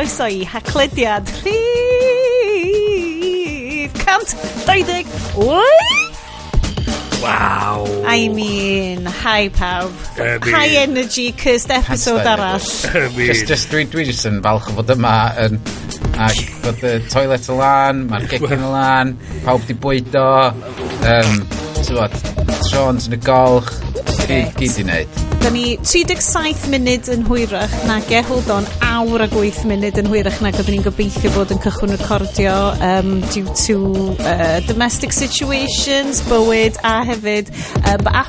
Croeso i Haclediad rhif 128! Waw. I mean, hi pawb. I mean- High energy cursed episode arall. I mean, Just, dwi just yn falch o fod yma yn, ac bod y toilet y lan, mae'r gegin y lan, pawb di bwydo, ti'n trons yn y golch, gyd i wneud. Da ni 37 munud yn hwyrach nag e, hold on, awr ag 8 munud yn hwyrach nag oedden ni'n gobeithio bod yn cychwyn recordio due to domestic situations, bywyd a hefyd, a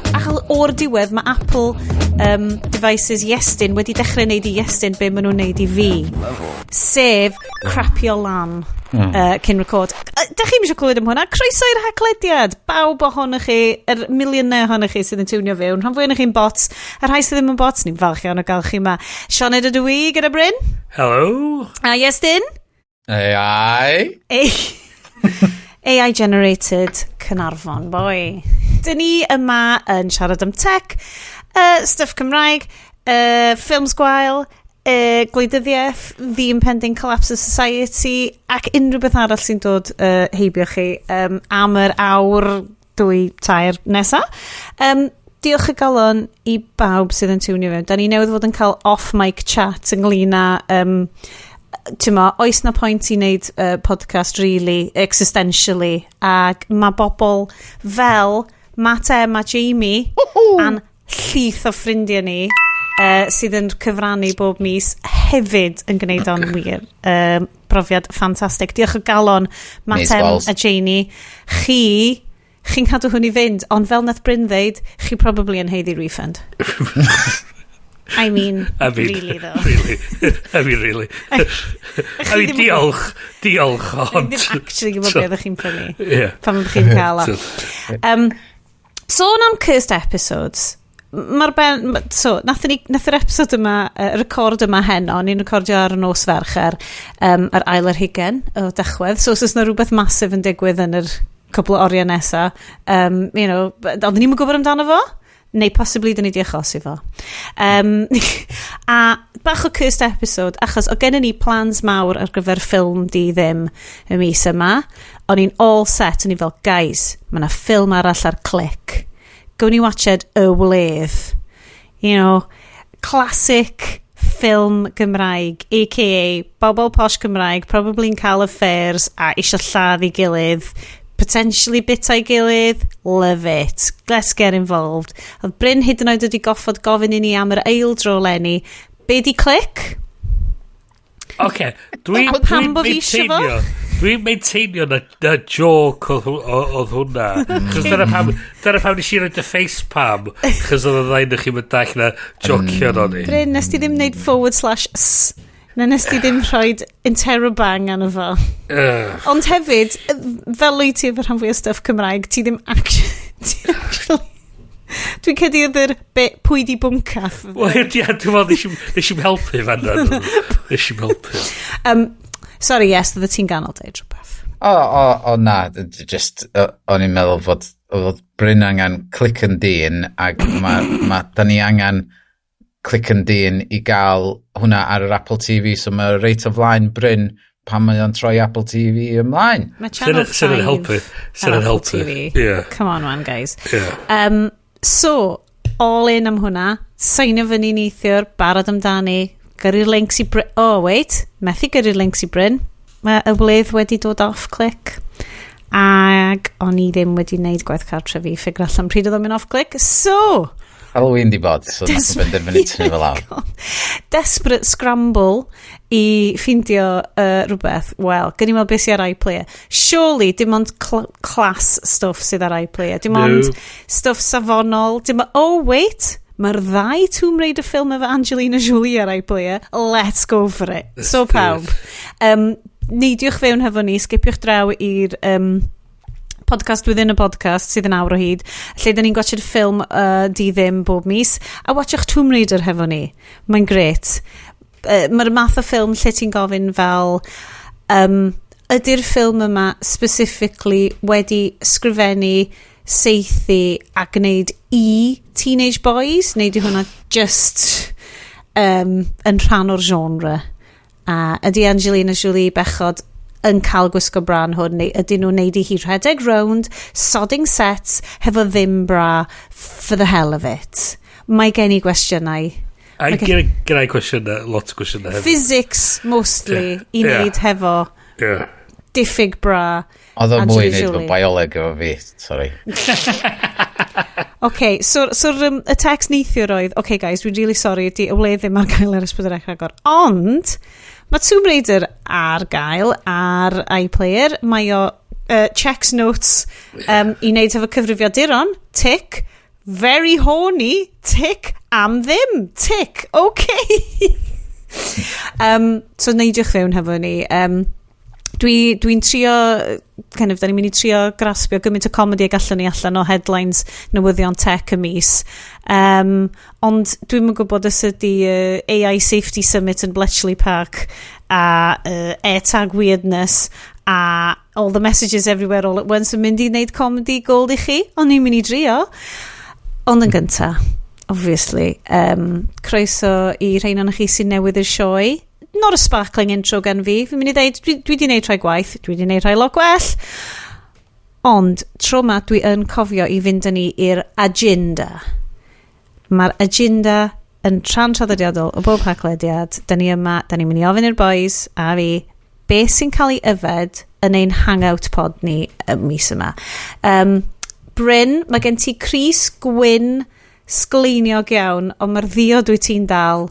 o'r diwedd mae Apple devices Iestyn wedi dechrau neud i Iestyn be maen nhw'n neud i fi. Sef crapio lan cyn record. Dach chi'n eisiau clywed am hwnna? Croeso i'r Haclediad! Bawb ohonych chi, yr miliynau ohonych chi sydd yn tiwnio fewn. Rhan fwy ohonych chi'n bots. A rhai sydd ddim yn bots, ni'n falch iawn o gael chi yma. Sioned ydw i gyda Bryn. Hello. A Iestyn. AI? AI generated Cynarfon, boy. Dyn ni yma yn siarad am tech, stuff Cymraeg, ffilms gwael, gwleidyddiaeth, the impending collapse of society, ac unrhyw beth arall sy'n dod heibio chi am yr awr, 2, 3 nesa. Diolch y galon i bawb sydd yn tiwnio fewn. Da ni newydd fod yn cael off-mic chat ynglyn â ti'n mo, oes na pwynt i wneud podcast really, existentially, ac mae bobl fel Matt M a Jamie a'n llith o ffrindiau ni sydd yn cyfrannu bob mis hefyd yn gwneud o'n wir. Brofiad ffantastig. Diolch o galon, Matt Nice M balls. a Jamie. Chi'n cadw hwn i fynd, ond fel nath Bryn ddeud, chi probably yn haeddu refund. I mean, I mean, really though. Really. I mean, really. I mean, ddim yn- diolch. Diolch, ond Ddim actually gwybod beth ydych chi'n prynu. Pan ydych chi'n cael o. Sôn am cursed episodes. Mae'r ben... So, nathon ni, nath yr episode yma, record yma heno, ni'n recordio ar y nos Fercher, yr 21 o Dachwedd. So, os oes yna rhywbeth massive yn digwydd yn yr cwpl o oriau nesa, oedden ni'n gwybod amdano fo? Neu possibly dyn ni di achosi fo. A bach o cursed episode, achos o gennym ni plans mawr ar gyfer ffilm di ddim y mis yma. O'n i'n all set, o'n i fel, "Guys, mae yna ffilm arall ar Clic. Gawn ni watched Y Wledd." Classic ffilm Gymraeg, a.k.a. bobl posh Cymraeg, probably'n cael affairs a isio lladd i gilydd, potentially bita'i gilydd, love it. Let's get involved. Oedd Bryn hyd yn oed wedi goffod gofyn i ni am yr ail dro leni, be di Clic? Oce, dwi'n A pam dwi bo fi isio fo? Dwi'n maintainio na joke oedd hwnna. Chos dyna pam nes i roid y facepalm. Chos oedd y ddau chi'n mynd dall na jocio o'n i. Bryn, nes ti ddim wneud forward slash s? Na nes ti ddim rhoi interrobang arno fo? Ugh. Ond hefyd, fel wyt ti efo rhan fwy o stuff Cymraeg, ti ddim actually... Ti actually dwi'n credu oedd yr pwy di bwncath. Wel, ie, dwi'n meddwl nes i'm helpu fan na. Nes i'm helpu. Sorry, yes, oedd ti'n ganol deud rhywbeth. O, na, just, o'n i'n meddwl fod Bryn angen clic yn dyn, ac ma, da ni angen clic yn dyn i gael hwnna ar yr Apple TV, so mae reit o flaen Bryn pan mae o'n troi Apple TV ymlaen. Mae Channel 5 Sy'n yn helpu. Sy'n ar yn Apple helpu. TV. Ie. Come on, man, guys. Ie. So, all in am hwnna. Seinio fyny neithiwr, barod amdani. Gyrru'r links i Bryn. Oh, wait. Methu gyrru'r links i Bryn. Mae Y Wledd wedi dod off Clic. Ag o'n i ddim wedi wneud gwaith cartre fi ffigur allan pryd oedd o'n mynd off Clic. So, Halloween di bod, so nath o benderfynu tynnu fel lawr. Desperate scramble i ffeindio rhywbeth. Wel, gyn i weld beth sydd ar iPlayer. Surely, dim ond class stuff sydd ar iPlayer. Dim ond No. stuff safonol. Dim ond, oh, wait, mae'r ddau Tomb Raider ffilm efo Angelina Jolie ar iPlayer. Let's go for it. So do it. pawb, neidiwch fewn hefo ni, skipiwch draw i'r podcast within a podcast sydd yn awr o hyd, lle da ni'n gwatchad ffilm di ddim bob mis, a watchwch Tomb Raider hefo ni. Mae'n gret. Mae'r math o ffilm lle ti'n gofyn fel, ydy'r ffilm yma specifically wedi sgrifennu, saethu a gwneud i teenage boys, neu di hwnna just yn rhan o'r genre? A ydy Angelina Jolie bechod yn cael gwisgo bra yn hwn, neu ydyn nhw'n neud i hi rhedeg rownd, sodding sets, hefo ddim bra, for the hell of it? Mae gen i gwestiynau. A gen i cwestiynau, lot o gwestiynau hefyd. Physics, mostly, i wneud hefo diffyg bra. Oedd o mwy i wneud efo bioleg efo fi, sorry. OK, so y text neithiwr oedd, "OK guys, dwi'n really sorry, di y wledd ddim ar gael ar S4C rhagor." Ond, mae Tomb Raider ar gael ar iPlayer. Mae o checks notes i wneud hefo cyfrifiaduron, tick. Very horny, tick. Am ddim, tick. OK. So neidiwch fewn hefo ni. Dwi'n trio, kind of, da ni'n mynd i trio graspio gymaint o comedy a gallwn ni allan o headlines newyddion tech y mis. Ond dwi'n yn gwybod os ydy AI Safety Summit yn Bletchley Park a AirTag weirdness a all the messages everywhere all at once yn mynd i wneud comedy gold i chi, ond ni'n mynd i drio. Ond yn gynta, obviously, croeso i rhain o'n chi sy'n newydd i'r sioe. Not a sparkling intro gan fi. Fi'n mynd i ddeud, dwi di wneud rhai gwaith, dwi di wneud rhai lot gwell. Ond tro ma dwi yn cofio i fynd â ni i'r agenda. Mae'r agenda yn rhan traddodiadol o bob haglediad. Da ni yma, da ni'n mynd i ofyn i'r boys a fi, beth sy'n cael ei yfed yn ein hangout pod ni y mis yma. Bryn, mae gen ti crys gwyn sgleiniog iawn, ond mae'r ddiod wyt ti'n dal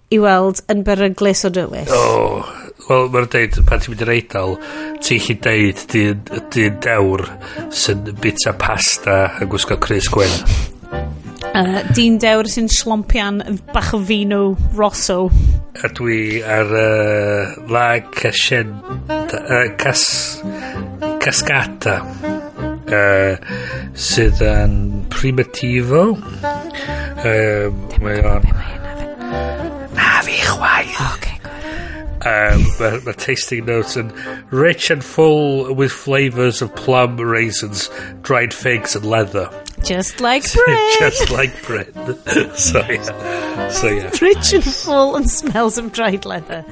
i weld yn beryglus o dywyll. Oh, wel, mae'n deud, pan ti'n mynd i'r Eidal, ti'n chi deud dyn dewr sy'n bita pasta a gwisgo crys gwyn. Dyn dewr sy'n slompian bach o vino rosso. A dwi ar La Cascenta, Cascata, sydd yn Primitivo. Mae o'n... Na fi chwaith. Okay, good. Ma tasting notes and rich and full with flavours of plum, raisins, dried figs and leather. Just like bread. Just like bread. So yeah. So yeah. Rich and full and smells of dried leather.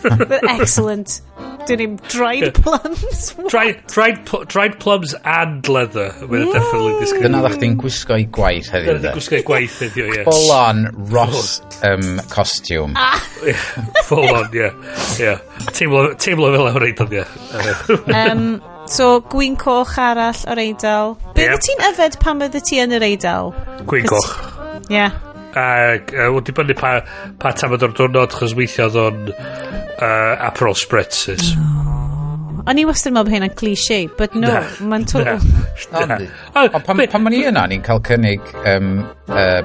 But excellent. Dyn ni'n dried plums. Dried plums and leather. Mae'n definitely disgwyl. Dyna ddech chdi'n gwisgo i gwaith heddiw, Dyna de. chdi'n gwisgo i gwaith heddiw, ie. Full on Ross costume. Full on, yeah. Yeah. Teimlo fel o'r Eidal, ie. So, gwin coch arall o'r Eidal. Be Yep. oedd ti'n yfed pan oeddet ti yn yr Eidal? Gwin coch. Yeah. Ac wedi dibynnu pa tamad o'r diwrnod, chos weithio oedd o'n Aperol Spritzes. O'n i wastad yn meddwl bod hynna'n cliché, but no, Na. mae'n total. Na. Ond, Oh, ond pan o'n i yna, ni'n cael cynnig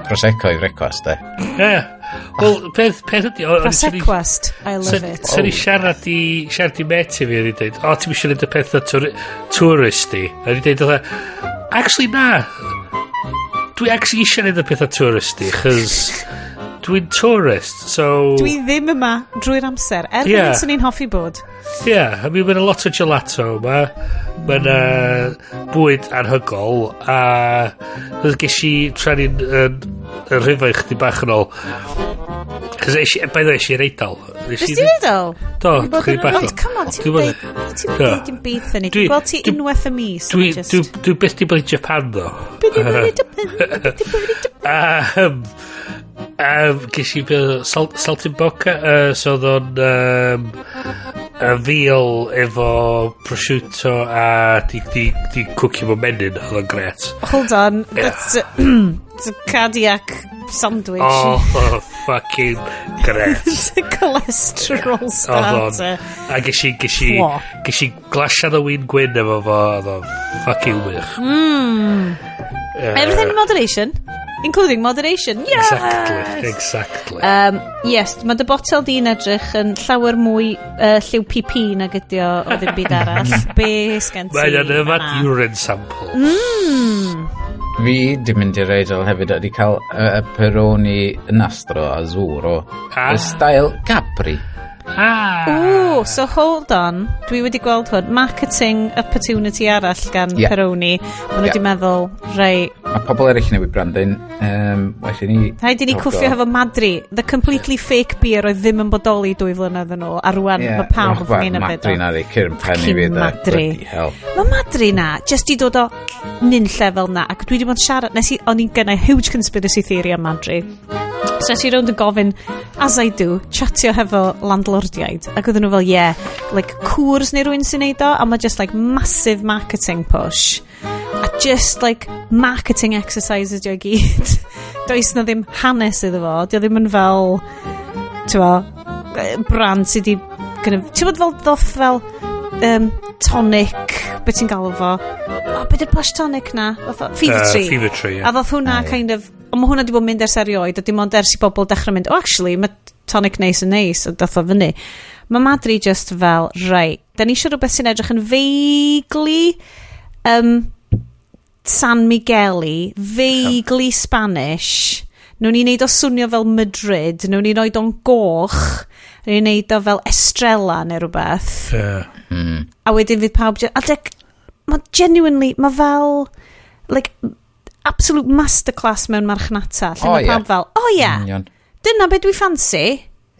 Prosecco i frecwast, de. Ie. Wel, peth ydi... Prosecquast, I love it. Swn i siarad i met i fi, a i dweud, "O, ti'n eisiau gwneud y pethau touristy?" A i dweud, oedd, "Actually, na. Dwi actually eisiau gwneud y pethau touristy, chos dwi'n tourist, so..." Dwi ddim yma drwy'r amser. Er yeah. Swn i'n hoffi bod. Yeah, I mean, mae'n lot o gelato yma. Mae'n bwyd anhygol, a ges i tra ni'n yn Rhufain chdi bach yn ôl. Cos eis i, by the way, eis i'r Eidal. Nes ti Eidal? Do, chdi bach Ond come on, ti'n Dwi'n deud, ti'n deud dim byd thynnu. Dwi'n gweld ti unwaith y mis. Dwi byth di bod i Japan, ddo. Byth di bod i Japan, byth di bod i Japan. Ges i bydd saltimbocca, so oedd o'n y veal efo prosciutto a di cwcio mewn menyn, oedd o'n gret. Hold on, that's it's a cardiac sandwich. Oh, fucking gret. It's a cholesterol Oedd o'n starter. A ges i Fwa. ges i glasiad o win gwyn efo fo, oedd o'n fucking wych. Everything in moderation, including moderation. Yes! Exactly. Yes, mae dy botel di'n edrych yn llawer mwy lliw PP nag ydi o o ddim byd arall. Be sgen ti? Mae'n yfad fan'na? urine sample. Fi di mynd i'r Eidal hefyd a di cael Peroni Nastro Azzurro. Ah. Y style Capri. Ah! Ooh, so hold on. Dwi wedi gweld hwn. Marketing opportunity arall gan Peroni. Maen nhw wedi meddwl, rei, Mae pobl eraill newid branding. Well i ni rhaid i ni Oh, cwffio God. hefo Madri. The completely fake beer oedd ddim yn bodoli 2 flynedd yn ôl. A rwan mae pawb yn fucking yfed Madri o. na rei cyrn pen i fi. Fucking De. Madri. Bloody hell. Mae Madri na, just i dod o nunlle fel na, ac dwi wedi bod yn siarad, nes i, o'n i'n gynnau huge conspiracy theory am Madri. So nes i rownd yn gofyn, as I do, chatio hefo landlordiaid, ac oedden nhw fel, yeah, like Coors neu rhywun sy'n neud o, a mae just like massive marketing push. A just like marketing exercises di o i gyd. Does na ddim hanes iddo fo, di o ddim yn fel, ti'n bo, brand sydd wedi kind of, ti'n bod fel ddoth fel tonic, beth ti'n galw fo? O, beth yw'r posh tonic na? Fever Tree. Fever Tree, A yeah. ddoth hwnna Ah, ie. kind of, ond mae hwnna wedi bod yn mynd ers erioed, a dim ond ers i bobl dechrau mynd, oh, actually, mae tonic neis yn neis, a doth o fyny. Mae Madri just fel, right, da ni eisiau rhywbeth sy'n edrych yn vaguely San Migueli, vaguely Spanish. Nw'n ni neud o swnio fel Madrid, nw'n ni neud o'n goch, nw'n ni neud o fel Estrella neu rhywbeth. A wedyn fydd pawb... A like, mae genuinely, mae fel, like, absolute masterclass mewn marchnata. Lle O, mae ie. pawb fel, oh yeah, Union. dyna be dwi ffansi.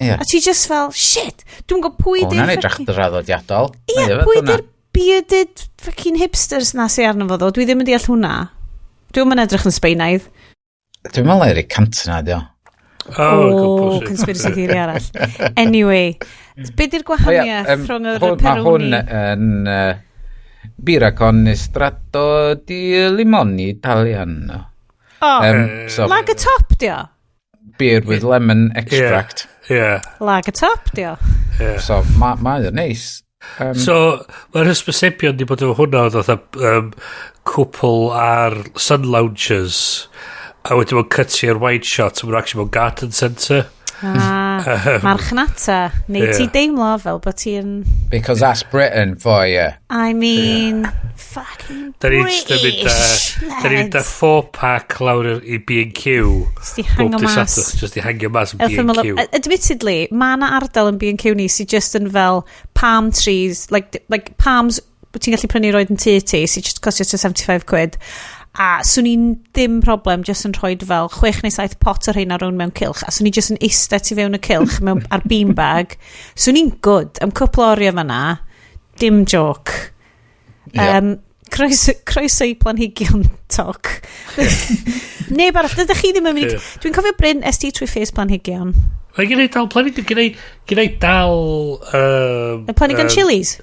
Ie. A ti just fel, shit, dwi'n gwybod pwy O, di'r hwnna'n edrych draddodiadol. Ie, Na i yfed pwy hwnna. di'r bearded fucking hipsters na sy arno fo ddo? Dwi ddim yn deall hwnna. Dwi'n yn edrych yn Sbeinaidd. Dwi'n meddwl Eric Cantona, di o. Oh, Oh, conspiracy theory arall. Anyway, be di'r gwahaniaeth rhwng yr Mae hwn Peroni? yn birra con estratto di limoni italiano. Oh, So, Lager top di o. beer with lemon extract. Lager top di o. So, mae ma o'n neis. So, mae'r hysbysebion di bod efo hwnna oedd fatha cwpl ar sun loungers a wedyn mae'n cytio'r wide shot a mae'n actually mewn garden centre. Ah, marchnata. Neu ti deimlo fel bod ti'n Because that's Britain for you. I mean, fucking Da ni jyst yn mynd â British, Da ni'n mynd â lads. 4 pack lawr i B&Q. Just i hangio Bob dydd mas. Sadwrn, just i hangio mas yn Elfen B&Q. Admittedly, mae yna ardal yn B&Q ni sydd just yn fel palm trees, like palms ti'n gallu prynu roed yn tŷ ti, sydd just costio tua 75 quid. A swn i'n ddim problem just yn rhoi fel 6 neu 7 pot o'r rheina rownd mewn cylch. A swn i just yn eistedd tu fewn y cylch mewn, ar beanbag. Swn i'n good am cwpl o oriau fanna. Dim joke. Ie. Croeso, croeso i planhigion talk. Neb arall, dydych chi ddim yn mynd i Dwi'n cofio Bryn, es ti trwy phase planhigion. Mae gen i dal planhigion, gen i dal Y planhigion chilies?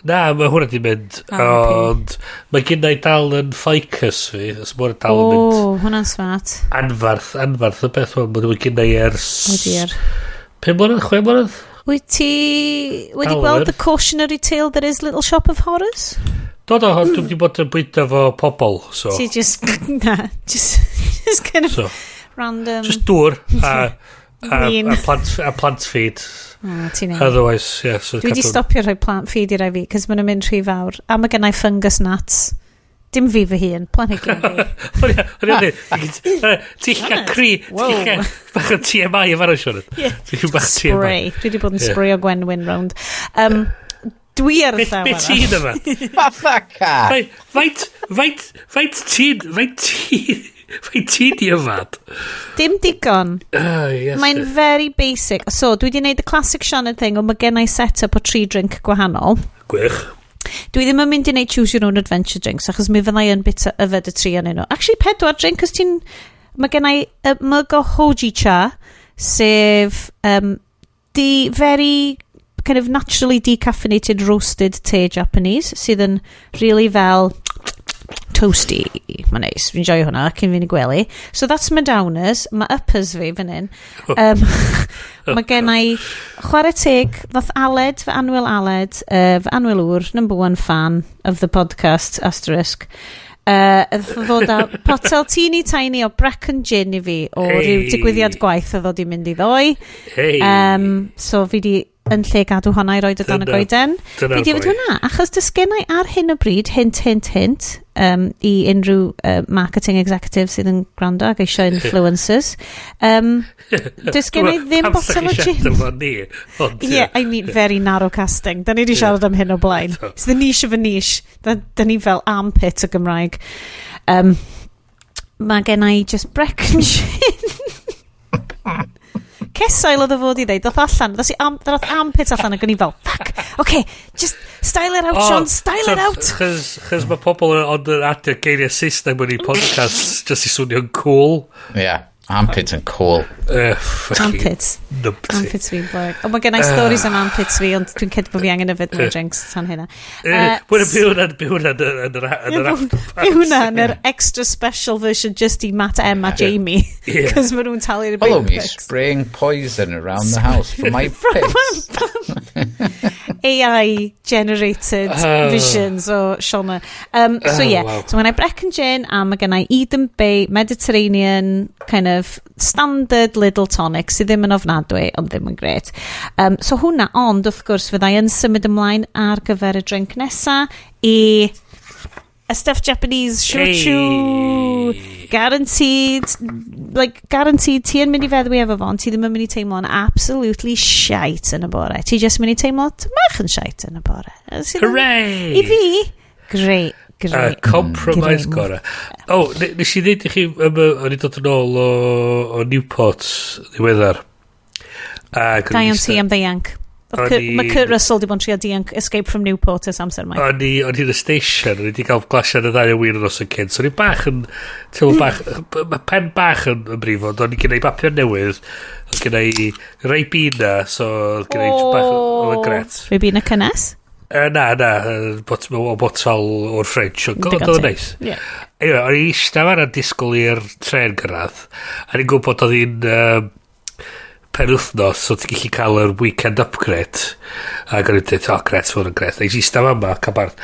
Na, mae hwnna di mynd, Ah, ocê. ond mae gen i dal yn ficus fi, os mae hwnna dal O, yn mynd hwnna'n smart. anfarth, anfarth y beth, mae gen i ers O dear. 5 mlynedd, 6 mlynedd? Wyt ti wedi Dal gweld yn. The Cautionary Tale That Is Little Shop of Horrors? Do, do, dwi'n wedi bod yn bwyta fo pobol, so, Ti just, na, just kind of so random. just dŵr a, Win. a plant feed. Oh, ti'n neud. Otherwise, yeah, so Dwi wedi stopio rhoi plant feed i rai fi, cos maen nhw'n mynd rhy fawr. A mae gennau fungus gnats. Dim fi fy hun, planhigion fi. O'n i'n dweud, ti'n cael cri, ti'n cael bach o TMI yn fanna, Sioned. Ie. Ti'n bach TMI. Spray. Dwi wedi bod yn sprayo gwenwyn round. Dwi ar y llaw Be arall. ti'n yma? Fatha ca! Faint ti'n di yfad? Dim digon. Ah, yes. Mae'n very basic. So, dwi wedi gwneud y classic Sioned thing, ond mae gennau set-up o tri drink gwahanol. Gwych. Dwi ddim yn mynd i wneud choose your own adventure drinks, achos mi fyddai yn bit yfed y tri yn nhw. Actually, pedwar drink, cos ti'n... Mae gennau mug o hojicha, sef the very kind of naturally decaffeinated roasted tea Japanese, sydd yn really fel toasty. Mae'n neis, fi'n joio hwnna cyn fi'n i gwely. So that's my downers, mae uppers fi fan hyn. Mae gen i chwarae teg, ddoth Aled, fy annwyl Aled, fy annwyl ŵr, number one fan of the podcast, asterisk. Ddoth o ddod â potel teeny tiny o Brecon Gin i fi o Hey. ryw digwyddiad gwaith oedd o di mynd i ddoe. Hey. So fi di yn lle gadw honna i roed o dan y Dyna- goeden. dyna'r Fi di yfed boi. hwnna, achos does gennau ar hyn o bryd, hint, hint, hint, i unrhyw marketing executive sydd yn gwrando ac eisiau influencers. Does gen i ddim botel o gin. Ni, ond, Yeah, I mean, very narrow casting. Da ni wedi siarad am hyn o blaen. It's the niche of a niche. Da ni fel armpit o Gymraeg. Mae gen i just Brecon gin. Cesail oedd o fod i ddeud, ddoth allan, ddoth armpit allan ac o'n i fel, "Fuck, okay, just style it out, Sean, style it out." Chos mae pobl yn ond yn adio geiriau Saesneg mewn i podcast just i swnio'n cool. Yeah, armpits yn cool. Fucking Armpits. numpty. Armpits fi'n blag. Ond mae gen i stories am armpits fi, ond dwi'n ced bod fi angen yfed mwy drinks tan hynna. Byw hwnna'n byw hwnna'n yn yr after By hwnna yn yr extra special version just i Matt M a Jamie. Cos maen nhw'n talu'r Follow big me bucks. spraying poison around the house for my pits. AI generated visions o Shona. So Oh, yeah, so mae gen i Brecon Gin a mae gen i Eden Bay Mediterranean kind of standard Lidl tonic sydd ddim yn ofnadwy ond ddim yn gret. So hwnna, ond wrth gwrs fyddai yn symud ymlaen ar gyfer y drink nesa i a stuff Japanese shochu. Hey. Guaranteed, like, guaranteed ti yn mynd i feddwi efo fo, ond ti ddim yn mynd i teimlo'n absolutely shite yn y bore. Ti just mynd i teimlo bach yn shite yn y bore. Sydd Hooray! I fi, great, great. Compromise Great. gorau. O, nes i ddeud i chi, o'n i dod yn ôl o Newport ddiweddar. Ac Da o'n i iawn ti am ddianc. O'n Mae Kurt Russell di bod yn trio dianc Escape from Newport ers amser mae. O'n i yn y station, o'n i wedi cael glasiad y ddau o wir yn nos yn cynt, so o'n i bach yn, teimlo bach, mae pen bach yn brifo, ond o'n i gen i bapur newydd, oedd gen i Ribena, so oedd gen i bach, oedd yn gret. Ribena cynnes? Na, o botal o'r French, ond Digon oedd yn teg. neis. Anyway, o'n i eistedd fan'na disgwyl i'r tren gyrraedd, a ni'n gwybod oedd hi'n penwythnos, so ti'n gallu cael yr weekend upgrade. Ac o'n i'n dweud, "O, oh, gret, fod yn gret." Nes i eistedd fama, cael bardd.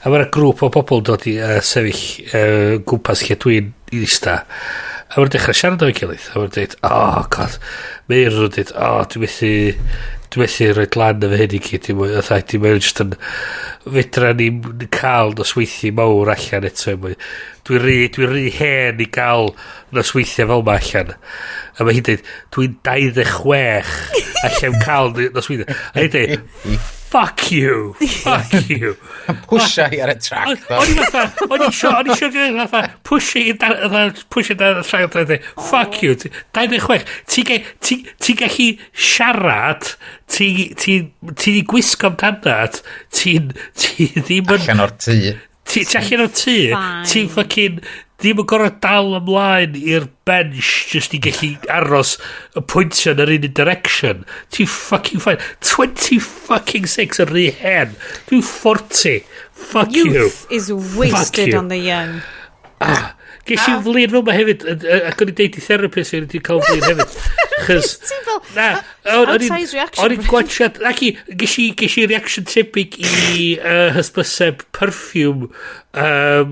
A mae'na grŵp o bobl dod i sefyll gwmpas lle dwi'n eistedd. A maen nhw'n dechrau siarad efo'i gilydd. A maen nhw'n dweud, "Oh, God." Mae nhw'n dweud, "Oh, dwi'n methu rhoi lan efo hyn i gyd. Dim mwy, fatha, dim mwy just yn, fedra ni cael nosweithiau mawr allan eto. Mwy. Dwi rhy hen i gael nosweithiau fel ma allan." A mae hi'n dweud, "Dwi'n 26 a lle'n cael nosweithiau." A hi'n dweud, "Fuck you, fuck you." Pwysio hi ar y track. O'n i fatha, o'n i isio gwneud fatha, push it, fatha, push it down the track, fatha, "Fuck you, 26, ti gallu siarad, ti di gwisgo amdanat, ti ddim yn, Allan o'r tŷ. ti allan o'r tŷ, Fine. ti'n fucking, ddim yn gorfod dal ymlaen i'r bench just i gallu aros y pwyntio yn yr un direction. Ti'n fucking fine. 20 fucking 6 yn rhy hen. Dwi'n 40. Fuck you. Youth is wasted you. on the young. Ah, ges i flin fel ma hefyd, ac o'n i'n deud i therapist fi, o'n i wedi cael flin hefyd. Chos, Ti fel, na, outsized reaction. o'n i'n gwachad, ac i, ges i reaction tebyg i hysbyseb perfume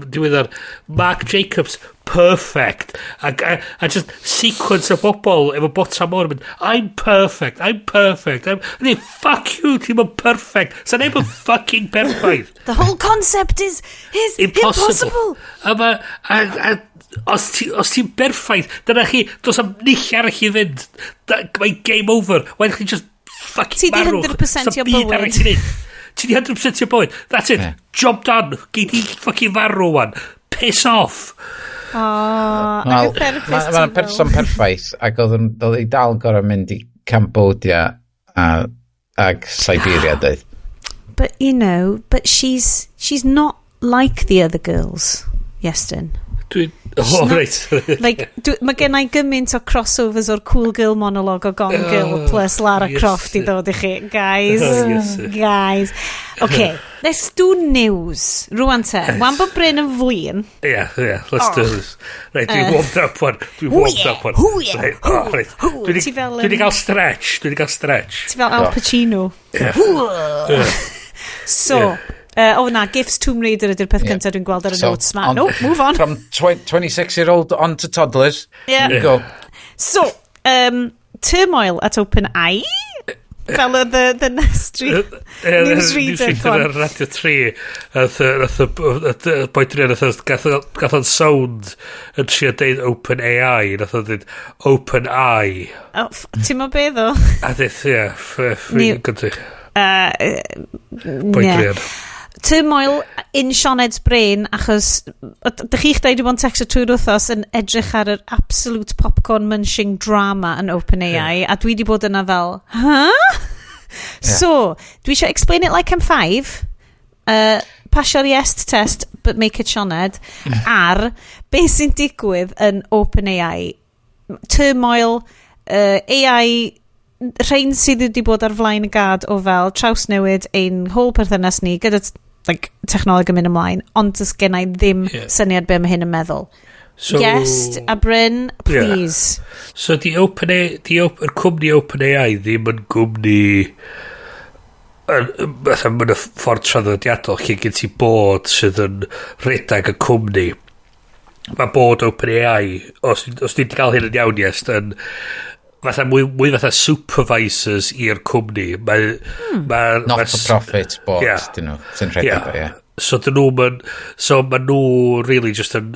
diweddar, Marc Jacobs, "Perfect." A just sequence o bobl efo bota mawr yn mynd, "I'm perfect, I'm perfect. I'm," and then, "Fuck you, ti'n mynd perfect. Sa neb yn fucking perffaith." The whole concept is Impossible. impossible. A ma, a os ti'n berffaith, dyna chi, does am nunlle arall i fynd. Mae game over. Wedyn chi just fucking Ti di marw. 100% Sa'm your byd bywyd. arall ti'n neud. Ti di 100% your bywyd. That's it. Ie. Job done. Gei di fucking farw wan. Piss off. Oh, Wel, ac y therapist Mae'n ma ti person fel- perffaith ac oedd hi dal gorau mynd i Cambodia ag Siberia, dweud. But you know, but she's not like the other girls, Iestyn. Dwi'n... Oh, not- reit. Like, mae gen i gymaint o crossovers o'r cool girl monologue o Gone Girl Oh, plus Lara yes. Croft i ddod i chi. Guys, Oh, yes. guys. Okay, let's do news. Rwan te, wan bod Bryn yn flin. Yeah, let's do this. Right, dwi'n warmed up one. Dwi'n Hw, warmed ie, up one. hw, ie, Right, hw, oh, right. hw. Dwi 'di Ti fel, dwi 'di gael stretch. Dwi 'di gael stretch. Ti fel Al Pacino. So, oh na, GIFs Tomb Raider ydy'r peth cyntaf dwi'n gweld ar y So, notes ma. No, move on. From 26-year-old on to toddlers. Yeah. Here we go. So, turmoil at OpenAI. Fel y the Newsreader. Newsreader ar Radio 3. Nath y boi druan, gath o'n sound yn trio deud Open AI. Nath o'n deud Open Eye. Oh, ti'n mo be ddo? A ddeud, ie, gyntaf. Boi druan. Turmoil in Sioned's brain, achos dych chi'ch dau wedi bod yn texto trwy'r wythnos yn edrych ar yr absolute popcorn munching drama yn OpenAI, a dwi wedi bod yna fel, "Huh?" So, dwi eisiau explain it like I'm five, pasio'r yes test, but make it Sioned, ar beth sy'n digwydd yn OpenAI. Turmoil, AI, rhain sydd wedi bod ar flaen y gad o fel trawsnewid ein whole perthynas ni gyda, like, technoleg yn mynd ymlaen, ond does gen i ddim syniad be mae hyn yn meddwl. So, Yes, a Bryn, please. So di OpenAI, yr cwmni OpenAI ddim yn gwmni yn, fatha yn y ffordd traddodiadol lle gen ti bod sydd yn redag y cwmni. Mae bod OpenAI, os ni wedi cael hyn yn iawn, yes, yn fatha mwy fatha supervisors i'r cwmni. Mae, Not for profit board, dyn nhw, sy'n rhedeg o, ie. So dyn nhw so ma nhw really just yn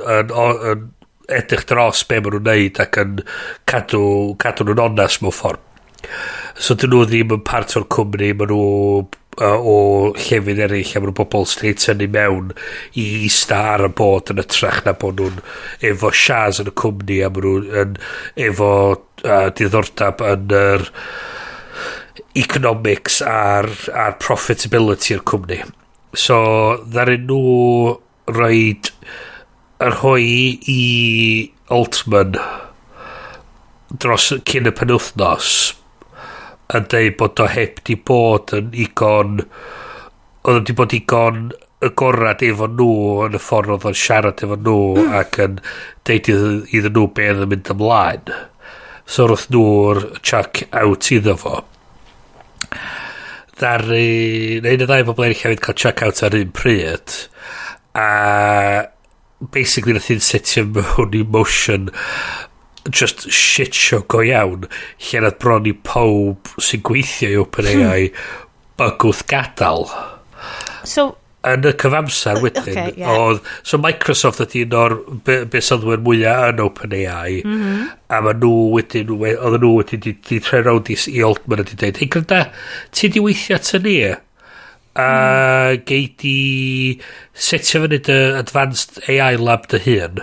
edrych dros be maen nhw'n neud ac yn cadw nhw'n onest mewn ffordd. So dyn nhw ddim yn part o'r cwmni, maen nhw o llefydd eraill a maen nhw bobl sy'n ei tynnu mewn i ista ar y bod yn ytrach na bod nhw'n efo shares yn y cwmni a maen nhw yn efo diddordeb yn yr economics a'r profitability o'r cwmni. So, ddaru nhw roed yr rhoi i Altman dros cyn y penwythnos yn deud bod o heb di bod yn igon, oedd o di bod igon agorad efo nhw yn y ffordd oedd o'n siarad efo nhw ac yn deud iddyn nhw be oedd yn mynd ymlaen. So roedd nhw'r chuck out iddo fo. Ddaru neu un o ddau bobl eraill hefyd cael chuck out ar un pryd a basically nath hi'n setio mewn i motion just shit show go iawn lle nath bron i pob sy'n gweithio i OpenAI bygwth gadael. So, yn y cyfamser wedyn oedd, so Microsoft ydy un o'r buddsoddwyr mwyaf yn OpenAI a ma nhw wedyn oedden nhw wedyn di troi rownd i Altman a di dweud, "Hei, gwranda, ti di weithio at ni a gei di setio fyny dy Advanced AI Lab dy hun.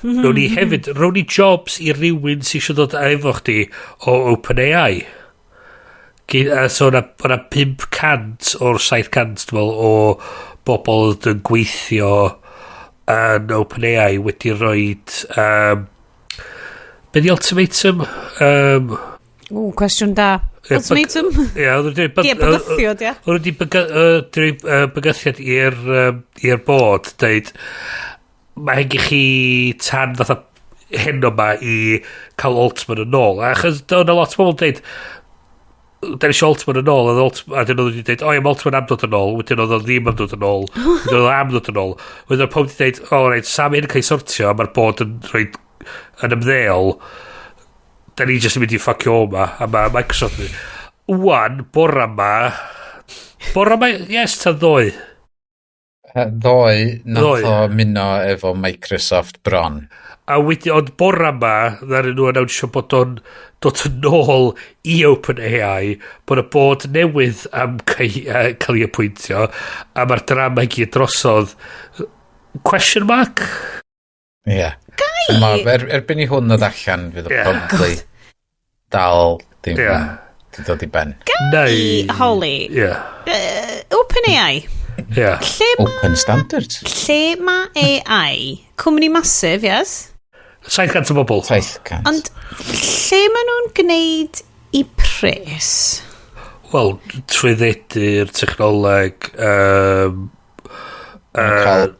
Rown ni hefyd, rown ni jobs i rywun sy'n eisiau dod efo chdi o OpenAI." A so o'na 500 o'r 700, dwi'n meddwl, o bobl oedd yn gweithio yn OpenAI wedi rhoi be di ultimatum? Ww, cwestiwn da. Ie, Ultimatum? Ie, oedd nhw wedi Ie, bygythiad, ie. Oedd nhw wedi bygythiad i'r bod, deud, mae gen chi tan fatha heno ma i cael Altman yn ôl. Achos doedd yna lot o bobl yn deud, "Da ni eisiau Altman yn ôl," a dyn nhw wedi dweud, "O ie, mae Altman am dod yn ôl," wedyn oedd o ddim am dod yn ôl, wedyn oedd o am dod yn ôl. Wedyn oedd pob wedi dweud, "O reit, sam hyn yn cael ei sortio, mae'r bod yn rhoi yn ymddeol, da ni jyst yn mynd i ffucio o ma," a mae Microsoft yn mynd. Wan, bora ma, yes, ta ddoe? Ddoe, nath Ddoe. o muno efo Microsoft bron. A wedi, ond bora ma, ddaru nhw annawnsio bod o'n dod yn ôl i OpenAI, bod y bod newydd am cael ei apwyntio, a mae'r drama i gyd drosodd. Question mark? Ie. Yeah. So ma, erbyn i hwn ddod allan, fydd o probably dal ddim di dod i ben. Neu I holi. Ie. OpenAI. Ie. Lle ma, Open standards. lle ma AI? Cwmni massive, yes? 700 o bobl. 700. Ond lle maen nhw'n gwneud i pres? Wel, trwyddedu'r technoleg. Cael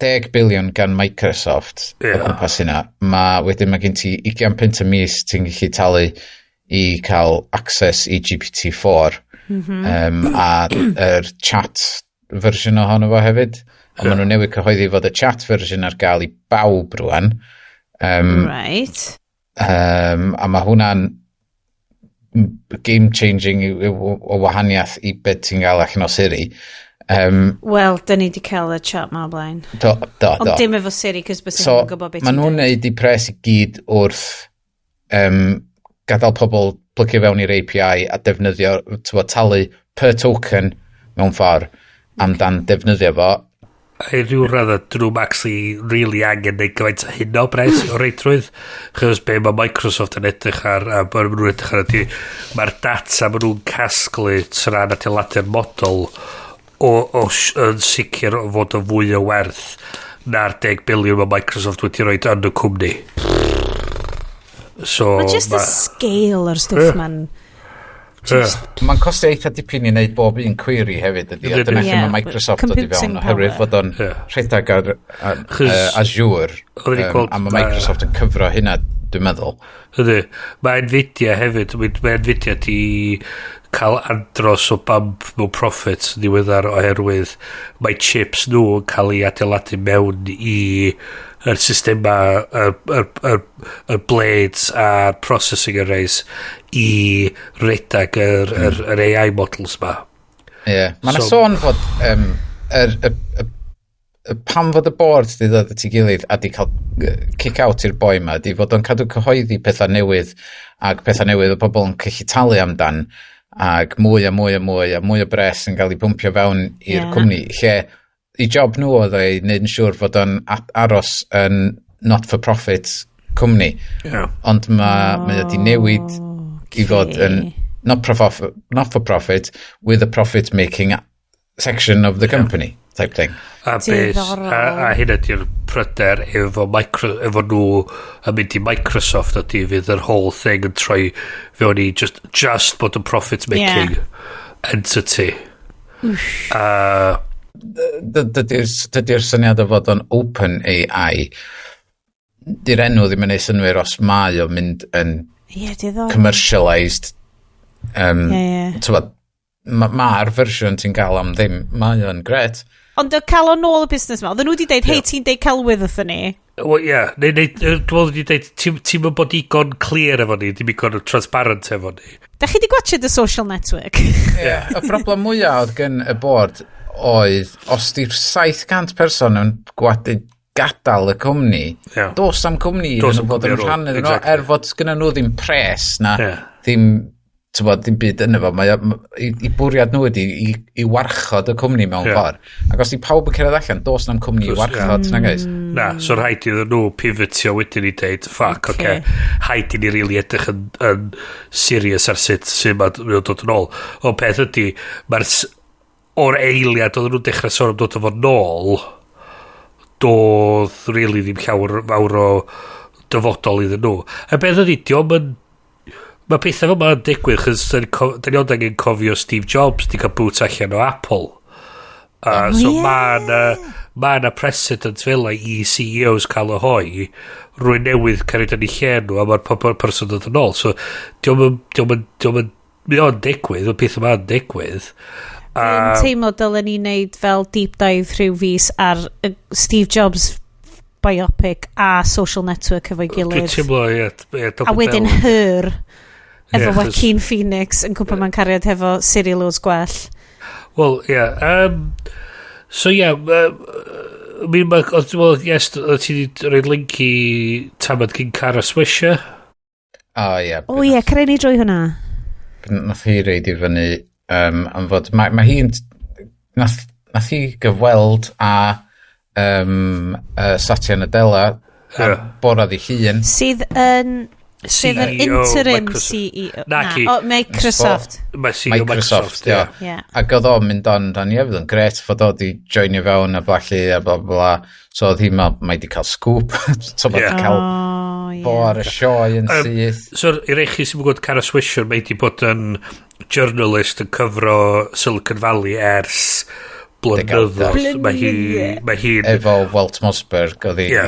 10 biliwn gan Microsoft o gwmpas hynna. Wedyn mae gen ti 20 punt y mis ti'n gallu talu i cael access i GPT-4 a yr chat version ohono fo hefyd. Ond maen nhw newydd cyhoeddi fod y chat version ar gael i bawb rwan. A mae hwnna'n game changing o wahaniaeth i beth ti'n gael allan o Siri. Wel, dyn ni di cael y chat ma o blaen. Do. Ond dim efo Siri, cos bys So, i'n gwybod beth maen ti'n nhw'n dweud. neud i pres i gyd wrth gadael pobl plygio fewn i'r API a defnyddio, t'bo, talu per token mewn ffordd amdan defnyddio fo. I ryw raddau, dyn nhw'n actually really angen neud gymaint o hyn o bres o reidrwydd. Chos be mae Microsoft yn edrych ar, a be maen nhw'n edrych ar ydy, mae'r data maen nhw'n casglu tra'n adeiladu'r model o yn sicr o fod o fwy o werth na'r 10 biliwn mae Microsoft wedi rhoi yn y cwmni. So, Mae just y scale o'r stwff ma'n Mae'n costio eitha dipyn i wneud bob un query hefyd ydy, a dyna lle mae Microsoft dod i fewn Computing oherwydd power. fod o'n rhedeg ar Azure Oedden ni'n gweld a mae Microsoft yn cyfro hynna, dwi'n meddwl. Ydy. Mae Nvidia hefyd, mae Nvidia di cael andros o bump mewn profit yn ddiweddar oherwydd mae chips nhw yn cael ei adeiladu mewn i yr systema, yr blades a'r processing arrays i redag yr AI models ma. Ie. Yeah. Mae yna sôn fod y pam fod y board di ddod at ei gilydd a di cael kick out i'r boi ma, di fod o'n cadw cyhoeddi pethau newydd ac pethau newydd o pobl yn gallu talu amdan ac mwy a mwy a mwy a mwy o bres yn cael ei pwmpio fewn i'r cwmni lle i job nhw oedd o i wneud yn siŵr fod o'n aros yn not for profit cwmni, ond mae o di newid i fod yn not for profit with a profit making section of the company type thing. Diddorol. A hynna di'r pryder efo nhw yn mynd i Microsoft ydy fydd yr whole thing yn troi fewn i just bod yn profit making entity. A Dydy'r syniad o fod o'n open AI, di'r enw ddim yn neud synnwyr os mae o'n mynd yn Ie, diddorol. commercialised. Ie, ie. T'wbod, ma'r fersiwn ti'n gael am ddim, mae o'n gret. Ond y cael o nôl y busnes ma, oedden nhw wedi deud, "Hei, ti'n deud celwydd wrthyn ni." Wel, ie, neu, dwi'n meddwl wedi deud, ti'n mynd bod digon clir efo ni, dim digon transparent efo ni. Da chi di gwatchio The Social Network? Yeah. Y broblem mwyaf oedd gen y board oedd, os di'r 700 person yn gwadu gadael y cwmni, dos am cwmni Does iddyn am nhw fod cwmni yn ar ôl, rhan iddyn nhw, er fod gyda nhw ddim pres na ddim, t'bod, ddim byd yno fo. Mae i bwriad nhw ydi i warchod y cwmni mewn ffordd. Ac os di pawb yn cyrraedd allan, dos na'm cwmni i warchod, na guys? Na, so rhaid iddyn nhw pivotio wedyn i deud, "Fuck, oce, okay, rhaid i ni really edrych yn serious ar sut sy'n mae'n dod yn ôl." Ond peth ydy, mae'r o'r eiliad oedden nhw'n dechrau sôn am dod o fod nôl, doedd really ddim llawer fawr o dyfodol iddyn nhw. A beth ydy, dio'm yn... Mae pethau fel ma'n digwydd, chos da ni ond angen cofio Steve Jobs di cael boot allan o Apple. So mae na, ma na precedent fel i CEOs cael y hoi, rwy'n newydd cael ei lle nhw, a mae'r pobl person dod yn ôl. So, dio'm yn, mae o'n digwydd, mae pethau ma'n digwydd. Dwi'n teimlo dylen ni wneud fel deep dive rhyw fis ar Steve Jobs biopic a Social Network efo'i Dwi'n gilydd. teimlo, ie, A double wedyn bill. Her efo Joaquin Phoenix yn cwmpa mewn cariad hefo Siri loads gwell. Wel, ie. So, ie, mi ma, oedd, dwi'n meddwl, yes, oedd ti wedi rhoi link i tamad gyn Kara Swisher. O ie. O ie, cyrraedd ni drwy hwnna. Nath hi reid i fyny am fod, mae hi'n, nath hi gyfweld a Satya Nadella ar bora ddi hun. Sydd yn CEO interim Microsoft. CEO. Naci. O, Microsoft. Mae CEO Microsoft, Microsoft, ie. ie. Ac oedd o'n mynd on, dan ie, fydd yn gret fod o di joinio fewn a ballu a bla bla bla. So oedd hi'n meddwl, mae di cael scoop. So mae di cael O, ie. fo ar y sioe yn syth. So, i'r eich chi sy'n gwybod Kara Swisher, mae di bod yn journalist yn cyfro Silicon Valley ers blynyddoedd. Mae hi'n Efo Walt Mossberg, oedd hi Ie.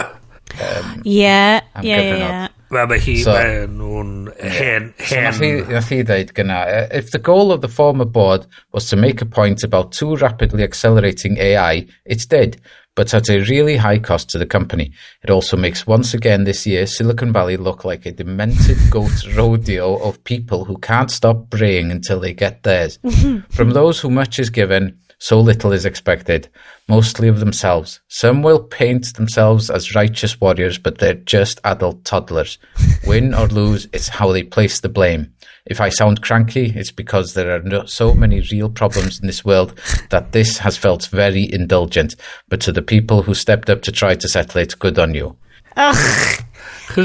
Ie, am ie, gyfnod. ie. Mae hi, so, mae nhw'n hen, hen. So nath hi ddeud gyna, "If the goal of the former board was to make a point about too rapidly accelerating AI, it did, but at a really high cost to the company. It also makes once again this year Silicon Valley look like a demented goat rodeo of people who can't stop braying until they get theirs. From those who much is given, so little is expected, mostly of themselves. Some will paint themselves as righteous warriors, but they're just adult toddlers. Win or lose, it's how they place the blame. If I sound cranky, it's because there are no, so many real problems in this world that this has felt very indulgent. But to the people who stepped up to try to settle it, good on you." Ugh.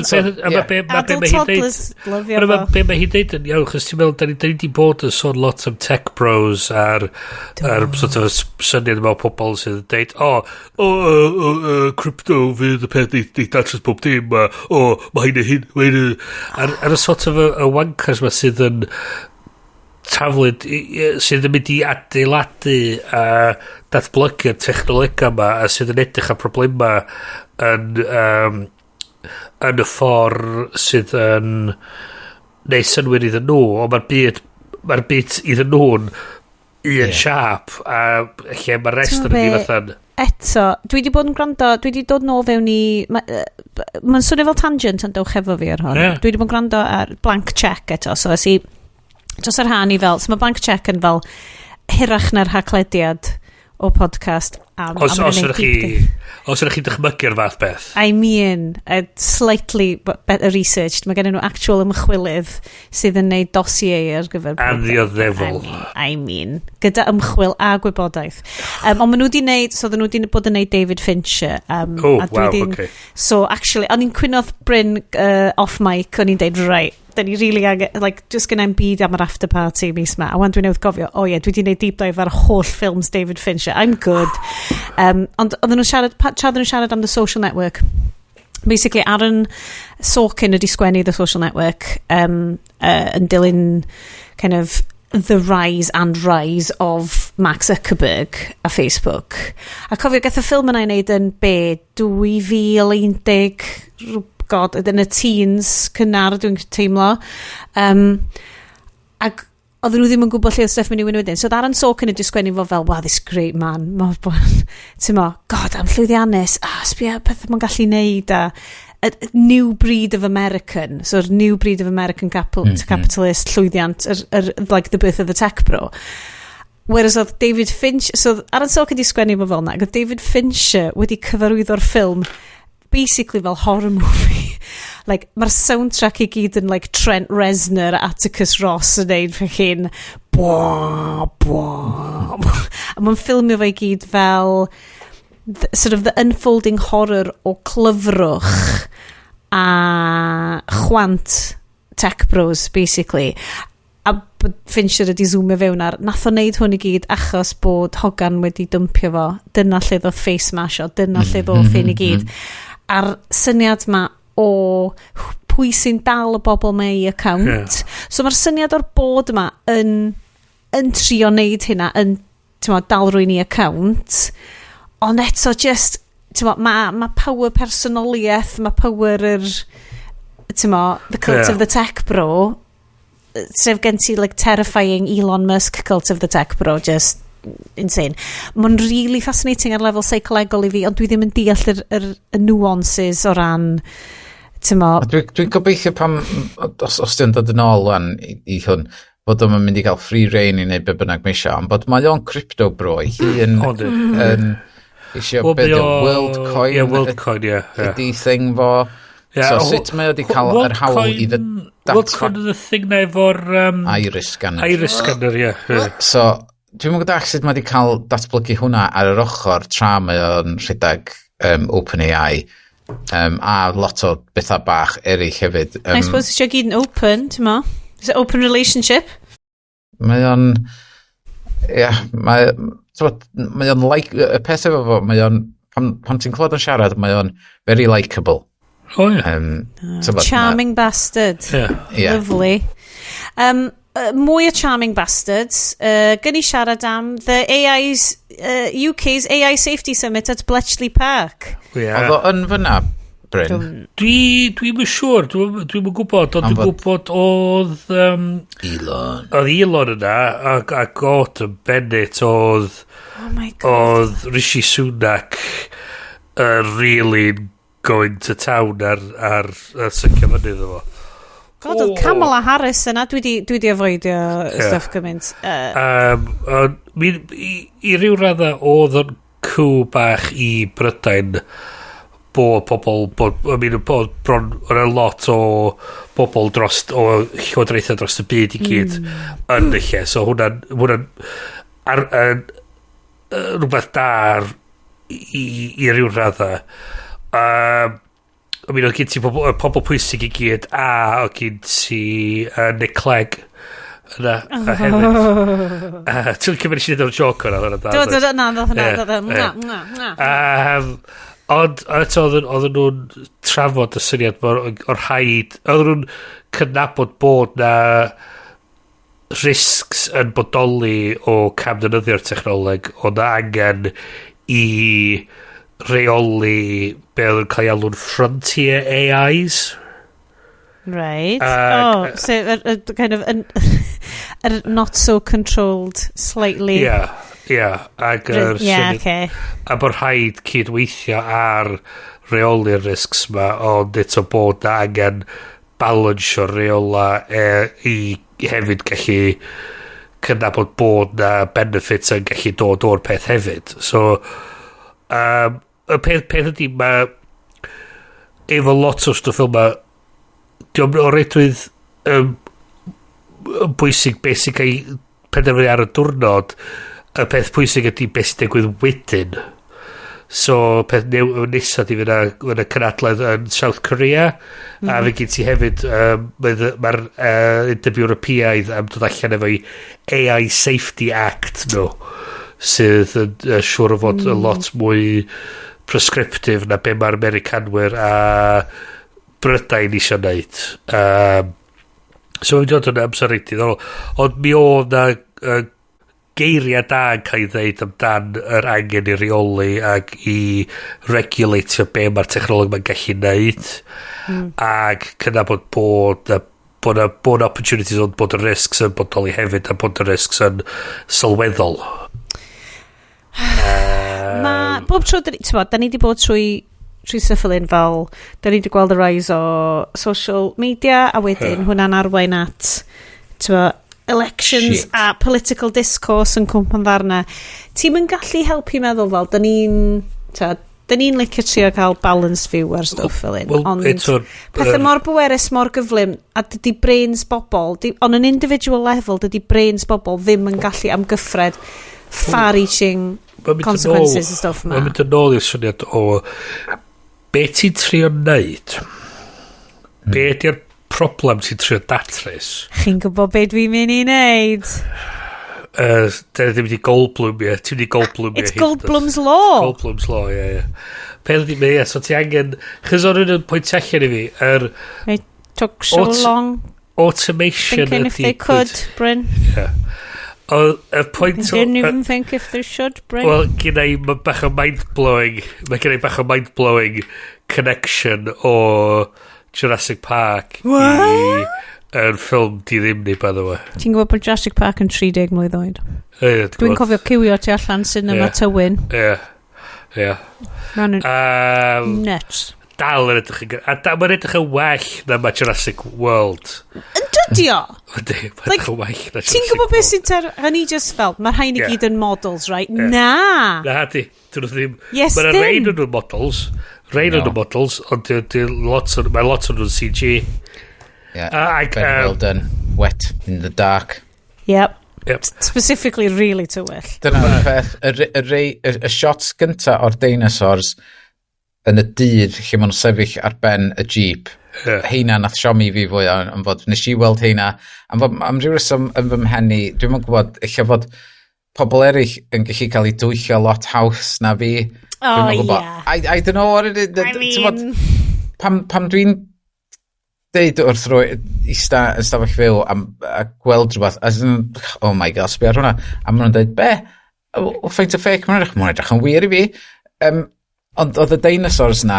So, yeah. Adult toddlers, lyfio fo. Be mae hi'n deud yn iawn, chos ti'n meddwl, da ni di bod yn sôn lot am tech bros a'r sort of syniad yma o pobl sydd yn deud, O, crypto fydd y peth i datrys bob dim, a, o, mae hyn a hyn, mae hyn." Ar y sort of y wankers ma sydd yn taflud, sydd yn mynd i adeiladu a datblygu'r technolega yma a sydd yn edrych ar problemau yn y ffordd sydd yn neud synnwyr iddyn nhw, ond mae'r byd iddyn nhw'n un siap a lle mae'r rest yn mynd i fatha'n Eto, dwi wedi bod yn gwrando, dwi wedi dod nôl fewn i... Mae'n swnio fel tangent, ond dewch efo fi ar hwn. Dwi wedi bod yn gwrando ar Blank Check eto, so es i dros yr han i fel. So mae Blank Check yn fel hirach na'r Haclediad o podcast. Am, os, os ydych chi os ydych chi'n dychmygu'r fath beth. I mean, slightly better researched. Mae gen nhw actual ymchwilydd sydd yn neud dossier ar gyfer Annioddefol. I mean, gyda ymchwil a gwybodaeth. Ond maen nhw wedi neud, so oedden nhw wedi bod yn neud David Fincher. Oh, a dwi So, actually, o'n i'n cwynodd Bryn off mic, o'n i'n deud, "Right, da ni really angen, like, just gynnai'm byd am yr after party mis ma." A wan dwi'n newydd gofio, oh yeah, dwi wedi neud deep dive ar holl films David Fincher. I'm good. Ond oedden nhw'n siarad, tra oedden nhw'n siarad am The Social Network, basically Aaron Sorkin wedi sgwennu The Social Network yn dilyn kind of the rise and rise of Mark Zuckerberg a Facebook. A cofio, gath y ffilm yna ei wneud yn be, 2010, god, yn y teens cynnar dwi'n teimlo. Ac oedden nhw ddim yn gwybod lle oedd stuff mynd i wyn wedyn. So oedd Aaron Sorkin wedi sgwennu fo fel, "Wow, this great man." Ti'n mo, "God, am llwyddiannus. Ah, sbia pethau mae'n gallu neud." A new breed of American. So'r new breed of American capitalist llwyddiant, like the birth of the tech bro. Whereas oedd David Finch, so oedd Aaron Sorkin wedi sgwennu fo fel na, ac oedd David Fincher wedi cyfarwyddo'r ffilm basically fel horror movie. Like, mae'r soundtrack i gyd yn like Trent Reznor a Atticus Ross yn neud fucking bwa, bwa, bwa. A mae'n ffilmio fo i gyd fel sort of the unfolding horror o clyfrwch a chwant tech bros, basically. A bod Fincher wedi zoomio fewn ar, nath o wneud hwn i gyd achos bod Hogan wedi dumpio fo. Dyna lle ddoth Facemash o, dyna lle ddoth hyn i gyd. A'r syniad ma o pwy sy'n dal y bobl mae i account. So mae'r syniad o'r bod yma yn trio wneud hynna, yn t'mo, dal rwy'n i account, ond eto just, t'mo, ma power personoliaeth, mae power yr, t'mo, the cult of the tech bro, sef gen ti like terrifying Elon Musk cult of the tech bro, just insane. Mae'n really fascinating ar lefel seicolegol i fi, ond dwi ddim yn deall yr nuances o ran, t'mo, A dwi gobeithio pam, os di'n dod yn ôl wan i hwn, bod o'n mynd i gael free rein i wneud be bynnag mae eisiau, ond bod mae o'n crypto bro ei hun O, di. yn eisiau Wel, be mae di o, WorldCoin Ie, WorldCoin, ie. Ydy thing fo. So sut mae o wedi cael yr hawl i WorldCoin oedd y thing na efo'r iris scanner. Iris scanner, ie. So, dwi'n mynd gwybod sut mae wedi cael datblygu hwnna ar yr ochr tra mae o'n rhedeg OpenAI a lot o bethau bach eraill hefyd. I suppose it's gyd yn open, t'mo? It's an open relationship. Mae o'n... Ie, yeah, mae... T'mod, mae o'n like... Y peth efo fo, mae o'n... Pan ti'n clywed o'n siarad, mae o'n very likeable. O, ie. T'mod, Charming bastard. Ie. Lovely. Mwy o charming bastards. Gyn i siarad am the AI's, UK's AI Safety Summit at Bletchley Park. Oedd o yn fyna Bryn? Dwi'n yn siŵr, dwi'n yn gwybod, ond dwi'n gwybod oedd Elon. Oedd Elon yna, a Gordon Bennett oedd Oh my God. Oedd Rishi Sunak really going to town ar sycio fyny iddo fo. God, oedd Kamala Harris yna. Dwi di avoidio stuff gymaint. I ryw radda oedd o'n cw bach i Brydain bod pobl, bod, I mean, bod bron, o'n lot o bobl dros, o llywodraethau dros y byd i gyd yn y lle. So hwnna'n rhywbeth da i ryw radda. I mean, oedd gen ti pobl pwysig i gyd, a oedd gen ti Nick Clegg yna a hefyd. Ti'n cymryd eisiau neud o'r joke o'na? O'na da. Do, do, na, do, na, na, na. Ond eto oedden nhw'n trafod y syniad o'r rhaid, oedden nhw'n cydnabod bod na risks yn bodoli o camddefnyddio'r technoleg, o na angen i reoli be oedd yn cael ei alw'n frontier AIs. Right. Oh, so kind of an, a not so controlled, slightly. Yeah. Ag, yeah, okay. A bod rhaid cydweithio ar reoli'r risks ma, ond eto bod na angen balance o'r reola i hefyd gallu cydnabod bod na benefits yn gallu dod o'r peth hefyd. So, y peth ydy, mae efo lot o stwff fel ma, diolch o reidrwydd yn bwysig beth sy'n cael ei penderfynu ar y diwrnod. Y peth pwysig ydy beth sy'n digwydd wedyn. So peth nesaf di fyna fyna cynadledd yn South Korea, a fe gen ti hefyd mae'r Undeb Ewropeaidd am dod allan efo'i AI Safety Act nhw, sydd yn siŵr o fod yn lot mwy prescriptive na be mae'r Americanwyr a Brydain eisiau wneud. So mae'n dod yn amser reit diddorol. Ond mi oedd na geiriau da yn cael ei ddeud amdan yr angen i reoli ac i regulatio be mae'r technoleg mae'n gallu neud. Ac cydnabod bod na opportunities ond bod y risks yn bodoli hefyd a bod y risks yn sylweddol. Mae bob tro, da ni wedi bod trwy stuff fel un fel, da ni wedi gweld y rise o social media, a wedyn hwnna'n arwain at, t'mo, elections Shit. a political discourse yn cwmpan ddarna. Ti'n yn gallu helpu meddwl fel, da ni'n licio trio cael balanced view ar stwff fel un, Wel, ond eto, pethau mor bwerus, mor gyflym, a dydy brains bobl, on an individual level, dydy brains bobl ddim yn gallu amgyffred far-reaching Mae'n mynd yn consequences y stwff ma. Mae'n mynd yn ôl i'r syniad o be ti'n trio neud? Be ydy'r problem ti'n trio datrys? Chi'n gwybod be dwi'n mynd i wneud? Dyna ddim wedi Goldblum, ie. Ti'n wedi Goldblum. It's Goldblum's Law. Goldblum's Law, ie. Peth ydi, ie, so ti angen. Chos o'n rhywun yn pwynt allan i fi, yr It took so long automation thinking if they could, Bryn. Ie. Oedd y pwynt They didn't even think if they should, Bryn. Wel, gyda i bach o mind-blowing, mae gen i bach o mind-blowing connection o Jurassic Park i yr ffilm di ddim ni, by the way. Ti'n gwybod bod Jurassic Park yn 30 mlwydd oed? Ie, Dwi'n cofio ciwio tu allan cinema Tywyn. Ie. Ma'n nuts. Dal yn edrych yn... A da, mae'n edrych yn well na mae Jurassic World. Yn dydi o? Yndi, mae'n Like, edrych yn well na ti'n Jurassic gwybod beth World. sy'n ter... O'n i just fel, mae'r rhain i gyd yn models, right? Ie. Na! Na, di. Dyn nhw ddim. Yes, Mae'n dyn. rhain yn nhw'n models. Rhain yn No. nhw'n models, ond mae lot o'n nhw'n CG. Yeah. Ac, Very well done. Wet in the dark. Yep. Yep. Specifically really tywyll. Dyna'r peth, y shots gynta o'r dinosaurs yn y dydd lle maen nhw'n sefyll ar ben y jeep. Heina nath siomi fi fwy am fod, nes i weld heina, am fod, am ryw reswm yn fy mhen i, dwi'm yn gwybod, ella fod pobl eraill yn gallu cael eu dwyllio lot haws na fi. Oh, Dwi'm yn gwybod. yeah. I don't know what it is. I Ti'n mean. Pam dwi'n deud wrth roi ista yn stafell fyw a gweld rhywbeth, as in, "Oh my God, sbio ar hwnna." A maen nhw'n deud, "Be? O, faint o fake maen nhw'n edrych? Maen nhw'n edrych yn wir i fi." Ond oedd y dinosaurs na,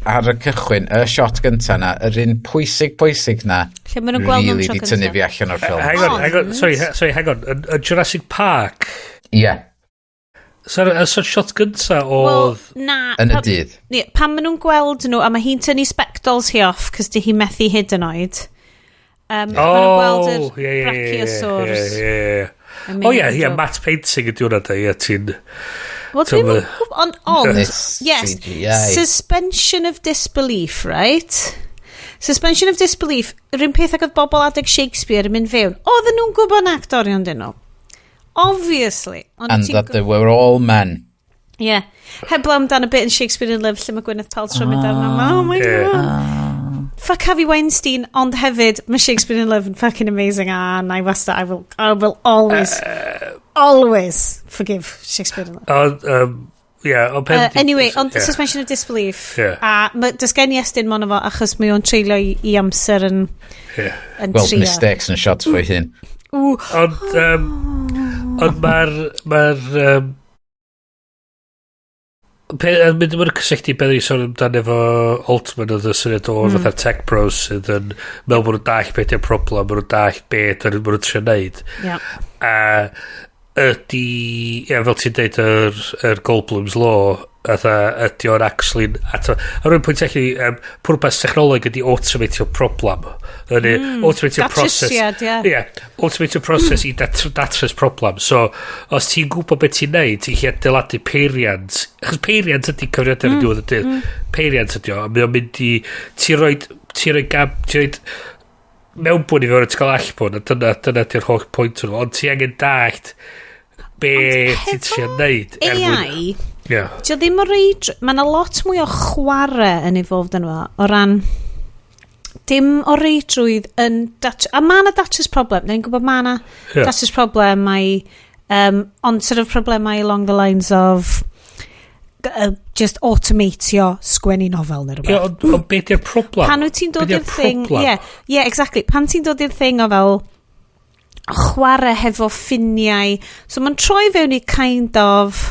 ar y cychwyn, y shot gynta na, yr un pwysig pwysig na, Lle maen nhw'n gweld nhw'n really tro di tynnu cynta. fi allan o'r ffilm. Hang on, hang on, sorry, sorry, hang on. Yn Jurassic Park, Ie, yeah, so shot gynta Wel, oedd na. yn y dydd. Ie, pan maen nhw'n gweld nhw, a mae hi'n tynnu spectols hi off, cos di hi methu hyd yn oed. Oh, maen nhw'n gweld yr brachiosaurs. Ie, ie. Yn O mynd ie, ie, o- matte painting ydi hwnna da, ie, ti'n. Wel, So dwi'm yn ond, It's yes, CGI. Suspension of disbelief, right? Suspension of disbelief, yr un peth ag oedd bobl adeg Shakespeare yn mynd fewn. Oedden nhw'n gwybod na actorion dyn nhw. Obviously. Ond And ti'n that they were all men. Yeah. Heblaw amdan y bit in Shakespeare in Love lle mae Gwyneth Paltrow yn mynd arno. Oh my God. Fuck Harvey Weinstein, ond hefyd mae Shakespeare in Love yn fucking amazing and I wastad, I will always, always forgive Shakespeare in Love. Ond, ie, ond Anyway, ond suspension of disbelief. Yeah. A does gen i estyn mono fo achos mae o'n treulio i amser yn, yn Gweld trio. mistakes yn shots fo'i hun. Ww, Ond mae'r yn mynd yn cysylltu beth i sôn amdan efo Altman, oedd y syniad o'r fatha'r tech bros sydd yn meddwl bod nhw'n dallt beth yw'r problem, bod nhw'n dallt beth maen nhw'n trio neud. A ydy, ie, fel ti'n deud, yr Goldblum's Law, fatha, ydy o'n actually, ato, a rwy'n pwynt allu, pwrpas technoleg ydy automatio problem. Ydy, automatio process. Datrysiad, ie. Ie, automatio process i datrys problem. So, os ti'n gwybod beth ti'n neud, ti'n gallu adeiladu peiriant, achos peiriant ydy cyfrifiadur yn diwedd y dydd. Peiriant ydy o, a mae o'n mynd i, ti'n rhoi gab, ti'n rhoi mewnbwn i fewn a ti'n cael allbwn, a dyna di'r holl pwynt nhw. Ond ti angen dallt be ti'n trio neud AI, Ie. Dio ddim o reid. Mae yna lot mwy o chwarae yn involved yn fo, o ran dim o reidrwydd yn a mae yna datrys problem, ni'n gwybod mae yna datrys problem, mae ond sort of problemau along the lines of just automatio sgwennu nofel neu Ie, rhywbeth. ond be di'r problem? Pan wyt ti'n dod Be i'r di'r thing, problem? Yeah, exactly. Pan ti'n dod i'r thing o fel chwarae hefo ffiniau, so mae'n troi fewn i kind of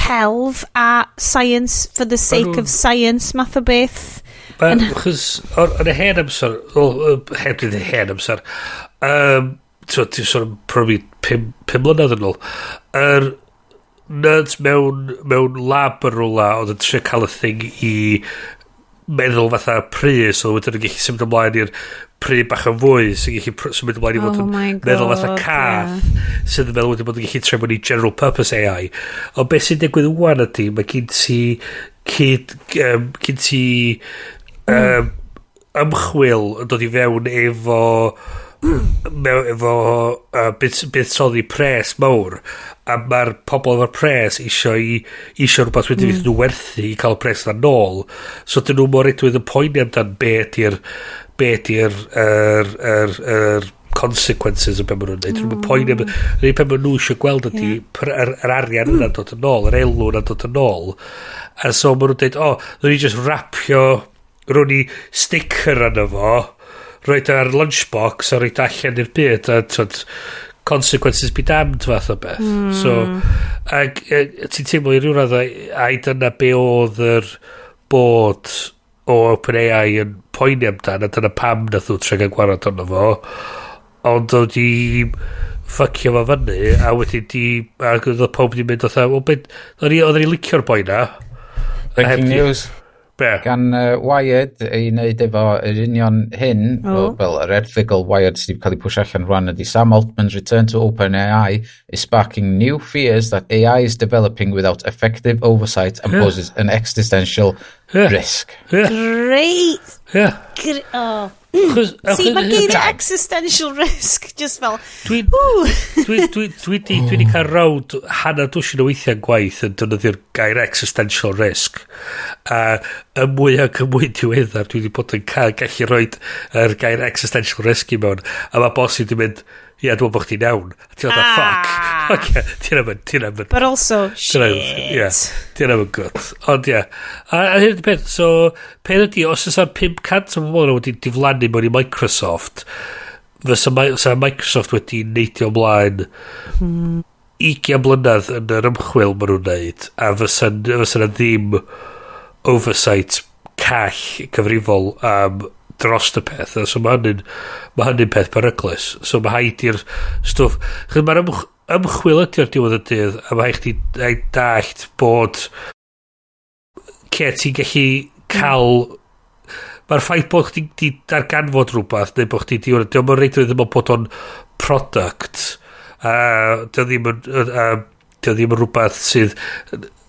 celf a science for the sake of science math o beth. Achos, yn y hen amser, wel, heb dweud y hen amser, ti'n sôn am probably 5 mlynedd yn ôl, yr nerds mewn lab yn rhywle oedd yn trio cael y thing i meddwl fatha pry, so wedyn yn gallu symud ymlaen i'r pry bach yn fwy sy'n gallu symud ymlaen i fod Oh yn my meddwl fatha God, cath sydd yn meddwl wedyn bod yn gallu troi mewn i general purpose AI. Ond beth sy'n digwydd wan ydy mae gen ti ymchwil yn dod i fewn efo buddsoddi pres mawr, a mae'r pobl efo'r pres isio rhywbeth wedi nhw werthu i cael y pres na nôl, so dyn nhw mor edwydd yn poeni amdan be ydy'r yr consequences o be maen nhw'n neud. Mm. Nhw'n poeni am yr un peth maen nhw eisiau gweld ydy yr arian yna'n dod yn ôl, yr elw yna'n dod yn ôl. A so maen nhw'n dweud, "O, oh, ni just rapio, rown ni sticker arno fo, roed ar lunchbox a roed allan i'r byd," a twyd, consequences be damned fath o beth. So, ag ti'n teimlo i ryw raddau, ai dyna be oedd yr bod o OpenAI yn poeni amdan, a dyna pam nath nhw trio gael gwarad arno fo, ond oedd di ffucio fo fyny, a wedyn di, ac oedd pob di mynd oedd, "Wel, beth, oedden ni licio'r boi na." Breaking news. Be? Gan Wired ei wneud efo yr union hyn, Oh. fel yr erthygl Wired sydd wedi cael ei pwysio allan rwan ydy "Sam Altman's return to OpenAI is sparking new fears that AI is developing without effective oversight and poses an existential risk." Great. Oh. See, mae'r geiriau existential risk, just fel, ww. Dwi di cael rownd hanner dwsin o weithiau yn gwaith yn defnyddio'r gair existential risk. A y mwy ac y mwy diweddar dwi wedi bod yn cael gallu rhoi yr gair existential risk i mewn. A mae boss i wedi mynd, "Ie, dwi'n meddwl bod chdi'n iawn." A ti'n meddwl, "Fuck." Oce, ti'n mynd, ti'n mynd. But also, shit. Ie, ti'n mynd good. Ond ie. A hyn ydy peth, so, peth ydy, os oes 500 o bobl wedi diflannu mewn i Microsoft, fysa Microsoft wedi neidio ymlaen 20 mlynedd yn yr ymchwil maen nhw'n neud, a fysa na ddim oversight. call cyfrifol am dros y peth. A so mae hynny'n peth peryglus. So mae rhaid i'r stwff, chos mae'r ymchwil ydy o'r diwedd y dydd, a mae rhaid chdi rhaid dallt bod lle ti'n gallu cael. Mae'r ffaith bod chdi di darganfod rhywbeth neu bod chdi di, dio'm yn reidrwydd ddim yn bod o'n product a dio ddim yn rhywbeth sydd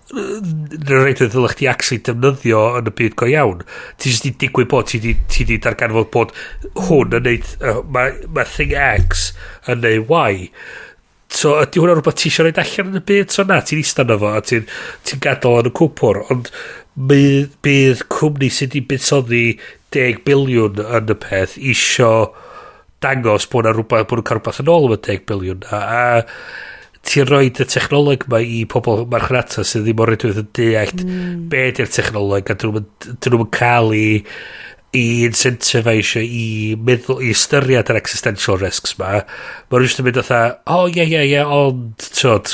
yn reidrwydd ddylech chdi actually defnyddio yn y byd go iawn. Ti jyst di digwydd bod ti di darganfod bod hwn yn neud mae thing X yn neud Y. So ydy hwnna rhywbeth ti eisiau rhoid allan yn y byd? So na, ti'n eistedd na fo a ti'n ti gadael yn y cwpwr. Ond bydd cwmni sydd wedi buddsoddi 10 biliwn yn y peth isio dangos bod na rhywbeth, bod nhw'n cael rhywbeth yn ôl am y 10 biliwn. A ti'n rhoi y technoleg ma i pobl marchnata sydd ddim o'r reidrwydd yn deall be di'r technoleg a dyn nhw'n cael i incentivisio i meddwl, i ystyried yr existential risks ma. Mae nhw'n jyst yn mynd fatha, "Oh, ie, ond, tyd,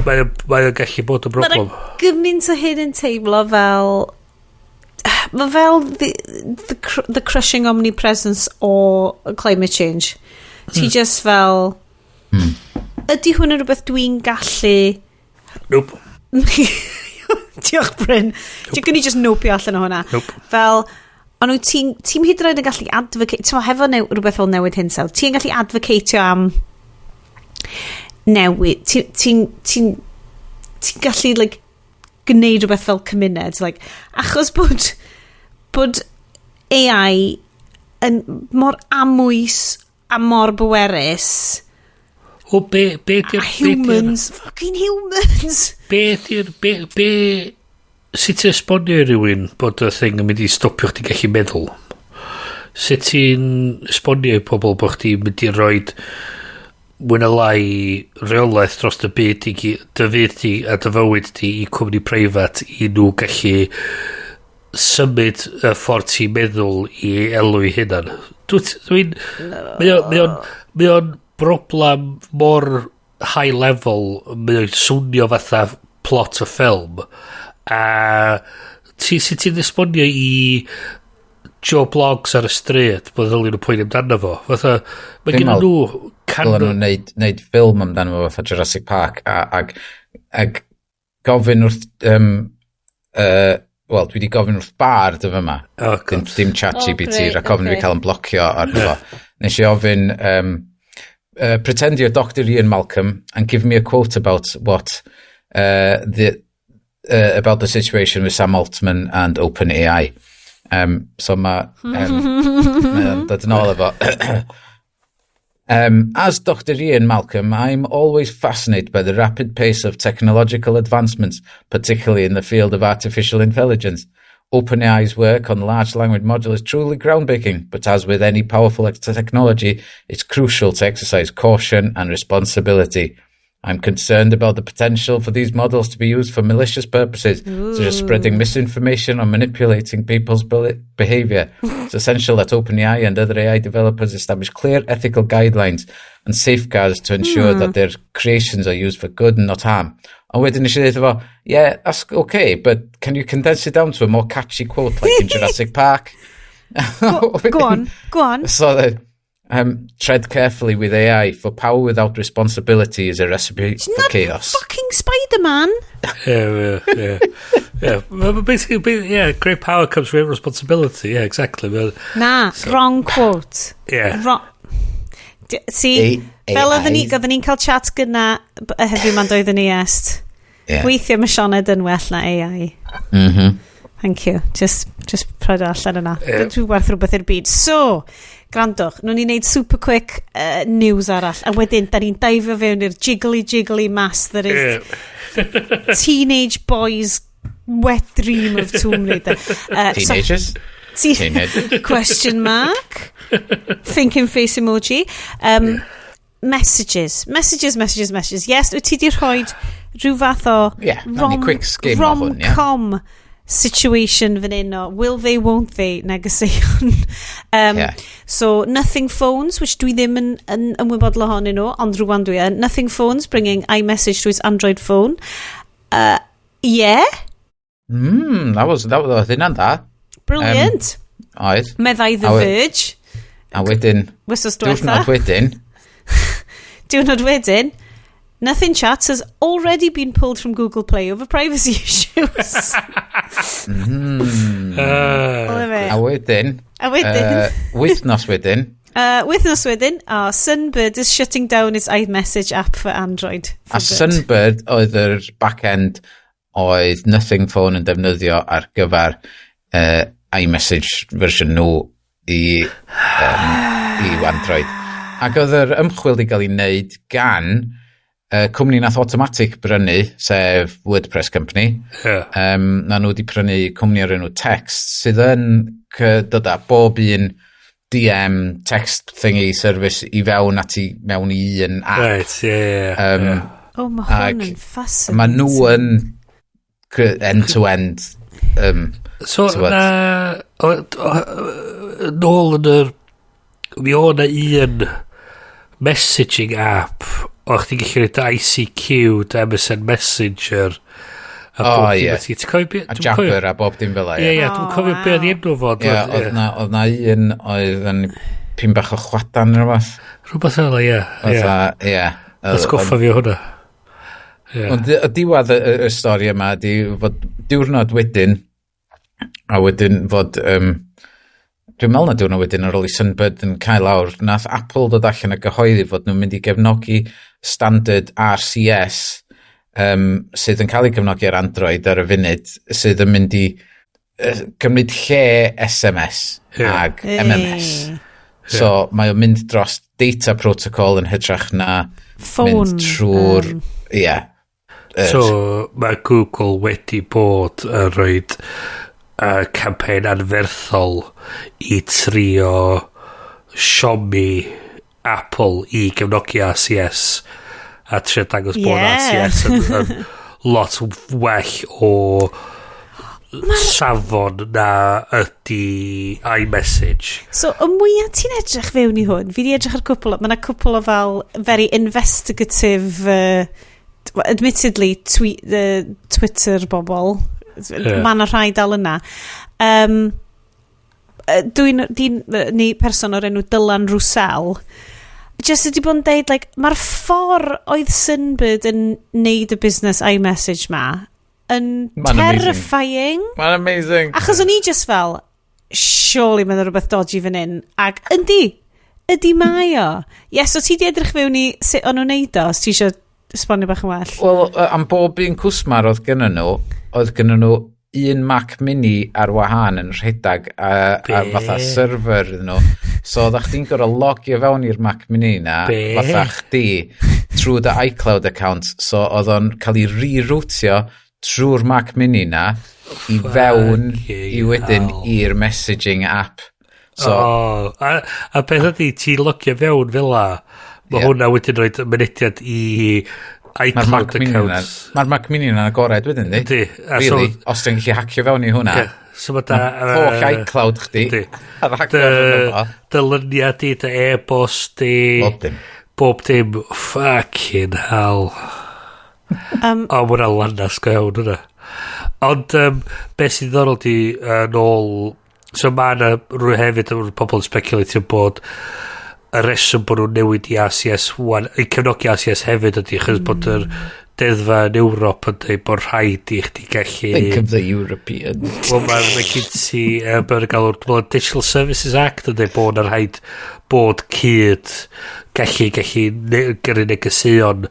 mae o'n gallu bod yn broblem." Mae'n gymaint o hyn yn teimlo fel, mae fel the crushing omnipresence o climate change. Ti just fel, ydy hwn yn rhywbeth dwi'n gallu Nope. Diolch, Bryn. Nope. Dwi'n just nopio allan o hwnna. Nope. Fel, ond wyt ti'n hyd yn oed yn gallu advocate, ti'n hefo rhywbeth fel newid hinsawdd, ti'n gallu advocateio am newid, ti'n ti, ti, ti gallu, like, gwneud rhywbeth fel cymuned, like, achos bod AI yn mor amwys a mor bwerus O, be a humans, fucking humans. Be di'r... Be... Sut ti'n esbonio i rywun bod y thing yn mynd i stopio chdi gallu meddwl? Sut ti'n esbonio i pobl bod chdi'n mynd i roid mwy na lai reolaeth dros dy byd i, dy fyd di a dy fywyd di i cwmni preifat i nhw gallu symud y ffordd ti'n meddwl i elw i hunan? Dwi'n... Mae o'n broblem mor high level, mae o'n swnio fatha plot o ffilm, a sut ti'n esbonio i Joe Bloggs ar y stryd bod ddylen nhw poeni amdano fo? Fatha mae Dwi'n gen meddwl nhw can Dylen nhw neud ffilm amdano fo fatha Jurassic Park ag gofyn wrth wel, dwi wedi gofyn wrth Bard y fyma. Oh, dim, God. dim chat Oh, GPT, great, rhaid gofyn i fi cael yn blocio ar fo. Nes i ofyn, "Pretend you're Dr Ian Malcolm and give me a quote about what the about the situation with Sam Altman and OpenAI." So mae o'n dod yn ôl efo, "As Dr. Ian Malcolm, I'm always fascinated by the rapid pace of technological advancements, particularly in the field of artificial intelligence. OpenAI's work on large language model is truly groundbreaking, but as with any powerful technology, it's crucial to exercise caution and responsibility. I'm concerned about the potential for these models to be used for malicious purposes, such as spreading misinformation or manipulating people's behavior. It's essential that OpenAI and other AI developers establish clear ethical guidelines and safeguards to ensure that their creations are used for good and not harm." A wedyn nes i dweud efo, "Yeah, that's okay, but can you condense it down to a more catchy quote like in Jurassic Park?" Go on, go on. So then, "Tread carefully with AI, for power without responsibility is a recipe for Not chaos." fucking Spider-Man. Yeah. Well, but basically, yeah, great power comes with responsibility. Yeah, exactly. But, Na, wrong quote. Yeah. Wrong. See, fel oedden ni, AI. oedden ni'n cael chat gyna heddiw ma'n doedden ni est. Yeah. Weithiau mae Sioned yn well na AI. Thank you. Just rhoid o allan yna. Ie. Dwi'n werth rhywbeth i'r byd. So, grandwch, nhw'n ni wneud super quick news arall. A wedyn, da ni'n daifio fewn i'r jiggly jiggly mass that is teenage boys' wet dream of Tomb Raider. Teenagers? So, Teenagers. Question mark. Thinking face emoji. Messages. Messages, messages, messages. Yes, wyt ti di rhoi rhyw fath o Yeah, nawn ni quick skim o hwn, ie. rom-com situation fan hyn o will they, won't they negeseuon. So, Nothing Phones, which dwi ddim yn ymwybodol ohonyn nhw, ond rwan dwi yn. Nothing Phones bringing iMessage to its Android phone. Yeah. That was hynna'n dda. Brilliant. Oedd. Meddai The Verge. A wedyn, Wythnos diwetha. Diwrnod wedyn, Diwrnod wedyn, Nothing Chats has already been pulled from Google Play over privacy issues. Love it. A wedyn, A wedyn, wythnos wedyn, wythnos wedyn, Sunbird is shutting down its iMessage app for Android. For a good. Sunbird oedd yr back-end oedd Nothing Phone yn defnyddio ar gyfer iMessage version nhw i Android. Ac oedd yr ymchwil wedi cael ei wneud gan cwmni nath Automattic brynu, sef WordPress Company. Na nhw wedi prynu cwmni o'r enw Text, sydd yn dod â bob un DM text thingy service i fewn at i mewn i un app. Right, ie. Oh, mae hwn Ac yn fascinating. Mae nhw yn end-to-end So, T'wod? na... Nôl yn yr... Mi o na un messaging app o chdi gallu rhoi ICQ, dy MSN Messenger a O, bob dim ie. Ti'n cofio A dwi'n Jabber a bob dim fel 'a. Ie, Ie, ie, dwi'n cofio be oedd enw fo. Ie, oedd na un oedd yn pyn bach o chwadan neu rhywbeth. Rhywbeth fel 'na, ie. Oedd Ie. Ie. Atgoffa fi o hwnna. Ie. Ond y diwedd y stori yma ydi fod diwrnod wedyn, a wedyn fod, dwi'n meddwl na diwrnod wedyn ar ôl i Sunbird yn cael lawr, nath Apple dod allan a gyhoeddi fod nhw'n mynd i gefnogi standard RCS sydd yn cael ei gefnogi ar Android ar y funud, sydd yn mynd i cymryd lle SMS ag MMS. So mae o'n mynd dros data protocol yn hytrach na Phone. mynd trwy'r ie. So, mae Google wedi bod yn rhoi campaign anferthol i trio siomi Apple i gefnogi RCS a trio dangos bod RCS yn lot well o safon na ydy iMessage. So, y mwyaf ti'n edrych fewn i hwn, fi di edrych ar cwpl, mae yna cwpl o fel very investigative, admittedly, tweet, Twitter bobl. Yeah. Mae yna rhai dal yna. Dwi'n, ni person o'r enw Dylan Roussel, just ydi bod yn deud, like, mae'r ffordd oedd Sunbird yn neud y busnes iMessage ma yn Ma'n amazing. terrifying. Mae'n amazing. Achos o'n i just fel, surely mae'n rhywbeth dodgy fan hyn. Ac yndi, ydy mae o. Yes, o ti di edrych fewn i sut o'n nhw'n neud o, os ti eisiau esbonio bach yn well. Wel, am bob un cwsmar oedd gynnyn nhw, oedd gynnyn nhw un Mac Mini ar wahân yn rhedeg a Be? fatha server iddyn nhw. So oeddech chdi'n gorfod logio fewn i'r Mac Mini na, Be? fatha chdi, trwy dy iCloud account. So oedd o'n cael ei reroutio trwy'r Mac Mini na i fewn i wedyn hell. i'r messaging app. So, oh, a beth ydy, ti logio fewn fel la, mae hwnna wedyn rhoi mynediad i Mae'r iCloud Mac Mini na, accounts. mae'r Mac Mini na'n agored wedyn, di? Yndi. A Really, os ti'n gallu hacio fewn i hwnna. Ie, so mae da... Holl iCloud chdi. Yndi. Ar agor yno fo. Dy lyniau di, dy e-bost di. Bob dim. Bob dim. Fucking hell. O, mae hwnna lanas go iawn hwnna. Ond beth sy'n ddiddorol di nôl... So mae yna rhyw hefyd yn pobl yn speculatio bod y reswm bod nhw'n newid i RCS 1, i cefnogi RCS hefyd ydy, chos bod yr deddfa yn Ewrop yn dweud bod rhaid i chdi gallu... Think of the Europeans. Wel, mae gen ti, mae'n galw'r dwi'n meddwl, Digital Services Act yn dweud bod yna rhaid bod cyd gallu gyrru negeseuon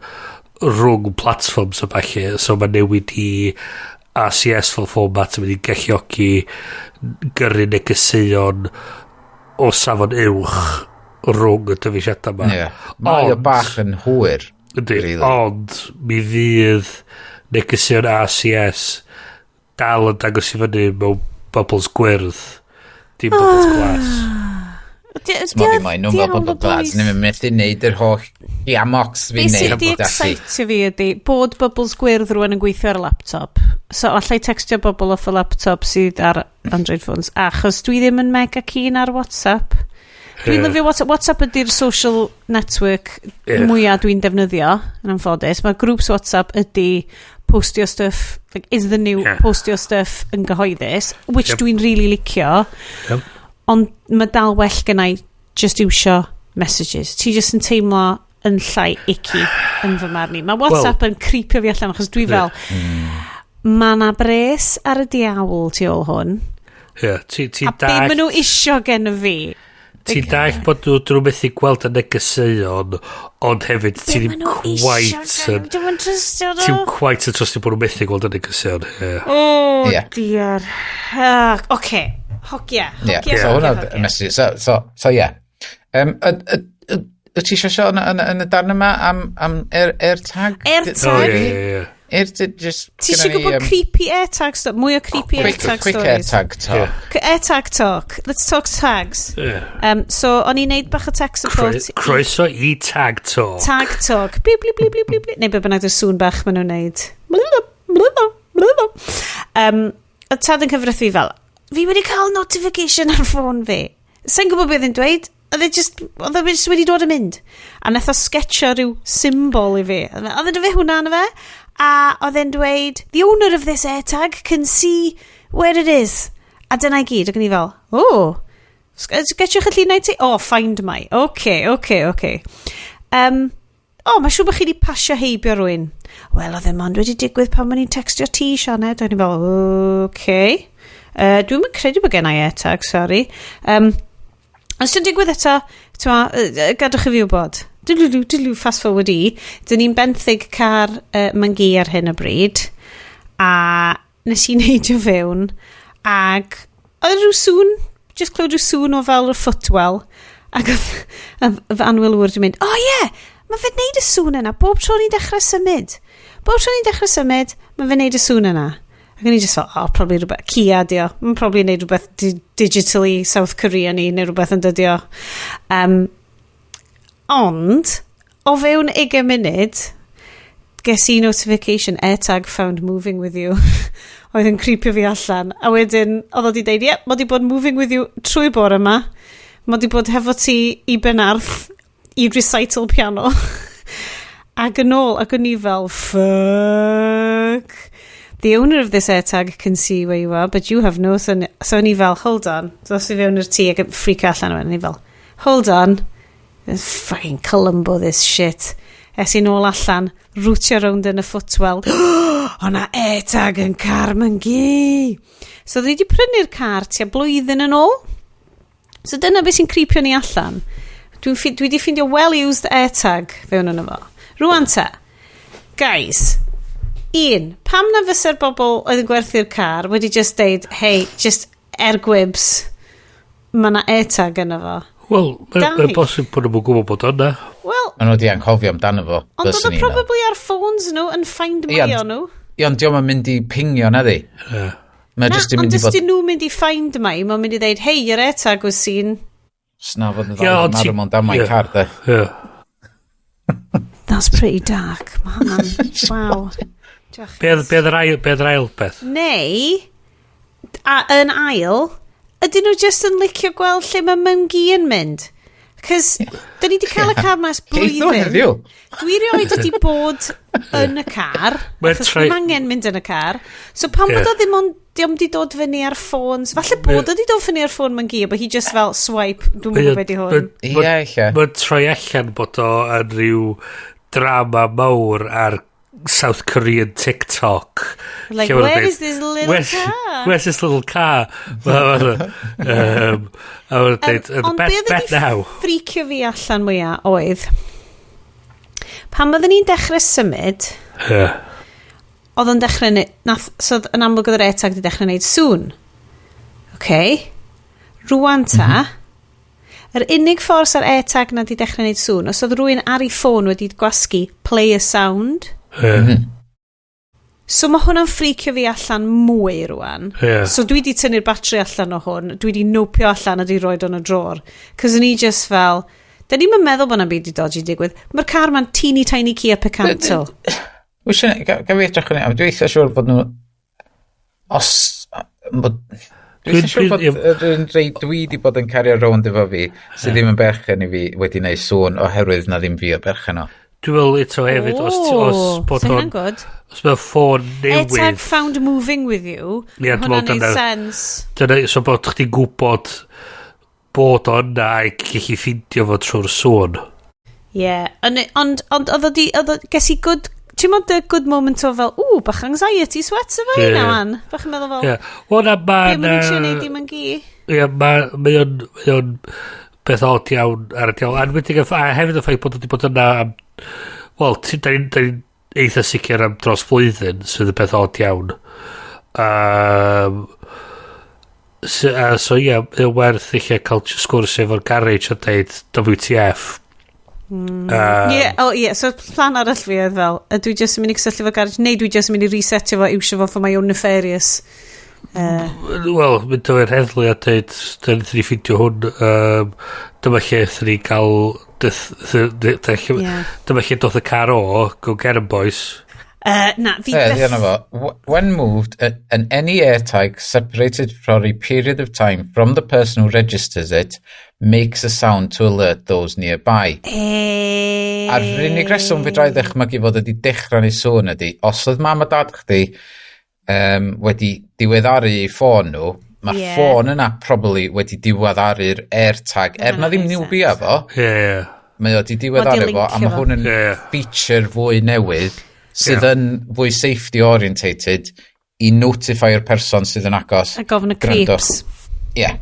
rhwng platforms a falle, so mae newid i RCS fel format yn mynd i galluogi gyrru negeseuon o safon uwch rhwng y dyfeisiadau yma. Ie. Mae o bach yn hwyr. Yndi, really. ond mi fydd negeseuon RCS dal yn dangos i fyny mewn bubbles gwyrdd, dim bubbles glas. Mo fi moyn nhw fel bubble glas. Ni'n methu neud yr holl giamox Be fi'n sydd neud. di excitio fi ydy bod bubbles gwyrdd rwan yn gweithio ar y laptop. So allai textio bobl off y laptop sydd ar Android phones. Achos dwi ddim yn mega keen ar WhatsApp. Dwi'n lyfio WhatsApp. WhatsApp ydy'r social network mwyaf dwi'n defnyddio, yn anffodus. Mae groups WhatsApp ydy Postio stuff, like, is the new postio stuff yn gyhoeddus, which dwi'n really licio, ond mae dal well gennai just iwsio messages. Ti just yn teimlo yn llai icky yn fy marn i. Mae WhatsApp yn creepio fi allan achos dwi fel, mae na bres ar y diawl tu ôl hwn. Ie, ti A be maen nhw isio gen fi? Ti'n dallt bod nhw methu gweld y negeseuon, ond hefyd ti ddim quite yn Dwi'n trystio nhw. Ti'n quite yn trystio bod nhw'n methu gweld y negeseuon. Ie. Oh, dear. Oce. Hogia. Hogia, So hogia, hwnna hogia. Message. So yeah. Wyt ti eisiau sôn yn y darn yma am AirTag? AirTag? O, ie. Air, just, Ti eisiau gwybod creepy AirTag stuff? Mwy o creepy AirTag Quick stories. AirTag talk. AirTag talk. Let's talk tags. So, o'n i'n neud bach o tech support. Croeso i Tag Talk. Tag talk. Blip, blip, blip, blip, blip, blip. Neu be bynnag yw'r sŵn bach maen nhw'n neud. Blip, blip, blip. Y tad yn cyfraith fi fel, fi wedi cael notification ar ffôn fi. Sa'n gwybod beth yn dweud? Oedd e just, oedd e just wedi dod yn mynd. A nath o sketcho rhyw symbol i fi. Oedd e'n fe hwnna na fe? A oedd e'n dweud, "The owner of this AirTag can see where it is." A dyna i gyd, ac o'n i fel, "Oh, sketchwch y llun ti? Oh, find my. Okay. Oh, mae'n siŵr bod chi wedi pasio heibio rhywun." "Wel, oedd e mond wedi digwydd pan o'n i'n textio ti, Sioned." O'n i fel, "Okay. Dwi'm yn credu bod gen i AirTag, sorry. Os ti'n digwydd eto, t'mo, gadwch i fi wybod." Dwlw, dwlw, fast forward i. Dyn ni'n benthyg car Mangi ar hyn o bryd. A nes i neidio fewn. Ag oedd rhyw sŵn, just clywed rhyw sŵn o fel y footwell. Ac oedd fy annwyl ŵr wedi mynd, "Oh yeah, mae fe'n neud y sŵn yna bob tro ni'n dechrau symud. Bob tro ni'n dechrau symud, mae fe'n neud y sŵn yna." Ac o'n i just fel, "Oh, probably rhywbeth, Kia dio. Mae'n probably neud rhywbeth digitally South Korea ni, neu rhywbeth yn dydio." Ond, o fewn 20 munud, ges i notification, "AirTag found moving with you," oedd yn creepio fi allan. A wedyn, oedd o wedi deud, "Yep, mae wedi bod moving with you trwy bore yma. Mae wedi bod hefo ti i Benarth i recital piano. Ac yn ôl," ac o'n i fel, "Fuck. The owner of this AirTag can see where you are, but you have no." So o'n i fel, "Hold on." Dos i fewn i'r tŷ ac yn freak allan o'n i fel, "Hold on. This fucking Columbo, this shit." Es i nôl allan, rootio rownd yn y footwell. O na AirTag yn car Mangi. So dwi wedi prynu'r car tua blwyddyn yn ôl. So dyna beth sy'n creepio ni allan. Dwi wedi ffindio well-used AirTag fewn yno fo. Rwan te, guys, un, pam na fysa'r bobl oedd yn gwerthu'r car wedi just deud, "Hey, just er gwybs, mae na AirTag yno fo"? Wel, mae'n Dau. bosib bod nhw'n gwybod bod o'na. Wel, Maen nhw wedi anghofio amdano fo. Ond oedd fyswn o i'n meddwl. probably ar ffôns nhw yn find my Ie, o nhw. Ie, ond dio'm yn mynd i pingio na di. Mae Na, jyst yn ond mynd i os fod dyn nhw'n mynd i find my, mae'n mynd i dweud, "Hey, your AirTag was seen." Sna fod yn Ie, ddau ond marw mewn damwain car, de. That's pretty dark. Mae hwnna'n, wow. Diolch. Be oedd yr ail beth? Neu, a yn ail, ydyn nhw just yn licio gweld lle mae Mymgu yn mynd? Cos, dyn ni wedi cael y car mas Geith nhw blwyddyn. heddiw. Dwi rioed wedi bod yn y car, Mae'r achos trai ddim angen mynd yn y car. So pan bod o ddim ond diom di dod fyny ar ffôns, falle bod o di dod fyny ar ffôn Mymgu, a bod hi just fel swipe, "Dwi'n gwybod beth di hwn." Ie, ella. Mae'n troi allan bod o yn rhyw drama mawr ar South Korean TikTok. Like, Lle ma' nhw'n "Where deud, is this little car?" "Where's this little car?" A ma'n deud, Ond bet, be oedd bet wedi now." ffricio fi allan mwyaf oedd, pan byddwn ni'n dechrau symud, oedd o'n dechrau, nath, so oedd yn amlwg oedd yr AirTag wedi dechrau neud sŵn. Okay. Rwan ta, yr unig ffordd sa'r AirTag na wedi dechrau neud sŵn, os oedd rhywun ar ei ffôn wedi gwasgu play a sound. So mae hwnna'n ffricio fi allan mwy rwan. So dwi wedi tynnu'r batri allan o hwn, dwi wedi nopio allan a di roed o'n y dror. Cos o'n i just fel, da ni'n meddwl bod na'n byd i dodgy digwydd. Mae'r car ma'n teeny tiny Kia Picanto. Wyt ga fi edrych yn ei, dwi'n eitha siŵr bod nhw... Os... Bod, dwi'n eitha siŵr bod yr un rei dwi wedi bod yn cario rownd efo fi, sydd ddim yn berchen i fi, wedi gwneud sŵn oherwydd na ddim fi o berchen o. Dwi'n meddwl eto hefyd, os bod o'n... Good. Os mae'n ffôn newydd. AirTag found moving with you. Ie, dwi'n meddwl dyna... sense. Dyna, so bod chdi'n gwybod bod o yna a gallu ffindio fo trwy'r sŵn. Ie, yeah. Ond oedd o di, oedd o, ges i good, ti'n meddwl y good moment o fel, ww, bach anxiety sweats efo yeah. hynna wan. Bach yn meddwl fel, yeah. Well, na, ma, be maen nhw'n trio neud dim yn gi. Ie, yeah, mae o'n beth od iawn ar y diawl. A, enwedig a hefyd y ffaith bod wedi bod yna am... Wel, da ni'n eitha sicr am dros flwyddyn, sydd yn beth od iawn. So ie, yeah, mae'n werth eich cael sgwrs efo'r garage a deud WTF. Yeah, oh, yeah, so plan arall fi oedd fel, ydw i jyst yn mynd i cysylltu fo garage, neu dwi jyst yn mynd i resetio fo, iwsio fo for my own nefarious. Wel, mynd o'r heddlu a dweud, dyna ni ffindio hwn, dyma lle ydyn ni gael, dyma lle doth y car o, go get 'em boys. Na, fi... Yeah, fo. When moved, an any AirTag separated for a period of time from the person who registers it makes a sound to alert those nearby. A'r unig reswm fedra i ddychmygu fod wedi dechrau neu sŵn ydy, os oedd mam a dad chdi wedi diweddaru i ffôn nhw, mae'r ffôn yna probably wedi diweddaru'r AirTag. Er na ddim nhw bia fo, mae o wedi diweddaru fo, a mae hwn yn feature fwy newydd sydd yn fwy safety orientated i notify'r person sydd yn agos. A gofyn y creeps. Ie. Yeah.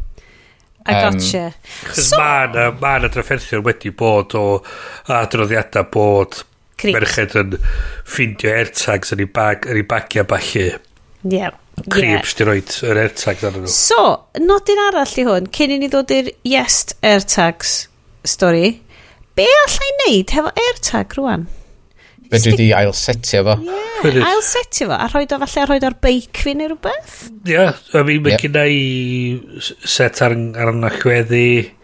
I gotcha. Chos so, mae yna ma drafferthion wedi bod o adroddiadau bod creeps. Merched yn ffindio AirTags yn ei bag, yn ei bagiau ballu. Creeps di roed yr AirTags arnyn nhw. So, nodyn arall i hwn, cyn i ni ddod i'r yes AirTags stori, be allai wneud hefo AirTag rwan? Fedri di ail-setio fo. Yeah, ail-setio fo, a rhoid o falle a rhoid o'r beic fi neu rhywbeth? Ie, yeah, I mean, mae yeah. Gen i set ar yn allweddi,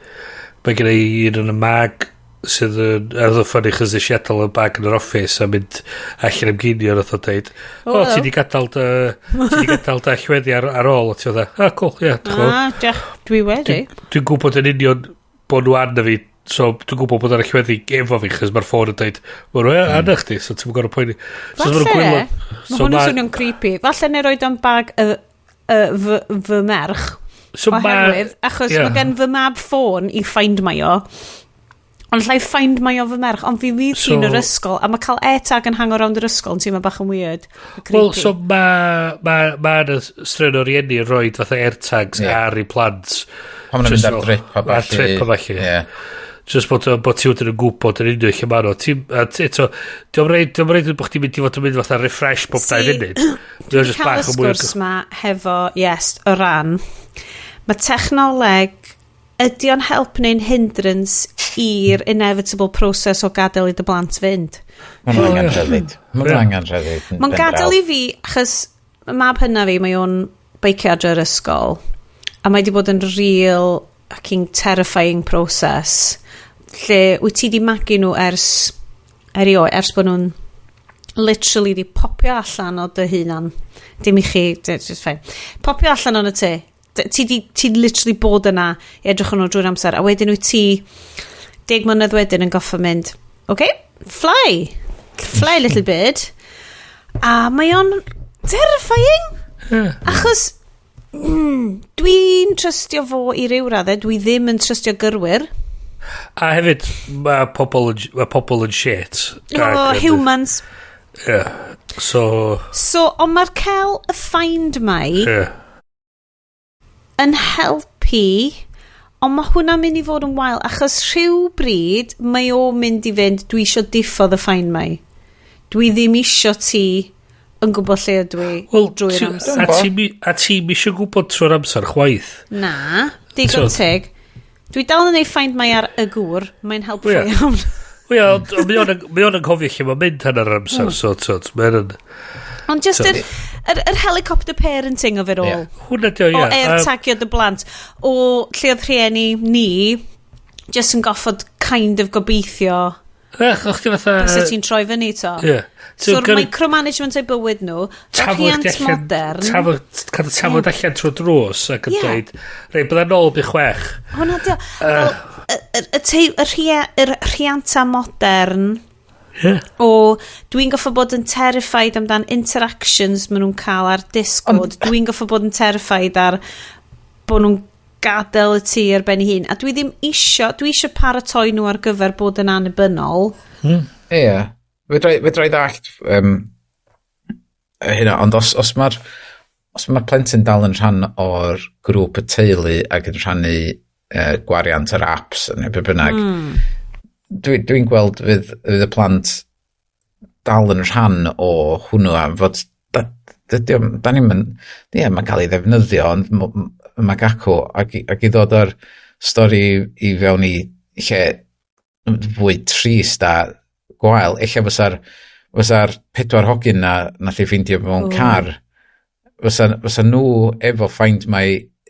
mae gen i un yn y mag, sydd yn ar y funny chos nes i adael y bag yn yr office a mynd allan am ginio nath o deud, o, ti di gadael dy ti di gadael dy allweddi ar ôl, a ti oedd, ah, cool, ie, yeah, Ah, diolch, dwi wedi. Dwi'n gwybod yn union bod nhw arna fi, so dwi'n gwybod bod yr allweddi efo fi, chos mae'r ffôn yn dweud, mae nhw arna chdi, so ti'n gorfod poeni. So, falle, mae hwn yn swnio'n creepy. Falle neu roed o'n bag fy merch, so oherwydd, achos mae gen fy mab ffôn i find my o, ond llai find my o fy merch, ond fi fydd hi'n yr ysgol, a mae cael AirTag yn hango rownd yr ysgol yn teimlo bach yn weird. Wel, so mae ma yna straeon o rieni yn rhoi fatha AirTags ar eu plant. Pan maen nhw'n mynd ar drip a ballu. Ar trip a ballu. Yeah. Just bod ti wedyn yn gwybod yn union lle maen nhw. Eto, diolch rhaid bod chdi'n mynd i fod yn mynd fatha refresh bob 2 munud. Dwi'n cael y sgwrs ma hefo, yes, o ran, mae technoleg, ydy o'n help neu'n hindrance i'r inevitable process o gadael i dy blant fynd? Mae'n angen rhyddid. Mae'n angen rhyddid. Mae'n gadael i fi, achos mab hynna fi, mae o'n beicio adre yr ysgol, a mae wedi bod yn real fucking terrifying process, lle wyt ti di magu nhw ers erioed, ers bod nhw'n literally di popio allan o dy hunan. Dim i chi, just fine. Popio allan o'n y tŷ. Ti literally bod yna i edrych yn nhw drwy'r amser, a wedyn wyt ti 10 mlynedd wedyn yn goffa mynd, okay, fly. Fly little bird. A mae o'n terrifying. Achos dwi'n trystio fo i ryw raddau, dwi ddim yn trystio gyrwyr. A hefyd, mae pobl yn shit. Oh, humans. Yeah. So, ond mae'r cael y Find My yn helpu, ond mae hwnna'n mynd i fod yn wael, achos rhyw bryd mae o'n mynd i fynd, dwi isio diffodd y Find My. Dwi ddim isio ti yn gwybod lle ydw i drwy'r amser. A ti'n isio gwybod trwy'r amser chwaith? Na, digon teg. Dwi dal yn ei Find My ar y gŵr, mae'n helpful iawn. Wel, mae o'n anghofio lle mae'n mynd hanner amser, so mae'n yn... Ond just yr helicopter parenting of it all. Hwna dio, ie. O AirTagio dy blant. O lle oedd rhieni ni, just yn goffod kind of gobeithio. Ech, o'ch ti fatha... Bysa ti'n troi fyny to. Ie. So'r micromanagement o'i bywyd nhw, rhiant modern. Cadw tafod allan trwy drws ac yn dweud, rei, bydda nôl by 6. Hwna dio. Y rhianta modern. Yeah. O, dwi'n goffo bod yn terrified amdan interactions maen nhw'n cael ar Discord. Dwi'n goffo bod yn terrified ar bod nhw'n gadael y tŷ ar ben ei hun. A dwi ddim isio, dwi isio paratoi nhw ar gyfer bod yn annibynnol. Ie. Yeah. Fedra i ddallt hynna, ond os mae'r plentyn dal yn rhan o'r grŵp y teulu ac yn rhannu gwariant yr apps neu be bynnag, dwi gweld fydd y plant dal yn rhan o hwnnw a fod dydy o, da ni'm yn, ie, mae'n cael ei ddefnyddio, ond mae gacw, ac i ddod o'r stori i fewn i lle fwy trist a gwael, ella fysa'r pedwar hogyn na nath i ffeindio mewn car, fysa nhw efo Find My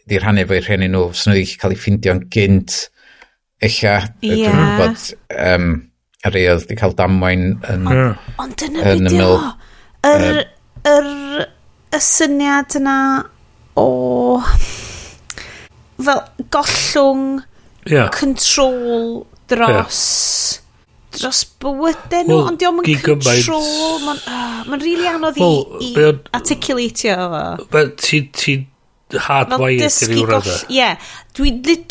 di rhannu efo'i rhieni nhw, fysa nhw wedi cael ei ffeindio'n gynt, ella, dwi'n gwybod, y rei oedd wedi cael damwain yn, Ond dyna yn be di o. ymyl, Y syniad yna o fel gollwng control dros bywydau nhw, Wel, ond diolch yn gyn gymaint- control, mae'n ma really anodd i, Wel, i articulatio fo. But ti Fel hardwired i dysgu ryw goll... raddau. Ie,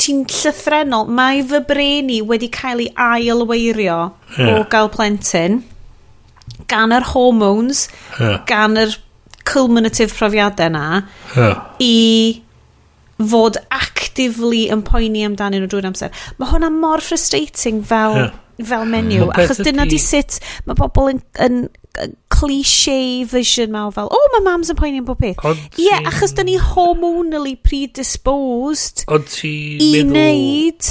ti'n llythrenol, mae fy brain i wedi cael ei ailweirio o gael plentyn gan yr hormones, gan yr culminative profiadau na, i fod actively yn poeni amdanyn nhw drwy'r amser. Mae hwnna mor frustrating fel, fel menyw, Ond peth achos dyna di sut mae pobl yn cliché vision ma o fel, "Oh, mae mams yn poeni am bob peth." Ond Ie, yeah, achos dyn ni hormonally predisposed Ond ti'n i meddwl wneud.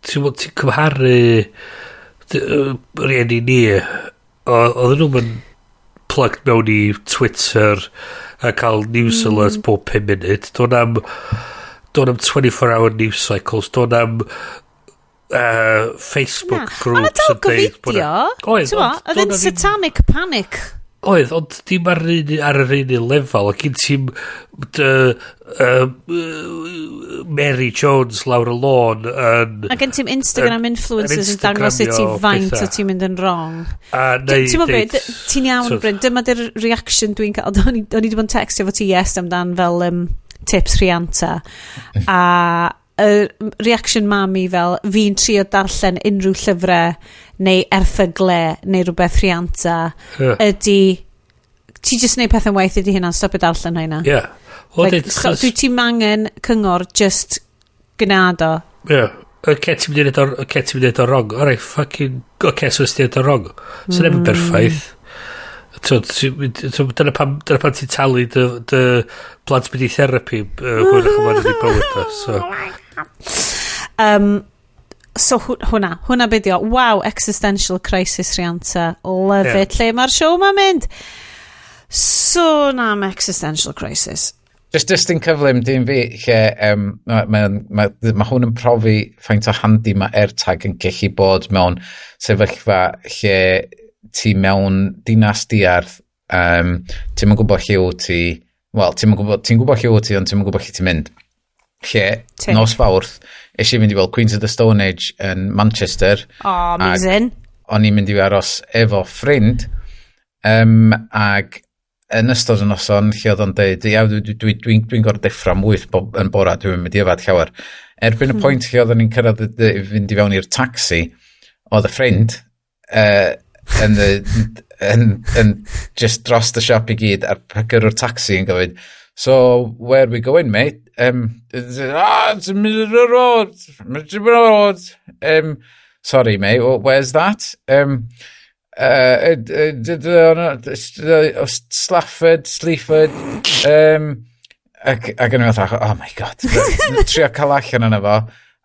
Ti'n cymharu rieni ni, oedden nhw'n plugged mewn i Twitter a cael news alerts pob 5 munud. Do'n am 24 hour news cycles, do'n am Facebook Na, groups ond y dal yn deud bod gofidio, Oedd, ti'n bo, ond oedd yn do'n 'na ddim satanic panic. Oedd, ond dim ar yr un lefel. Ac un ti'n dy, Mary Jones lawr y lôn yn A gen ti'n Instagram influencers yn dangos i ti Instagramio faint o pethau. ti'n mynd yn wrong. A neu Ti'n meddwl deud beth, ti'n iawn, Bryn, dyma di'r reaction dwi'n cael. O'n i wedi bod yn textio fo ti yes amdan fel tips rhianta. A y reaction mami fel fi'n trio darllen unrhyw llyfrau neu erthygle neu rhywbeth rhianta ydy ti jyst neud pethau'n waith ydy hynna, stopio darllen hynna. Ie. Wel, Like, deud, so, dwi ti'n angen cyngor, just gnad o. Ie. Oce, ti'n mynd i neud o, oce, ti'n mynd i neud o wrong. Alright, fucking, oce, so ti'n neud o wrong. So mm. Berffaith. So, so, dyna pam ti'n talu dy plant mynd i therapy hwyrach ymlaen yn ei bywyd o. So, So hwnna be di o. Wow, existential crisis rhianta. Love it. Lle mae'r show ma'n mynd? So na am existential crisis. Just yn cyflym dim fi, lle mae ma, ma, ma hwn yn profi faint o handi mae AirTag yn gallu bod mewn sefyllfa lle ti mewn dinas diarth, ti'n yn gwybod lle wyt ti, wel, ti'n gwybod, ti'n gwybod lle wyt ti, ond ti'n gwybod lle ti'n mynd. Lle, nos Fawrth, es i fynd i weld Queens of the Stone Age yn Manchester. Oh, amazing. O'n i'n mynd i aros efo ffrind, ag yn ystod y noson lle oedd o'n deud, "Ia, dwi gorfod deffro am 8 yn bora, dwi'n mynd i yfad llawer." Erbyn y pwynt lle oedden ni'n cyrraedd i fynd i fewn i'r taxi, oedd y ffrind yn, y, yn, yn, just dros y siop i gyd, a'r gyrrwr taxi yn gofyn, "So, where are we going, mate?" "Ah, it's Middle Road, Middle Road." "Sorry, mate, where's that?" "Slafford, Sleaford." Ac yn i fatha, "Oh my God." Trio cael allan yna fo,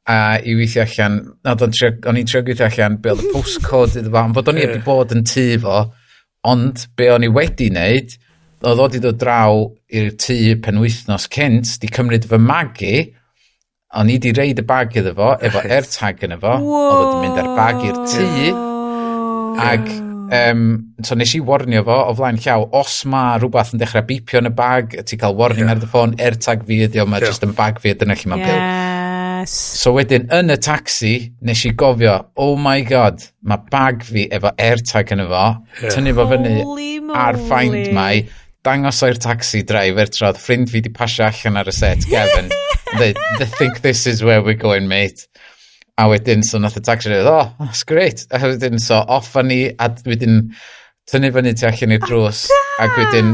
a i weithio allan, na, o'n i'n trio gweithio allan be oedd y postcode iddo fo, ond fod o'n i wedi bod yn tŷ fo, ond be o'n i wedi wneud, oedd o wedi dod draw i'r tŷ penwythnos cynt, di cymryd fy mag i, o'n i di reid y bag iddo fo, efo AirTag yn efo, oedd o wedi mynd â'r bag i'r tŷ, ag so nes i warnio fo o flaen llaw, os ma rhywbeth yn dechrau beepio yn y bag, ti'n cael warning ar dy ffôn, AirTag fi ydi o, mae just yn bag fi, dyna lle mae'n byw. Yes. So wedyn, yn y taxi, nes i gofio, oh my God, mae bag fi efo AirTag yn efo, tynnu fo fyny Holy ar Find moly. My, dangos o'r taxi driver tra oedd ffrind fi di pasio allan ar y set gefn. They think this is where we're going, mate. A wedyn, so nath y taxi driver, oh, that's great. A wedyn, so off â ni, a wedyn tynnu fyny tu allan i'r drws, ac wedyn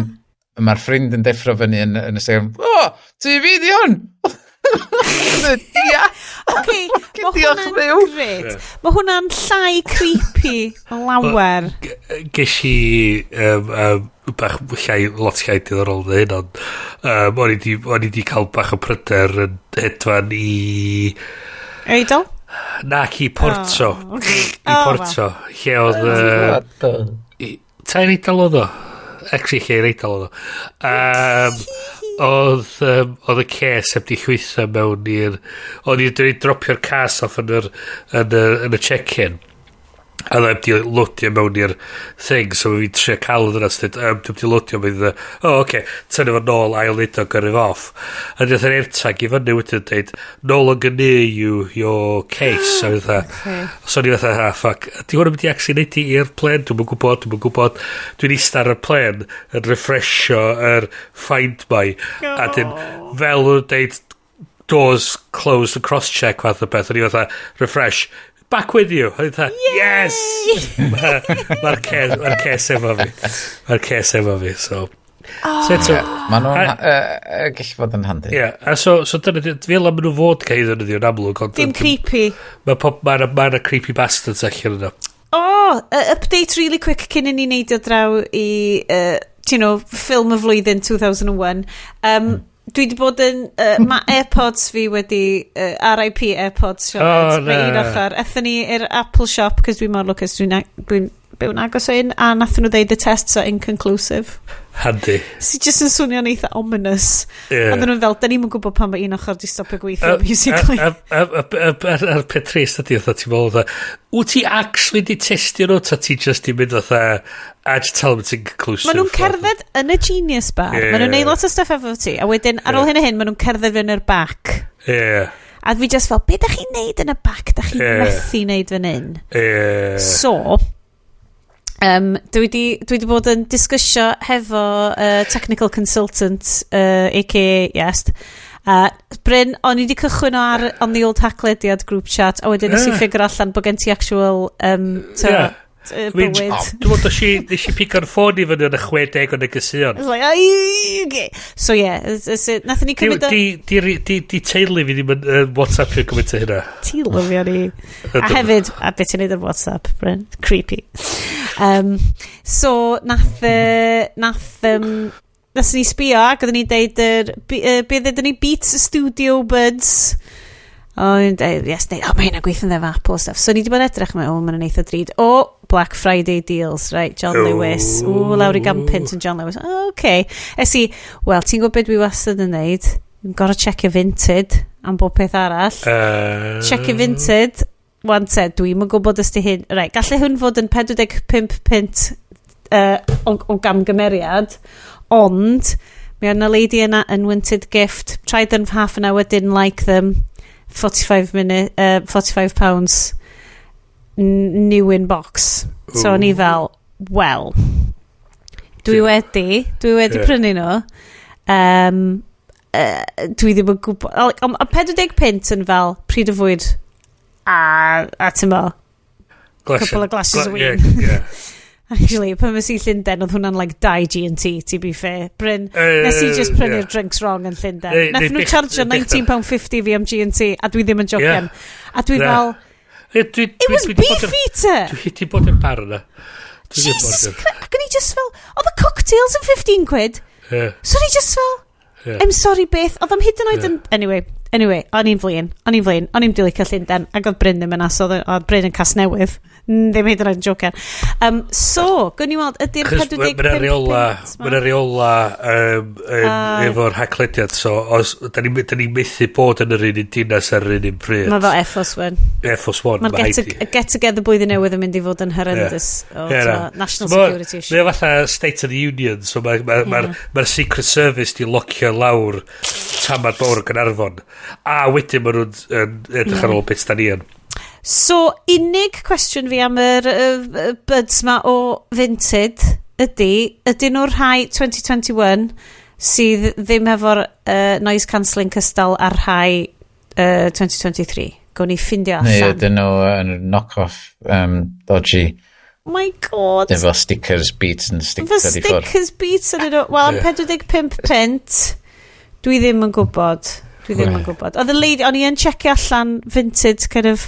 mae'r ffrind yn deffro fyny yn y sef, oh, ti fi di hwn! Ia! Okay, mae Diolch hwnna'n Dduw. great. Mae hwnna'n llai creepy o lawer. Ges i bach llai, lot llai diddorol na hyn, ond o'n i di cael bach o pryder yn hedfan i Eidl? Nac i Porto. Oh. I Oh, Porto. Lle oedd Tair Eidal oedd o? Actually, lle i'r Eidal oedd o. Oedd y ces heb di llwytho mewn i'r... Oedd i wedi dropio'r cas off yn y check-in. A oedd heb di loadio mewn i'r thing, so fi'n trio cael oedd yna, so dweud, dwi'n di loadio, mae'n dweud, oh, oce, okay, tynnu fo nôl, ail neud o, gyrru fo off. A dweud yr AirTag i fyny wedyn dweud, no longer near you, your case. A fatha, Okay. so ni fatha, ah, fuck, di hwn yn mynd i actually neud i i'r plane, dwi'n gwybod, dwi'n gwybod. Dwi'n eistedd ar y plane yn refreshio yr Find My. A dyn, fel nhw'n deud, doors closed and cross-check fath o beth, o'n i fatha, refresh, back with you. A o'n i fatha, yes! Mae'r ces, ma ces efo fi. Mae'r ces efo fi, so. So eto, Mae nhw'n gallu fod yn handi. Ie, a so dyna, fel am nhw fod cael ei ddefnyddio yn amlwg, ond Dim creepy. Mae pob, mae'na ma creepy bastards allan yna. Oh, update really quick cyn i ni neidio draw i, ffilm y flwyddyn 2001. Dwi wedi bod yn... Mae AirPods fi wedi... RIP AirPods, Sioned. Oh, Mae un na. ochr. Ethon ni i'r Apple shop, cos dwi mor lwcus, dwi byw'n agos o un, a nathon nhw ddeud the tests are inconclusive. Handi. Sy jyst yn swnio'n eitha ominous. Ie. Oedden nhw'n fel, da ni'n gwybod pan mae un ochr di stopio gweithio, basically. A'r peth trist ydy, fatha, ti'n meddwl, fatha, wyt ti actually di testio nhw, ta ti just di mynd fatha, a just tell them it's inconclusive? Maen nhw'n cerdded yn y Genius Bar. Ie. Maen nhw'n neud lot o stuff efo ti. A wedyn, ar ôl hyn a hyn, maen nhw'n cerdded fy'n yr back. Ie, A fi just fel, be da chi'n neud yn y back? Da chi'n methu neud fan hyn? Ie. So, dwi di bod yn disgysio hefo technical consultant, aka Yes. Bryn, o'n i di cychwyn o ar on the old Haclediad group chat, a wedyn nes i figure allan bod gen ti actual I mean, bywyd. Dwi'n meddwl, nes i pigo'r ffôn i fyny yn y 60 o negeseuon. It's like, "Ai, okay." So yeah, nathon ni Di, cymryd o di teulu fi ddim yn WhatsAppio gymaint o hynna. Ti lyfio ni. A Ydw. hefyd, a beth ti'n neud ar WhatsApp, Bryn? Creepy. So, nath ni sbio ac oedden ni'n deud yr, be ddedon ni Beats Studio Buds. O, ni'n deud, yes, deud, oh, mae hynna'n gweithio'n dda efo Apple stuff. So ni wedi bod yn edrych, o, mae'n eitha drud. O, Black Friday deals, right, John Lewis. O, lawr i 100 punt yn John Lewis. O, okay. Es i, wel, ti'n gwybod beth dwi wastad yn neud? Dwi'n gorau checio Vinted am bob peth arall. Checio Vinted. Wan te, dwi'n yn gwybod os di hyn... Right, gallai hwn fod yn 45 punt o gamgymeriad, ond mae yna lady yna unwanted gift. Tried them for half an hour, didn't like them. 45 minute, £45 new in box. So o'n i fel, well, dwi wedi prynu nhw. Dwi ddim yn gwybod. Ond 45 punt yn fel pryd o fwyd a ti'n mo, couple of glasses of wine. Actually, pan nes i Llundain, oedd hwnna'n like 2 G&T, to be fair. Bryn, nes i just prynu'r drinks wrong yn Llundain. Nath nhw charge £19.50 fi am G&T, a dwi ddim yn jocian. A dwi Na. fel, it was Beefeater! Dwi wedi bod yn bar yna. Dwi wedi bod Jesus yn. Christ, ac o'n i just fel, oedd y cocktails yn 15 quid. So o'n i just fel, I'm sorry beth, oedd am hyd yn oed yn... Anyway, o'n i'n flin, o'n i'n flin, o'n i'n di licio Llundain, ac oedd Bryn ddim yna, so oedd Bryn yn Casnewydd. Ddim hyd yn oed yn jocian. So, gwn i weld, ydy'r Chos 45 Mae'n reola, punt ma? mae'n reola Ah. efo'r haclediad, so os, da ni methu bod yn yr un un dinas ar yr un un pryd. Mae fel Air Force One. Air Force One, Mae'r mae get, Heidi. get together blwyddyn newydd yn mynd i fod yn horrendous. O, Ie, na. national So ma' security issue. Mae o fatha State of the Union, so mae'r ma, ma, ma Secret Service di locio lawr tamad mawr o Gaernarfon. A wedyn maen nhw'n yn edrych ar ôl beth da ni yn. So, unig cwestiwn fi am yr buds ma o Vinted ydy, ydyn nhw'r rhai 2021 sydd ddim efo'r noise cancelling cystal ar rhai 2023? Gawn ni ffindio Neu allan. ydyn nhw yn knock-off dodgy Oh my God. efo stickers Beats yn stick Efo i ffwrdd. stickers Beats yn nhw. Wel, am 45 punt, dwi ddim yn gwybod. Dwi ddim yn gwybod. Oedd y lady, o'n i yn checio allan Vinted, kind of,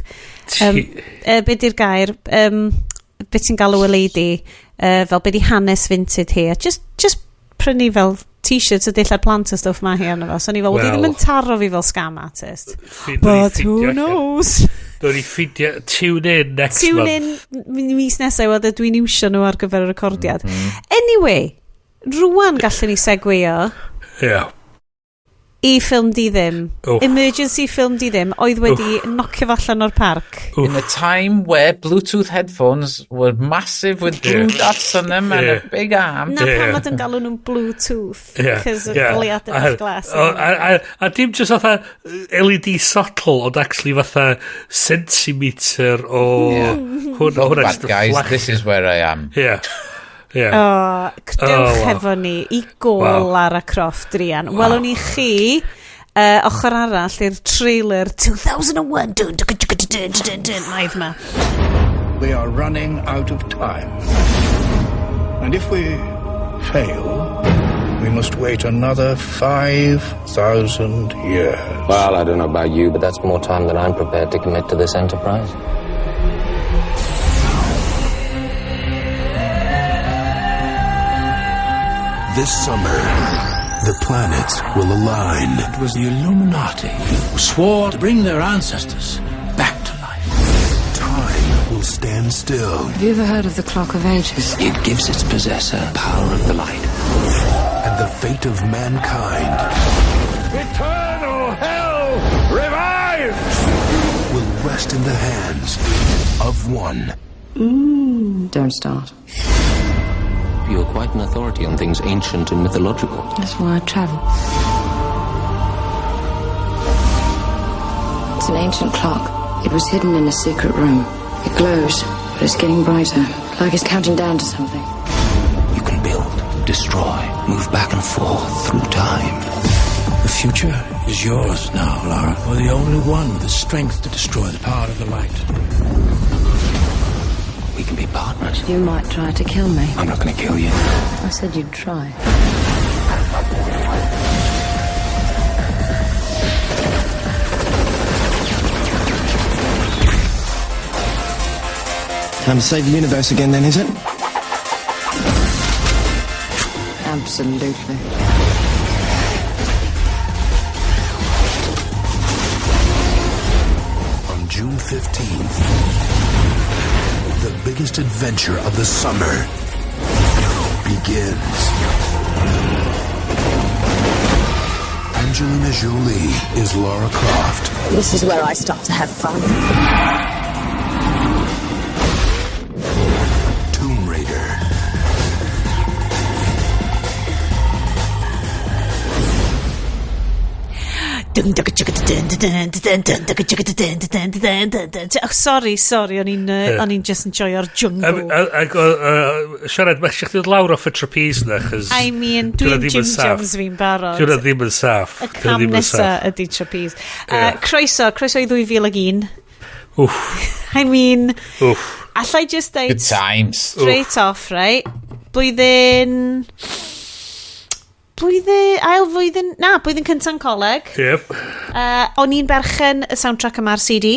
be di'r gair, be ti'n galw y lady, fel be di hanes Vinted hi. A just prynu fel t-shirts a dillad plant a stwff mae hi arno fo. So o'n i fel, well, di ddim yn taro fi fel scam artist. But who knows? Dwi'n ni ffindio, tune in next Tune month. in mis nesaf i weld ydw i'n iwsio nhw ar gyfer y recordiad. Anyway, rwan gallwn ni segwyo i ffilm di ddim. Wff. Emergency ffilm di ddim oedd wedi nocio fo allan o'r parc. In a time where Bluetooth headphones were massive with blue dots on them and a big arm. Na pam oedd yn galw nhw'n Bluetooth. Cos y goleuadau bach glas. A dim just fatha LED subtle, ond actually fatha centimeter o hwn, Look, hwnna bad just yn guys, flash. this is where I am. Yeah. O, dewch Oh, wow. efo ni i gôl Lara Croft druan. Welwn ni chi ochr arall i'r trailer 2001. Dun, dun, dun, dun, dun, dun, dun, live ma. We are running out of time. And if we fail, we must wait another 5,000 years. Well, I don't know about you, but that's more time than I'm prepared to commit to this enterprise. This summer, the planets will align. It was the Illuminati who swore to bring their ancestors back to life. Time will stand still. Have you ever heard of the Clock of Ages? It gives its possessor power of the light. And the fate of mankind Eternal hell revives! will rest in the hands of one. Don't start. You're quite an authority on things ancient and mythological. That's why I travel. It's an ancient clock. It was hidden in a secret room. It glows, but it's getting brighter, like it's counting down to something. You can build, destroy, move back and forth through time. The future is yours now, Lara. You're the only one with the strength to destroy the power of the light. We can be partners. You might try to kill me. I'm not going to kill you. I said you'd try. Time to save the universe again, then, is it? Absolutely. On June 15th, the biggest adventure of the summer begins. Angelina Jolie is Lara Croft. This is where I start to have fun. Tomb Raider. Dun, dun, dun, dun, dun, dun, dun, dun, dun, dun, dun, dun, dun. Oh, sorry, sorry, o'n i'n o'n i'n just enjoyo'r jungle. Ac Siarad, mae eisiau chdi ddod lawr off y trapeze na, chos I mean, Dyna dwi'n ddim Jim yn saff. Jones fi'n barod. Di hwnna ddim yn saff. Y Di hwnna cam ddim yn nesa saff. ydy trapeze. Croeso, croeso i 2001. Wff, I mean, wff. allai just deud Good times. straight off, right? Blwyddyn, ail flwyddyn, na, blwyddyn cynta'n coleg. Yep. O'n i'n berchen y soundtrack yma ar CD,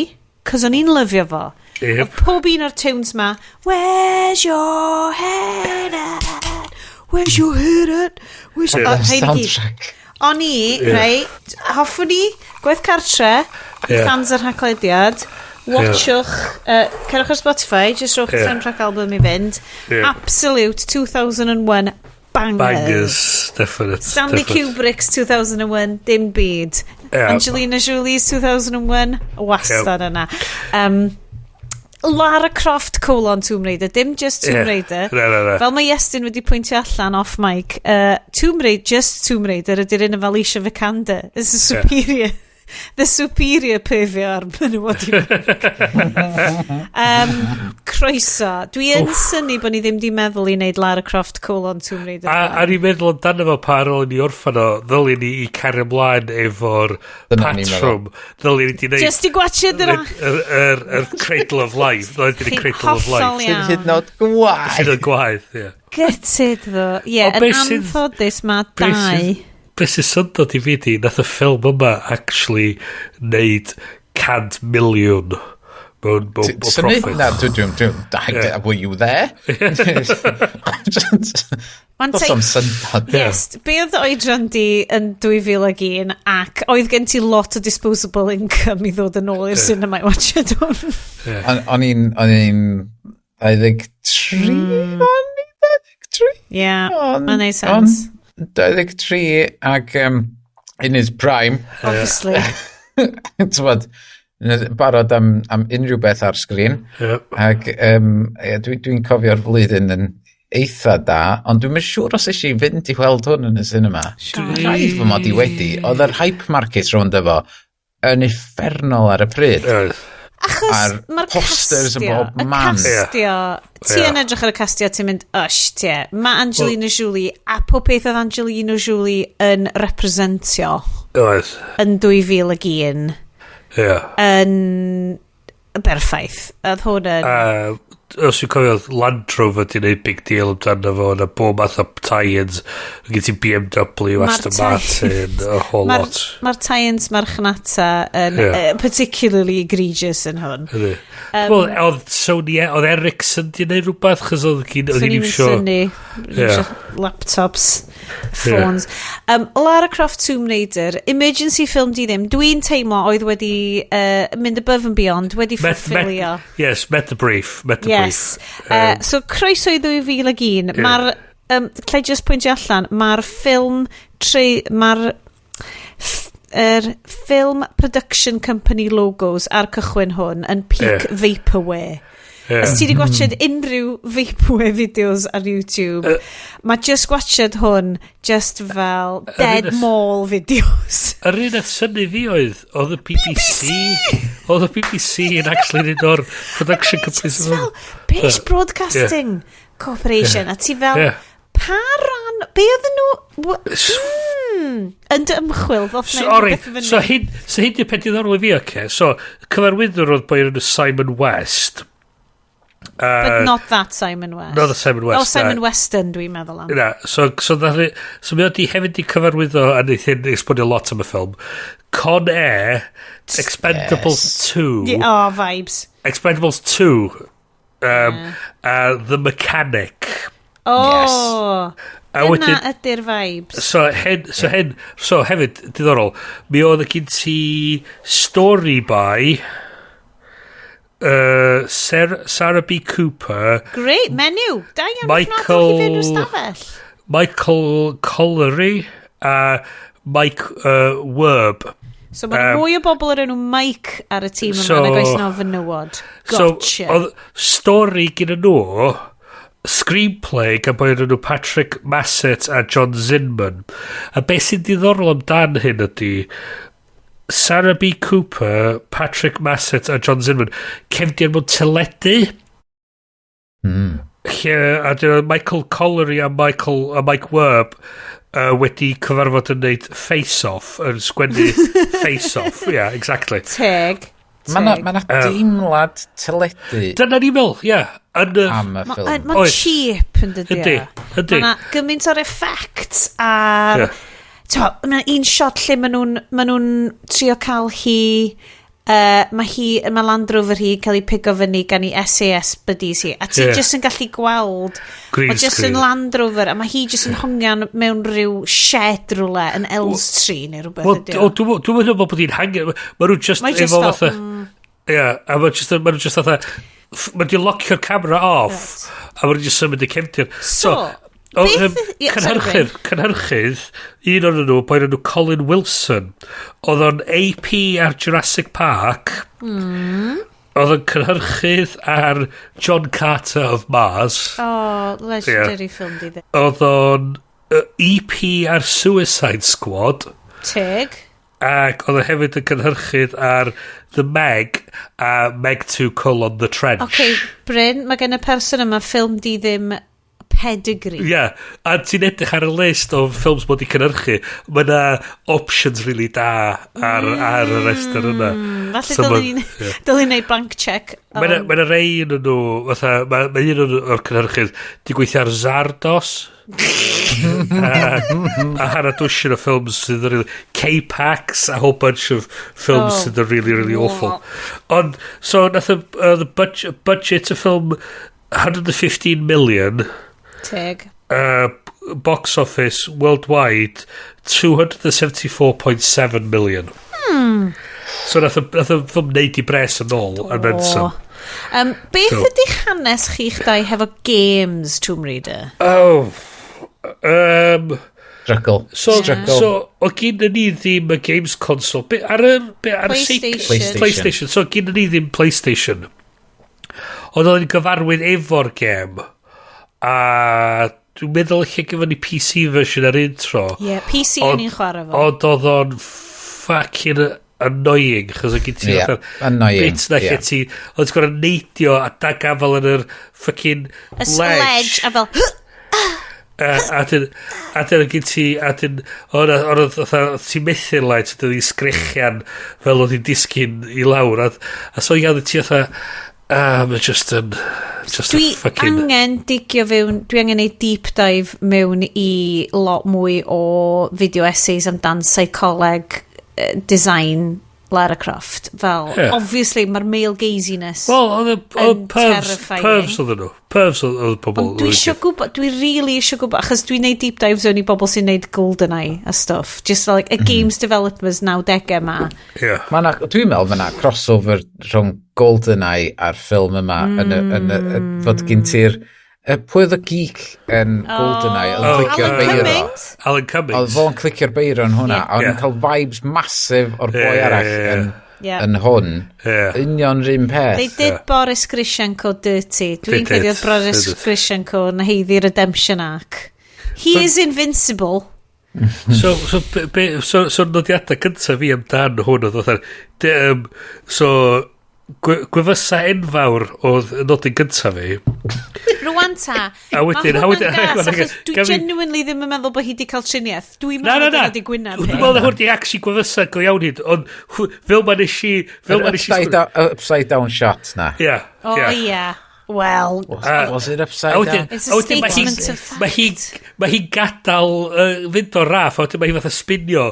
cos o'n i'n lyfio fo. Yep. Oedd pob un o'r tunes ma, "Where's your head at? Where's your head at? Where's your..." Yeah. Oh, rhain i gyd. Soundtrack. O'n i, reit, hoffwn i, gwaith cartre, fans yr haglediad, watchwch, cerwch ar Spotify, just rhowch y soundtrack album i fynd. Absolute 2001 bangers. Bangers, definite. Stanley definite. Kubrick's 2001, dim byd. Angelina Jolie's 2001, wastad yna. Lara Croft colon Tomb Raider, dim just Tomb Raider. Na, na, na. Fel mae Iestyn wedi pwyntio allan off mic, Tomb Raider, just Tomb Raider ydy'r un efo Alicia Vikander. It's a superior, the superior pervio ar menywod ifanc. Croeso. Dwi yn synnu bod ni ddim di meddwl i wneud Lara Croft colon Tomb Raider. A ni'n meddwl amdano fo pa ar ôl i ni orffan o, ddylen ni i cario ymlaen efo'r Dyna ni'n patrwm. Ddylen ni di wneud Just i gwachio dyna. yr Cradle of Life. Ddylen ni di Chi'n Cradle of Life. hollol Sy'n iawn. hyd yn oed gwaeth. Sydd yn gwaeth, ie. Gutted though. Ie, yeah, Ond yn beth sydd- anffodus mae beth dau. Beth sy'n syndod i fi di, nath y ffilm yma actually neud 100 miliwn mewn Synnu? profit. Na, dwi'n, were you there? Wan Does te- am syndod. Yes, be oedd oedran di yn 2001 ac oedd gen ti lot o disposable income i ddod yn ôl i'r cinema i watchad hwn? O'n i'n 23, o'n i 23? Yeah, mae'n neud O'n sense. 23 ac in his prime, Obviously. t'mod, barod am unrhyw beth ar sgrin. Ac ie, dwi cofio'r flwyddyn yn eitha da, ond dwi'n siŵr os eisiau fynd i weld hwn yn y cinema. Rhaid fy mod i wedi. Oedd yr hype market rownd efo yn uffernol ar y pryd. Oedd. Achos A'r mae'r posters yn castio, bob y man. castio, ti yn edrych ar y castio, ti'n mynd, ysh, tie, mae Angelina Jolie, a pob peth oedd Angelina Jolie yn representio yn 2001 yn berffaith. Oedd hwn yn... A os dwi'n cofio, oedd Land Rover di wneud big deal amdano fo, na bob math o tie-ins, gen ti BMW, Ma'r Aston Martin, a whole lot. Mae'r tie-ins marchnata yn particularly egregious yn hwn. Ydy. Wel, oedd Sony, oedd Ericsson di wneud rhywbeth, chos oedd So hi'n ni'n iwsio. synnu. Ie. Laptops, phones. Lara Croft Tomb Raider, emergency film di ddim. Dwi'n teimlo oedd wedi mynd above and beyond, wedi fulfillio. Yes, met the brief. Met the brief. So croeso i 2001. Mae'r, lle just pwyntio allan, mae'r ffilm, mae'r er film production company logos ar cychwyn hwn yn peak vaporware. Os ti wedi gwachod unrhyw vaporware videos ar YouTube, mae just gwachod hwn just fel dead mall videos. Yr un nath synnu fi oedd y BBC, oedd y BBC yn actually neud o'r production companies. Just fel British Broadcasting Corporation, a ti fel, pa ran, be oedden nhw, yn dy ymchwil, ddoth na Sorry, unrhyw beth i fyny? so hyn di'r peth diddorol i fi, oce. So, cyfarwyddwr oedd boi enw Simon West. But not that Simon West. Not the Simon West, Oh, Simon na. Weston, dwi'n meddwl am. Na, so mi oedd di hefyd di cyfarwyddo, a wneith hyn esbonio lot am y ffilm, Con Air, Expendables 2, Yeah, oh, vibes. Expendables 2, The Mechanic. Oh, A dyna wedyn, ydy'r vibes. So hefyd, diddorol, mi oedd gen ti story by Sarah B. Cooper, Great menu. Da iawn, Michael- i fewn o'r stafell. Michael Collery a Mike Werb. So mae mwy o bobl o'r enw Mike ar y tîm yma nag oes na o fenywod. Gotcha. So, oedd stori gyda nhw, screenplay gan boi o'r enw Patrick Massett a John Zinman. A beth sy'n diddorol amdan hyn ydy, Sarah B. Cooper, Patrick Massett a John Zinman, cefndir mewn teledu. Lle, a dyna Michael Collery a Mike Werb wedi cyfarfod yn neud Face Off, yn sgwennu Face Off. Yeah, exactly. Teg. Mae na, Teg. ma na deimlad teledu Dyna ni'n meddwl, ie. Yeah, yn y am y ffilm. Mae'n Oes. cheap yn dydi? Yndi, yndi. Mae 'na gymaint o'r effects a'r Ie. Mae 'na un shot lle maen nhw'n ma nhw trio cael hi, mae hi, mae Land Rover hi cael ei pigo fyny gan ei SAS buddies hi, a ti just yn gallu gweld Green mae just yn screen. Land Rover a mae hi just yn hongian mewn rhyw shed rhywle yn Elstree neu rhywbeth Wel, ydi o. dwi'n meddwl bod hi'n hangio. Mae nhw just Mae just efo fel, fatha. Ie, a mae nhw just fatha, mae di locio'r camera off, a mae nhw just symud y cefndir. So, o, beth ie, sorry, cynhyrchydd, un o'n nhw, boi nhw Colin Wilson, oedd o'n AP ar Jurassic Park. Oedd yn cynhyrchydd ar John Carter of Mars. Oh, legendary film di ddim. Oedd o'n EP ar Suicide Squad. Teg. Ac oedd o hefyd yn cynhyrchydd ar The Meg a Meg 2 colon The Trench. OK, Bryn, mae gen y person yma ffilm di ddim pedigree. Ie, yeah, a ti'n edrych ar y list o ffilms mod i cynhyrchu, mae yna options really da ar y restr yna. Falle So dylwn ni'n ie. dylwn ni'n neud blank check. Mae yna ma rei yn nhw, fatha, mae un o'r cynhyrchydd di gweithio ar Zardos. A hanner dwsin o ffilms sydd yn really... K-Pax, a whole bunch of films Oh. sydd yn really, really awful. Ond, so, nath y, the budget y ffilm 115 million, Teg. Box office worldwide 274.7 million. So nath y ffilm neud i bres yn ôl, and then some. Beth So- ydych hanes chi'ch dau hefo games, Tomb Raider? Oh, Struggle. So, Struggle. so o gyn ni ddim y games console. Be, ar y, be, ar y PlayStation. PlayStation. PlayStation. So, gyn ni ddim PlayStation. Ond oedd ni'n gyfarwydd efo'r gem. A dwi'n meddwl lle gyda ni PC version ar un tro. Ie, yeah, PC o'n i'n chwarae fo. Ond oedd o'n fucking annoying, chos oedd gen ti Ie, fatha'r annoying, bits na lle ie. ti, oedd ti'n gorfod neidio a dagafel yn yr fucking Y sledge, a fel, A dyn gen ti, a dyn, oedd fatha, ti'n methu'r light, a dyn ni'n sgrechian fel oedd hi'n disgyn i lawr, a so iawn ti fatha, ah, mae just yn, just Dwi a fucking... angen digio fewn, dwi angen neud deep dive mewn i lot mwy o video essays amdan psycholeg design Lara Croft. Fel, Ie. obviously, mae'r male gaziness. Wel, oedd yn pervs, terrifying. Pervs oedden nhw. Pervs oedd pobl. Ond dwi eisiau gwybod, dwi really eisiau gwybod, achos dwi'n neud deep dives mewn i bobl sy'n neud GoldenEye a stuff. Just like, y games developers 90au ma. Ie. Ma' 'na, dwi'n meddwl mae 'na crossover rhwng GoldenEye a'r ffilm yma yn y, yn y, fod gen ti'r pwy oedd y geek yn GoldenEye oedd yn Oh, clicio'r Alan beiro? Cummings? Alan Cummings. Oedd fo'n clicio'r beiro yn hwnna, a oedd Ie. yn cael vibes massive o'r boi arall yn, yn hwn. Union run peth. They did Boris Grishenko dirty. They Dwi'n credu did. oedd Boris They did. Grishenko yn haeddu redemption arc. He is invincible. So nodiadau cyntaf fi amdan hwn oedd fatha, so, gwefusa enfawr oedd y nodyn gyntaf fi. Rwan ta, A mae hwnna'n wedyn- gas, achos dwi gaf fi- genuinely ddim yn meddwl bod hi wedi cael triniaeth. Dwi'n Na, na, meddwl na. dyna di gwyneb Dwi'n hi. meddwl na hwn di actually gwefusa go iawn hyd, ond fel ma nes i... Fel ma nes i... Upside down shot na. Ie, O ie. ie. Wel, Was it upside A wedyn- down? It's a a wedyn mae statement of fact. Mae hi'n gadael fynd o'r raff, a wedyn mae hi fatha spinio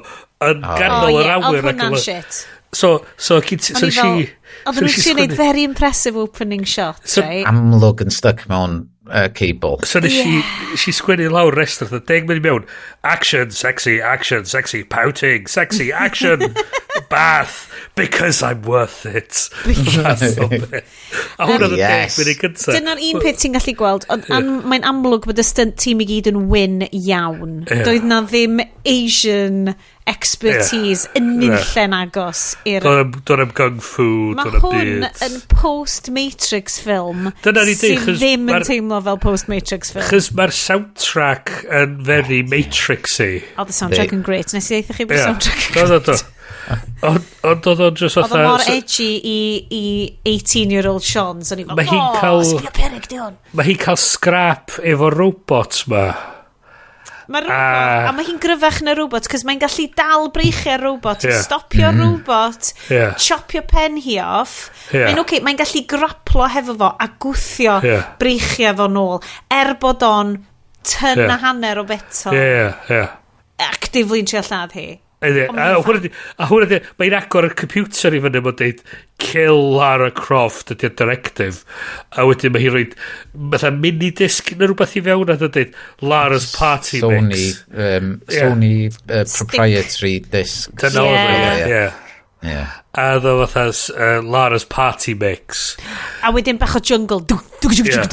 yn ganol O ie, yr oedd awyr. ac hwnna'n shit. So, gyn ti- O'n so i nes i... fel, oedden nhw'n nes i trio neud sgwennu- very impressive opening shot, right? Amlwg yn stuck mewn cable. So nes i sgwennu lawr restr, fatha 10 munud mewn, action, sexy, action, sexy, pouting, sexy, action, bath, because I'm worth it. Fath o beth. A hwnna oedd y 10 munud cyntaf. Dyna'r un peth ti'n gallu gweld, ond mae'n amlwg bod y stunt team i gyd yn wyn iawn. Ie. Doedd na ddim Asian expertise yn nunlle'n agos i'r... Do'n am kung fu, Mae do'n am hwn byd. yn post-Matrix film Dyna ni deud, sydd chos ddim yn teimlo fel post-Matrix film. Chos mae'r soundtrack yn very Matrixy. Oedd y soundtrack yn great. Nes i ddeutha chi bod y soundtrack yn Do, do, do. Ond oedd o'n just Oedd o fatha... mor edgy i 18-year-old Sean. So o'n i fel, Mae hi'n oh, sbio perig di hwn. Mae hi'n cael scrap efo robots ma. Mae robot, a mae hi'n gryfach na robot, cos mae'n gallu dal breichiau'r robot, stopio'r robot, chopio pen hi off. Mae'n okay, mae'n gallu graplo hefo fo a gwthio breichiau fo nôl, er bod o'n tyn a hanner o beto. Ie, ie, ie. Actively'n trio lladd hi. Ydy, Ond a mae'n hwnna di, mae'n agor y computer i fyny, mae'n deud, "Kill Lara Croft" ydy'r directive. A wedyn mae hi'n rhoi fatha mini-disc neu rhywbeth i fewn a dweud, "Lara's Party Sony, Mix." Sony proprietary disc. Dyna oedd o, ie. Yeah. A oedd o fatha Lara's Party Mix. A wedyn bach o jungle. Yeah.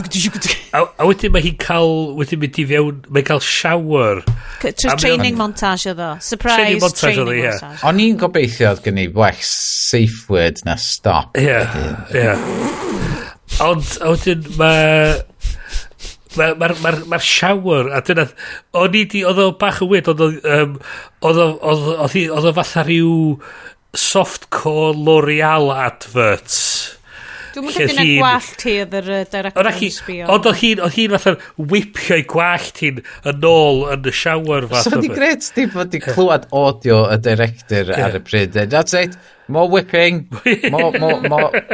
A wedyn mae hi'n cael, wedyn mynd i fewn, mae'n cael shower. Training montage oedd o. Surprise, training montage training oedd o, ie. montage. O'n i'n gobeithio oedd gen i well safe word na stop. Ie, ie. Ond, a wedyn mae... Mae'r ma, ma, ma shower, a dyna... O'n i di, oedd o bach yn weird, ond oedd, oedd o- oedd oedd hi- oedd o fatha rhyw softcore L'Oreal adverts. Dwi'n Lle mynd i hi'n- gwallt hi oedd yr director Ond yn hi, sbio. ond oedd hi'n fatha whipio ei gwallt hi'n yn ôl yn y shower fath So o di beth. gret di bod di clywed audio y director ar y pryd. That's it. More whipping.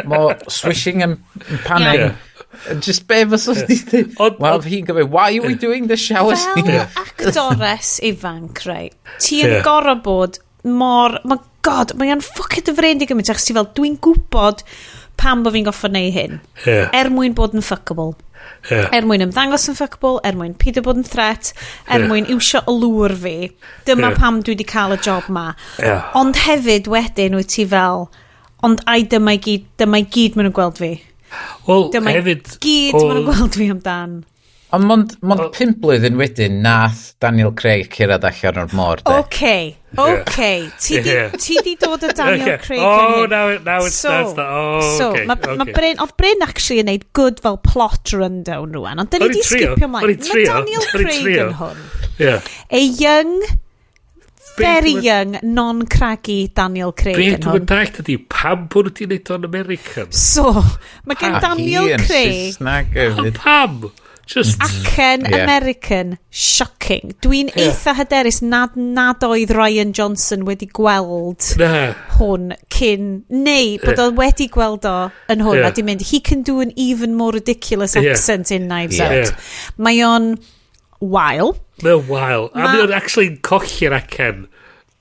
More swishing and panning. Yeah. Just be fysa di dweud. Ond- Wel, hi'n gofyn, why are we doing the shower Fel scene? actores ifanc, right, ti yn Ie. gorfod bod mor... My God, mae o'n ffwcio dy frên di gymaint, achos ti fel, dwi'n gwybod pam bod fi'n goffod neud hyn. Ie. Er mwyn bod yn fuckable. Ie. Er mwyn ymddangos yn fuckable, er mwyn peidio bod yn threat, er Ie. mwyn iwsio allure fi. Dyma Ie. pam dwi wedi cael y job ma. Ie. Ond hefyd wedyn wyt ti fel, ond ai dyma i gyd maen nhw'n gweld fi. Wel, Dyma i hefyd... gyd maen nhw'n gweld fi amdan. Ond mond 5 blwyddyn wedyn nath Daniel Craig cyrraedd allan o'r môr, de. Okay. Ti di dod o Daniel Craig Oh, fan hyn. now it's, So, that's the, oh, so okay, ma, okay. ma Bryn, oedd Bryn actually yn neud good fel plot rundown rwan, ond dyn ni O'n di i'n trio, skipio mlaen. o'n i'n Mae trio, Daniel o'n i'n Craig trio. yn hwn. Yeah. A young, very Be- young, non-craggy Daniel Craig Be yn dwi'n hwn. dallt ydi, pam bod nhw wedi neud o'n American? So, mae gen A Daniel hi yn Craig Saesneg hefyd. Pam? Just... acen American shocking. Dwi'n eitha hyderus nad oedd Rian Johnson wedi gweld Na. hwn cyn, neu bod o wedi gweld o yn hwn a di mynd, he can do an even more ridiculous accent in Knives Out. Mae o'n wael. Mae o'n wael. A mae o'n actually colli'r acen.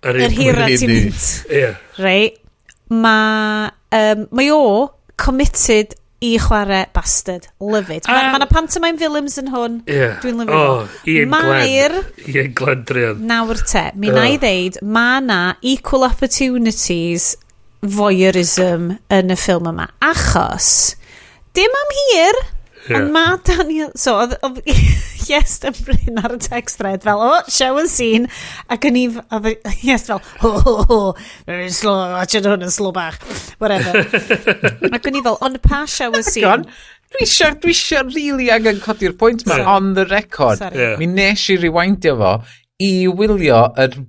Yr Yr un hira pwynt. ti'n mynd. Ie. Reit. Mae o committed i chwarae bastard. Love it. Mae ma 'na pantomime villains yn hwn. Dwi'n lyfio Oh, fo. Ian Mae'r Glenn. Ian Glenn druan. Nawr te, mi na i ddeud, mae na equal opportunities voyeurism yn y ffilm yma. Achos, dim am hir, ond mae Daniel... So, oedd Yes yn Bryn ar y text thread fel, "Oh, shower scene." Ac o'n i, oedd Yes fel, "Ho, ho, ho, very slow, watching hwn yn slow bach." Whatever. Ac o'n i fel, ond pa shower scene? Gone. Dwi isio really angen codi'r pwynt ma on the record. Sorry. Ie. Mi nes i rewindio fo i wylio yr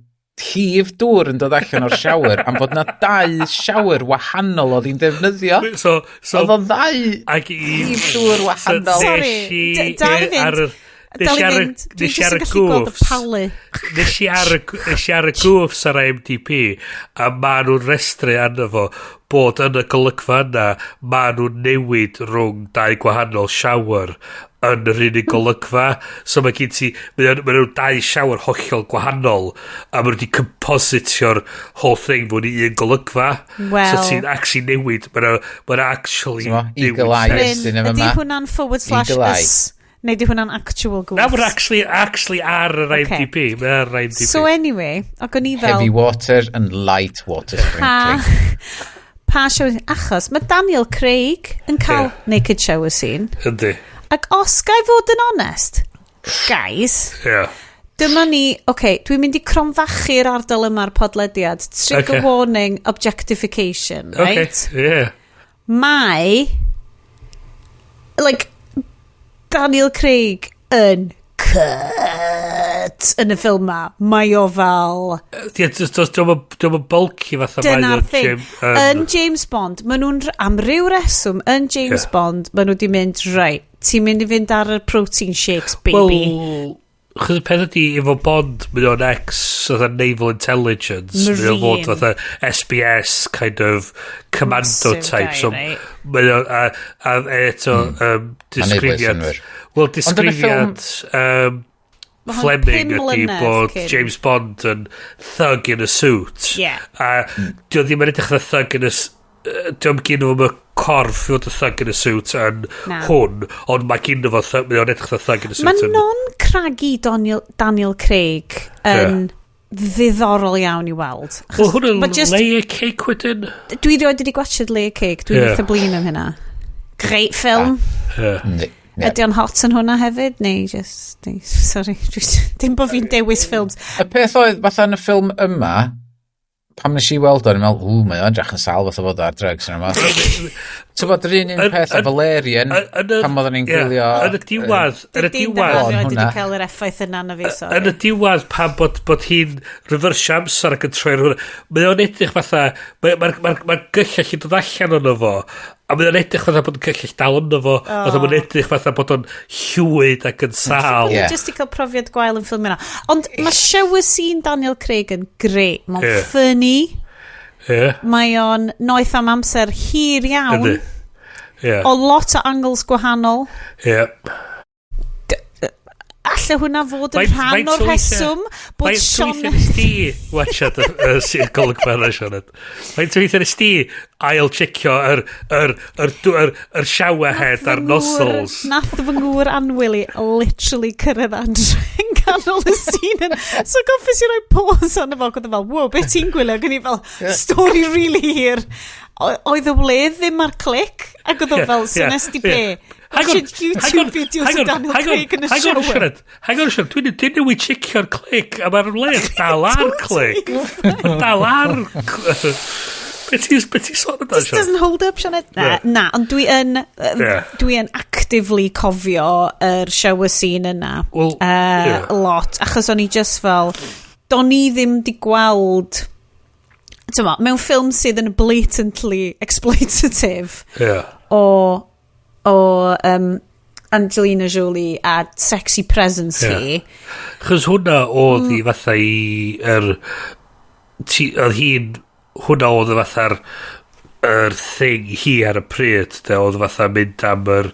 llif dŵr yn dod allan o'r shower am fod na dau shower wahanol oedd hi'n defnyddio. So, Oedd o ddau ac i... llif dŵr wahanol. So, Sorry, nes i dal i fynd. ar y- Nes Dal i i ar y fynd. Dwi'n nes i jyst ar yn y gallu gweld y goofs. palu. Nes i ar y goofs ar IMDb a ma nhw'n restru arno fo bod yn y golygfa yna ma nhw'n newid rhwng dau gwahanol shower yn yr unig golygfa, so mae gen ti mae nhw dau shower hollol gwahanol a ma nhw wedi compositio'r whole thing fod i un golygfa. Wel. So ti'n actually newid ma actually T'mo, newid Eagle Eye. set. Bryn, Estyn efo ydy ma. hwnna'n forward slash Eagle Eye. us? Neu di hwnna'n actual goofs? Na, mae'n actually ar yr Ocê. IMDb. Mae ar yr IMDb. So anyway, ac o'n i fel... Heavy water and light water Pa, sprinkling. pa shower... Achos mae Daniel Craig yn cael naked shower scene. Yndi. Ac os ga i fod yn onest, guys, dyma ni, oce, okay, dwi'n mynd i cromfachu'r ardal yma'r podlediad. Trigger warning, objectification, right? Okay. Yeah. Mae, like, Daniel Craig yn cut yn y ffilm ma. Mae o fel... Ie, just, diolch yn bulky fatha mae Dyna'r o'n thing. Yn James Bond, maen nhw'n, am ryw reswm, yn James Bond, maen nhw wedi mynd, right, ti'n mynd i fynd ar y protein shakes, baby. Wel, chos y peth ydi, efo Bond, mae o'n ex, fatha Naval Intelligence. Mae o'n fod Marine. fatha SBS kind of commando Massive type. guy, So, right? mae o'n, a eto, Ma'n neud fwy o disgrifiad... synnwyr. Wel, Ond yn y ffilm- disgrifiad Ma' hwn Fleming pum ydi mlynedd bod cyn. James Bond yn thug in a suit. A di o ddim yn edrych fatha thug in a... Di o'm gyn fo corff i fod y thug in a suit yn Na. hwn, ond mae gyn fo mae o'n edrych fatha thug in a suit Mae yn... non-craggy Daniel Craig yn ddiddorol iawn i weld. Wel, hwn Ma' yn just- layer cake wedyn. Dwi rioed wedi gwachod Layer Cake, dwi'n Ie. eitha blin am hynna. Great film. Yeah. Yndi, ie. Ydy o'n hot yn hwnna hefyd? Neu just... Neu, sorry, dim bod fi'n dewis ffilms. Y peth oedd, fatha yn y ffilm yma, pam nes i weld o'n i'n meddwl, ww, mae o'n edrych yn sal fatha fod o ar drugs yn yma. Ti'n bod yr un un peth o Valerian, pan oedden ni'n gwylio. Yn y diwedd, yn y Dim diwedd, dyna wedi hwnna. cael yr effaith yna na fi, sorry. Yn y diwedd pan bod hi'n reversio amser ac yn troi'r hwnna, mae o'n edrych fatha, mae'r ma gyllell yn dod allan ono fo, a mae o'n edrych fatha bod yn gyllell dal ono fo, fatha mae'n edrych fatha bod o'n llwyd ac yn sal. Ie. Just i cael profiad gwael yn ffilm yna. Ond mae shower scene Daniel Craig yn great. Mae'n funny. Mae o'n noeth am amser hir iawn. Yndi. Ie. O lot o angles gwahanol. Ie. Alle hwnna fod yn rhan o'r rheswm bod Faint Sean. weithiau nes di watchad y golygfa yna, Sioned? Faint weithiau nes di ail checio yr shower head a'r nozzles? Nath fy ngŵr annwyl i literally cyrraedd adre yn canol y scene yna. So goffes i roi pause arno fo, ac oedd o fel, "Wow, beth ti'n gwylio?" Ac o'n i fel, "Story really hir." Oedd y wledd ddim ar clic, ac oedd o fel, so nes di be? Hang on, Watching YouTube videos o Daniel Craig yn y hang on, shower. Sioned, hang on, Sioned, dwi'n newid checio'r clic, a mae'r wledd dal ar clic. Dal ar. Be ti sôn amdano, This Sioned? doesn't hold up, Sioned. Na, na, ond dwi yn, dwi yn actively cofio yr shower scene yna. Wel, ie. Lot, achos o'n i just fel, do'n i ddim di gweld, t'mo, mewn ffilm sydd yn blatantly exploitative o Angelina Jolie a sexy presence hi. Chos hwnna oedd i fatha i oedd hi'n, hwnna oedd y fatha'r yr thing hi ar y pryd de, oedd fatha mynd am yr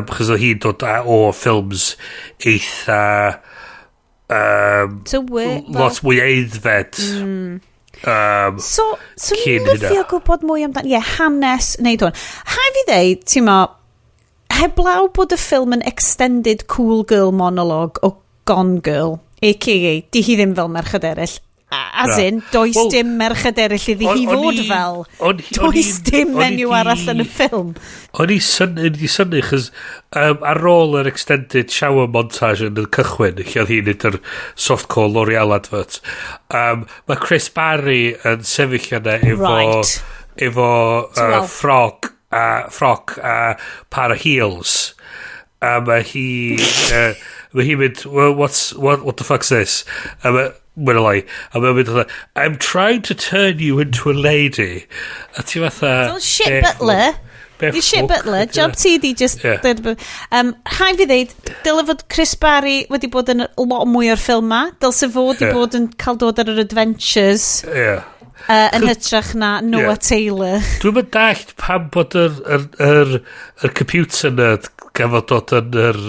chos oedd hi'n dod o ffilms eitha So lot mwy aeddfed So cyn ni'n lyfio hynna. gwybod mwy amdan, ie, yeah, hanes wneud hwn. Rhaid fi ddeud, ti'n mo, heblaw bod y ffilm yn extended cool girl monologue o Gone Girl, a.k.a. di hi ddim fel merched eraill. As Na. in, does Wel, dim merched eraill iddi hi o'n fod fel. Does dim o'n i menyw arall yn y ffilm. O'n i synnu, di synnu, chos ar ôl yr extended shower montage yn y cychwyn, lle oedd hi'n neud yr softcore L'Oreal advert, mae Chris Barry yn sefyll yna efo, efo Tywel. ffrog a par o heels. A mae hi mynd, "Well, what the fuck's this?" A mae, mae'n lai. A mae'n mynd fatha, "I'm trying to turn you into a lady." A ti fatha, Oh, shit butler. Be You shit ffwc butler, ydi job hwnna? ti di just Rhaid fi ddeud, dyle fod Chris Barry wedi bod yn lot mwy o'r ffilm ma. Dylse fod i bod yn cael dod ar yr adventures yn hytrach na Noah Taylor. Dwi'n mynd dallt pam bod yr computer nerd gafodd dod yn yr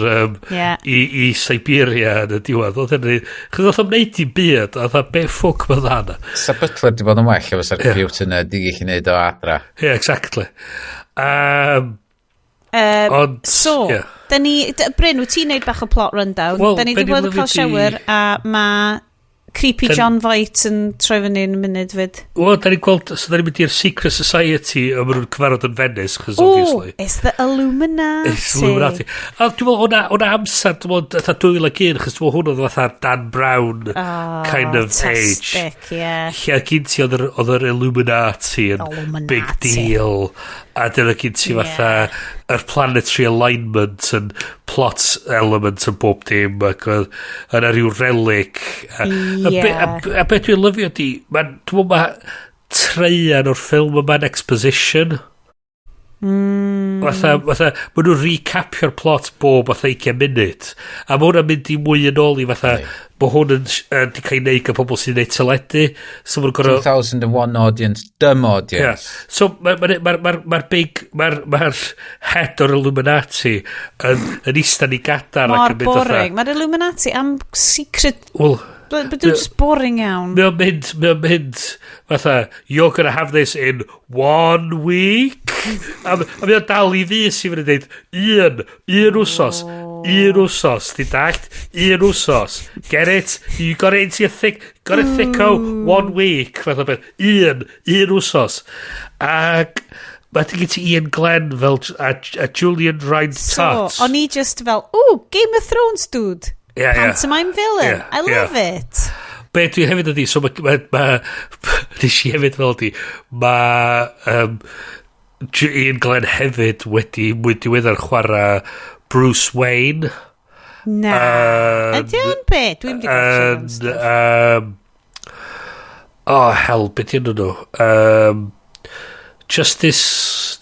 i Siberia yn y diwedd. Oedd hynny, chos oedd o'n neud i byd, a oedd be ffwc mae dda. Sa butler di bod yn well efo sa'r computer nerd di gallu neud o adra. Yeah, exactly. Ond, So, da ni, Bryn, wyt ti'n neud bach o plot rundown? Wel, Da ni be wedi ni'n bod yn cael lyfio shower a mae creepy Jon Voight yn troi fyny yn munud fyd. Wel, da ni'n gweld, so da ni'n mynd i'r Secret Society a maen nhw'n cyfarfod yn Venice, chos Oh, obviously. it's the Illuminati. It's Illuminati. A dwi'n meddwl, hwnna amser, dwi'n meddwl, fatha 2001, chos dwi'n meddwl hwnna oedd fatha Dan Brown kind of age. Fantastic, yeah. Lle gyn ti oedd yr Illuminati yn Illuminati. big deal. A dyna gyn ti fatha yr planetary alignment yn plot element yn bob dim ac oedd yna rhyw relic. A be dwi'n lyfio di, dwi'n meddwl ma treian o'r ffilm yma'n exposition. Fatha, maen nhw'n recapio'r plot bob fatha 20 munud. A mae hwnna'n mynd i mwy yn ôl i fatha, mae hwn yn di cael ei wneud gan pobl sy'n neud teledu. So maen nhw'n gorfod 2001 audience, dumb audience. So mae'r ma big, mae'r ma head o'r Illuminati yn eistedd i gadar ac Mor yn mynd fatha boring. Mae'r Illuminati am secret. Wel, But they're just boring iawn. Mae o'n mynd fatha, "You're gonna have this in one week." A mae o'n dal i fus i fynd yn dweud, un wsos. Un wsos, di dallt? Un wsos. Get it? You got it into your thick, got it thicko, one week. Fath o beth. Un wsos. Ac mae gen ti Iain Glen fel, a Julian Rhind So, Tutt. o'n i just fel, ooh, Game of Thrones dude. Yeah. Pantomime villain. I love it. Be dwi hefyd ydi, so ma, nes i hefyd fel ydi, mae Iain Glen hefyd wedi mwy diweddar chwarae Bruce Wayne. Na. Ydy o'n be? Dwi'n di gwachio. Oh, hell, beth ydyn nhw? Justice...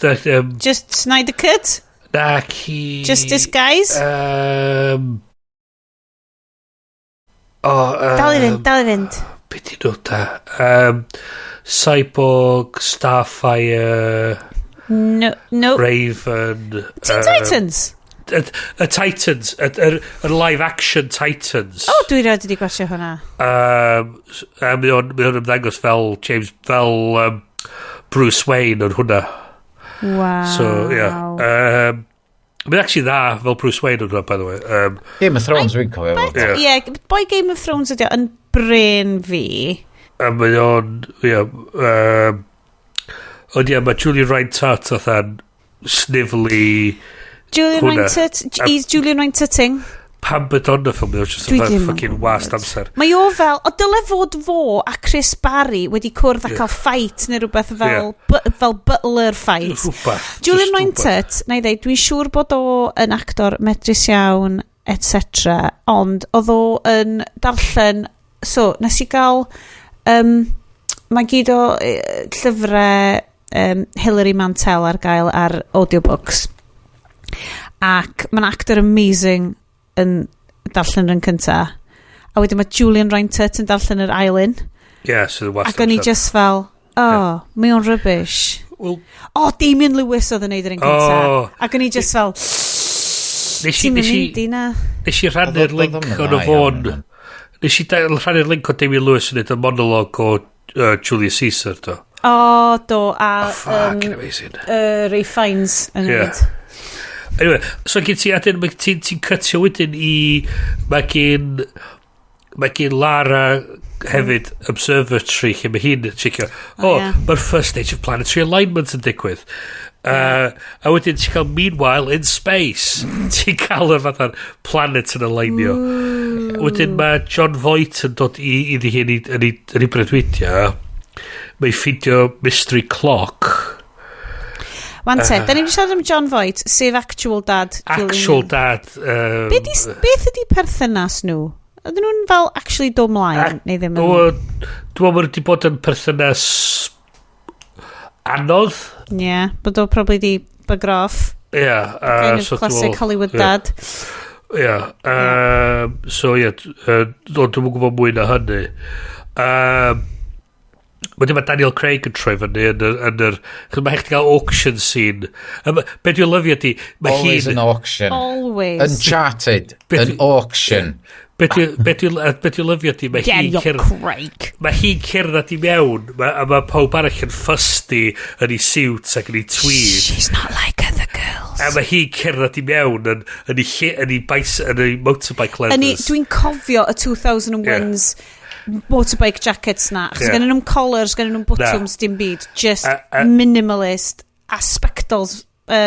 Just Snyder Cut? Na, ci... Justice Guys? Oh, Dal i fynd, dal i fynd. Be di nhw da? Cyborg, Starfire... No. Raven... Teen Titans? Y Titans, y live action Titans. O, oh, dwi rioed wedi gwachio hwnna. A mae o'n ymddangos fel James, fel Bruce Wayne yn hwnna. Wow. So, yeah. Mae'n actually dda fel Bruce Wayne yn hwnna, by the way. Game of Thrones, dwi'n cofio fo. Yeah. Yeah, boy Game of Thrones ydi o yn brain fi. A mae o'n, yeah, ond ie, mae Julian Rhind-Tutt fatha'n snivelly. Julian Hwnna. Rhind-Tutt, he's Julian Rhind-Tutting. Pam bod o'n y ffilm, mae'n just Dwi fatha ddim yn fucking gwbod. waste amser. Mae o fel, o dyle fod fo a Chris Barrie wedi cwrdd a cael fight neu rhywbeth fel, fel butler fight. Rhywbeth. Julian Just rhywbeth. Rhind-Tutt, na i ddeud, dwi'n siŵr bod o yn actor medrus iawn, etc. Ond oedd o yn darllen, so nes i gael, mae gyd o llyfrau Hilary Mantel ar gael ar audiobooks. Ac mae'n actor amazing yn darllen yr un cynta. A wedyn mae Julian Rhind-Tutt yn darllen yr ail un. Yeah, so the waste Ac o'n i amser. just fel, oh, mae o'n rubbish. Well, Oh, Damian Lewis oedd yn neud yr un cynta. Oh. Ac o'n i just fel, Nes i, ti'n nes i, mynd i na. nes i rhannu'r Oedd link o'm yn o'n dda y fôn. iawn, Nes i rhannu'r link o Damian Lewis yn neud y monolog o Julius Caesar, do. O, do, a Fucking amazing. Ralph Fiennes yn neud. Anyway, so gen ti, adyn, mae ti'n cytio wedyn i, mae gen Lara hefyd observatory lle mae hi'n checio, oh, ie. mae'r first stage of planetary alignment yn digwydd. A wedyn ti'n cael meanwhile in space, ti'n cael y fatha'r planet yn alignio. Wedyn mae Jon Voight yn dod i, iddi hi yn ei breuddwydio. Mae'n ffindio mystery clock. Wan te, da ni wedi siarad am Jon Voight, sef actual dad. Julian. Actual dad. Beth ydi perthynas nhw? Ydyn nhw'n fel actually dod mlaen, neu ddim yn? Dwi'n meddwl bod wedi bod yn perthynas anodd. Ie, yeah, bod o probably di bugger off. Ie. Yeah, Kind of so dwi'n classic meddwl- Hollywood ie. dad. Ie. So ie, ond dwi'm yn gwybod mwy na hynny. Wedyn mae Daniel Craig yn troi fyny yn yr. Chos mae chdi gael auction scene. Be dwi'n lyfio di, mae Always hi'n an auction. Always. Uncharted. Beth An auction. Be dwi'n lyfio di, mae hi'n Daniel Craig. Mae hi'n cerdded i mewn, a mae pawb arall yn fusty yn ei suits ac yn ei tweed. She's not like other girls. A mae hi'n cerdded i mewn yn ei, bais, yn ei motorbike leathers. Dwi'n cofio y 2001's motorbike jackets na. Achos yeah, nhw'n collars, gen nhw'n buttons, dim byd. Just minimalist a spectols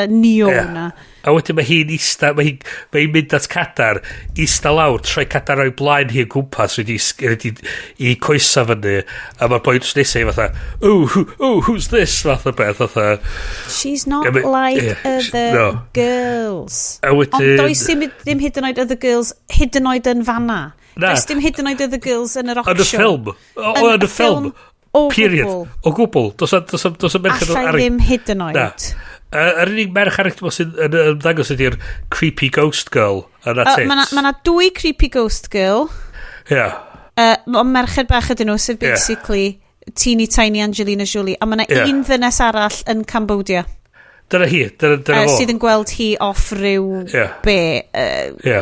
neon na. A wedyn mae hi'n ista, mae hi'n mynd at cadar, ista lawr, troi cadar o'i blaen hi o gwmpas, wedi i coesa fyny, a mae'r boi drws nesaf i fatha, "Oh, oh, who's this?" Fath o beth, fatha. She's not Yeah, like other no. girls. A wedyn Ond does dim hyd yn oed other girls hyd yn oed yn fanna. Na. Does dim hyd yn oed other girls yn yr Yn y auction. ffilm. O, yn y ffilm. O Period. gwbl. O gwbl. Does a merched Allai ddim hyd yn oed. Na. Yr unig merch arall dwi'n meddwl sy'n yn ymddangos ydy'r creepy ghost girl. And that's it. Mae 'na dwy creepy ghost girl. Yeah. Ond merched bach ydyn nhw, sef basically teeny tiny Angelina Jolie. A mae 'na un ddynes arall yn Cambodia. Dyna hi. Dyna fo. Sydd yn gweld hi off ryw be,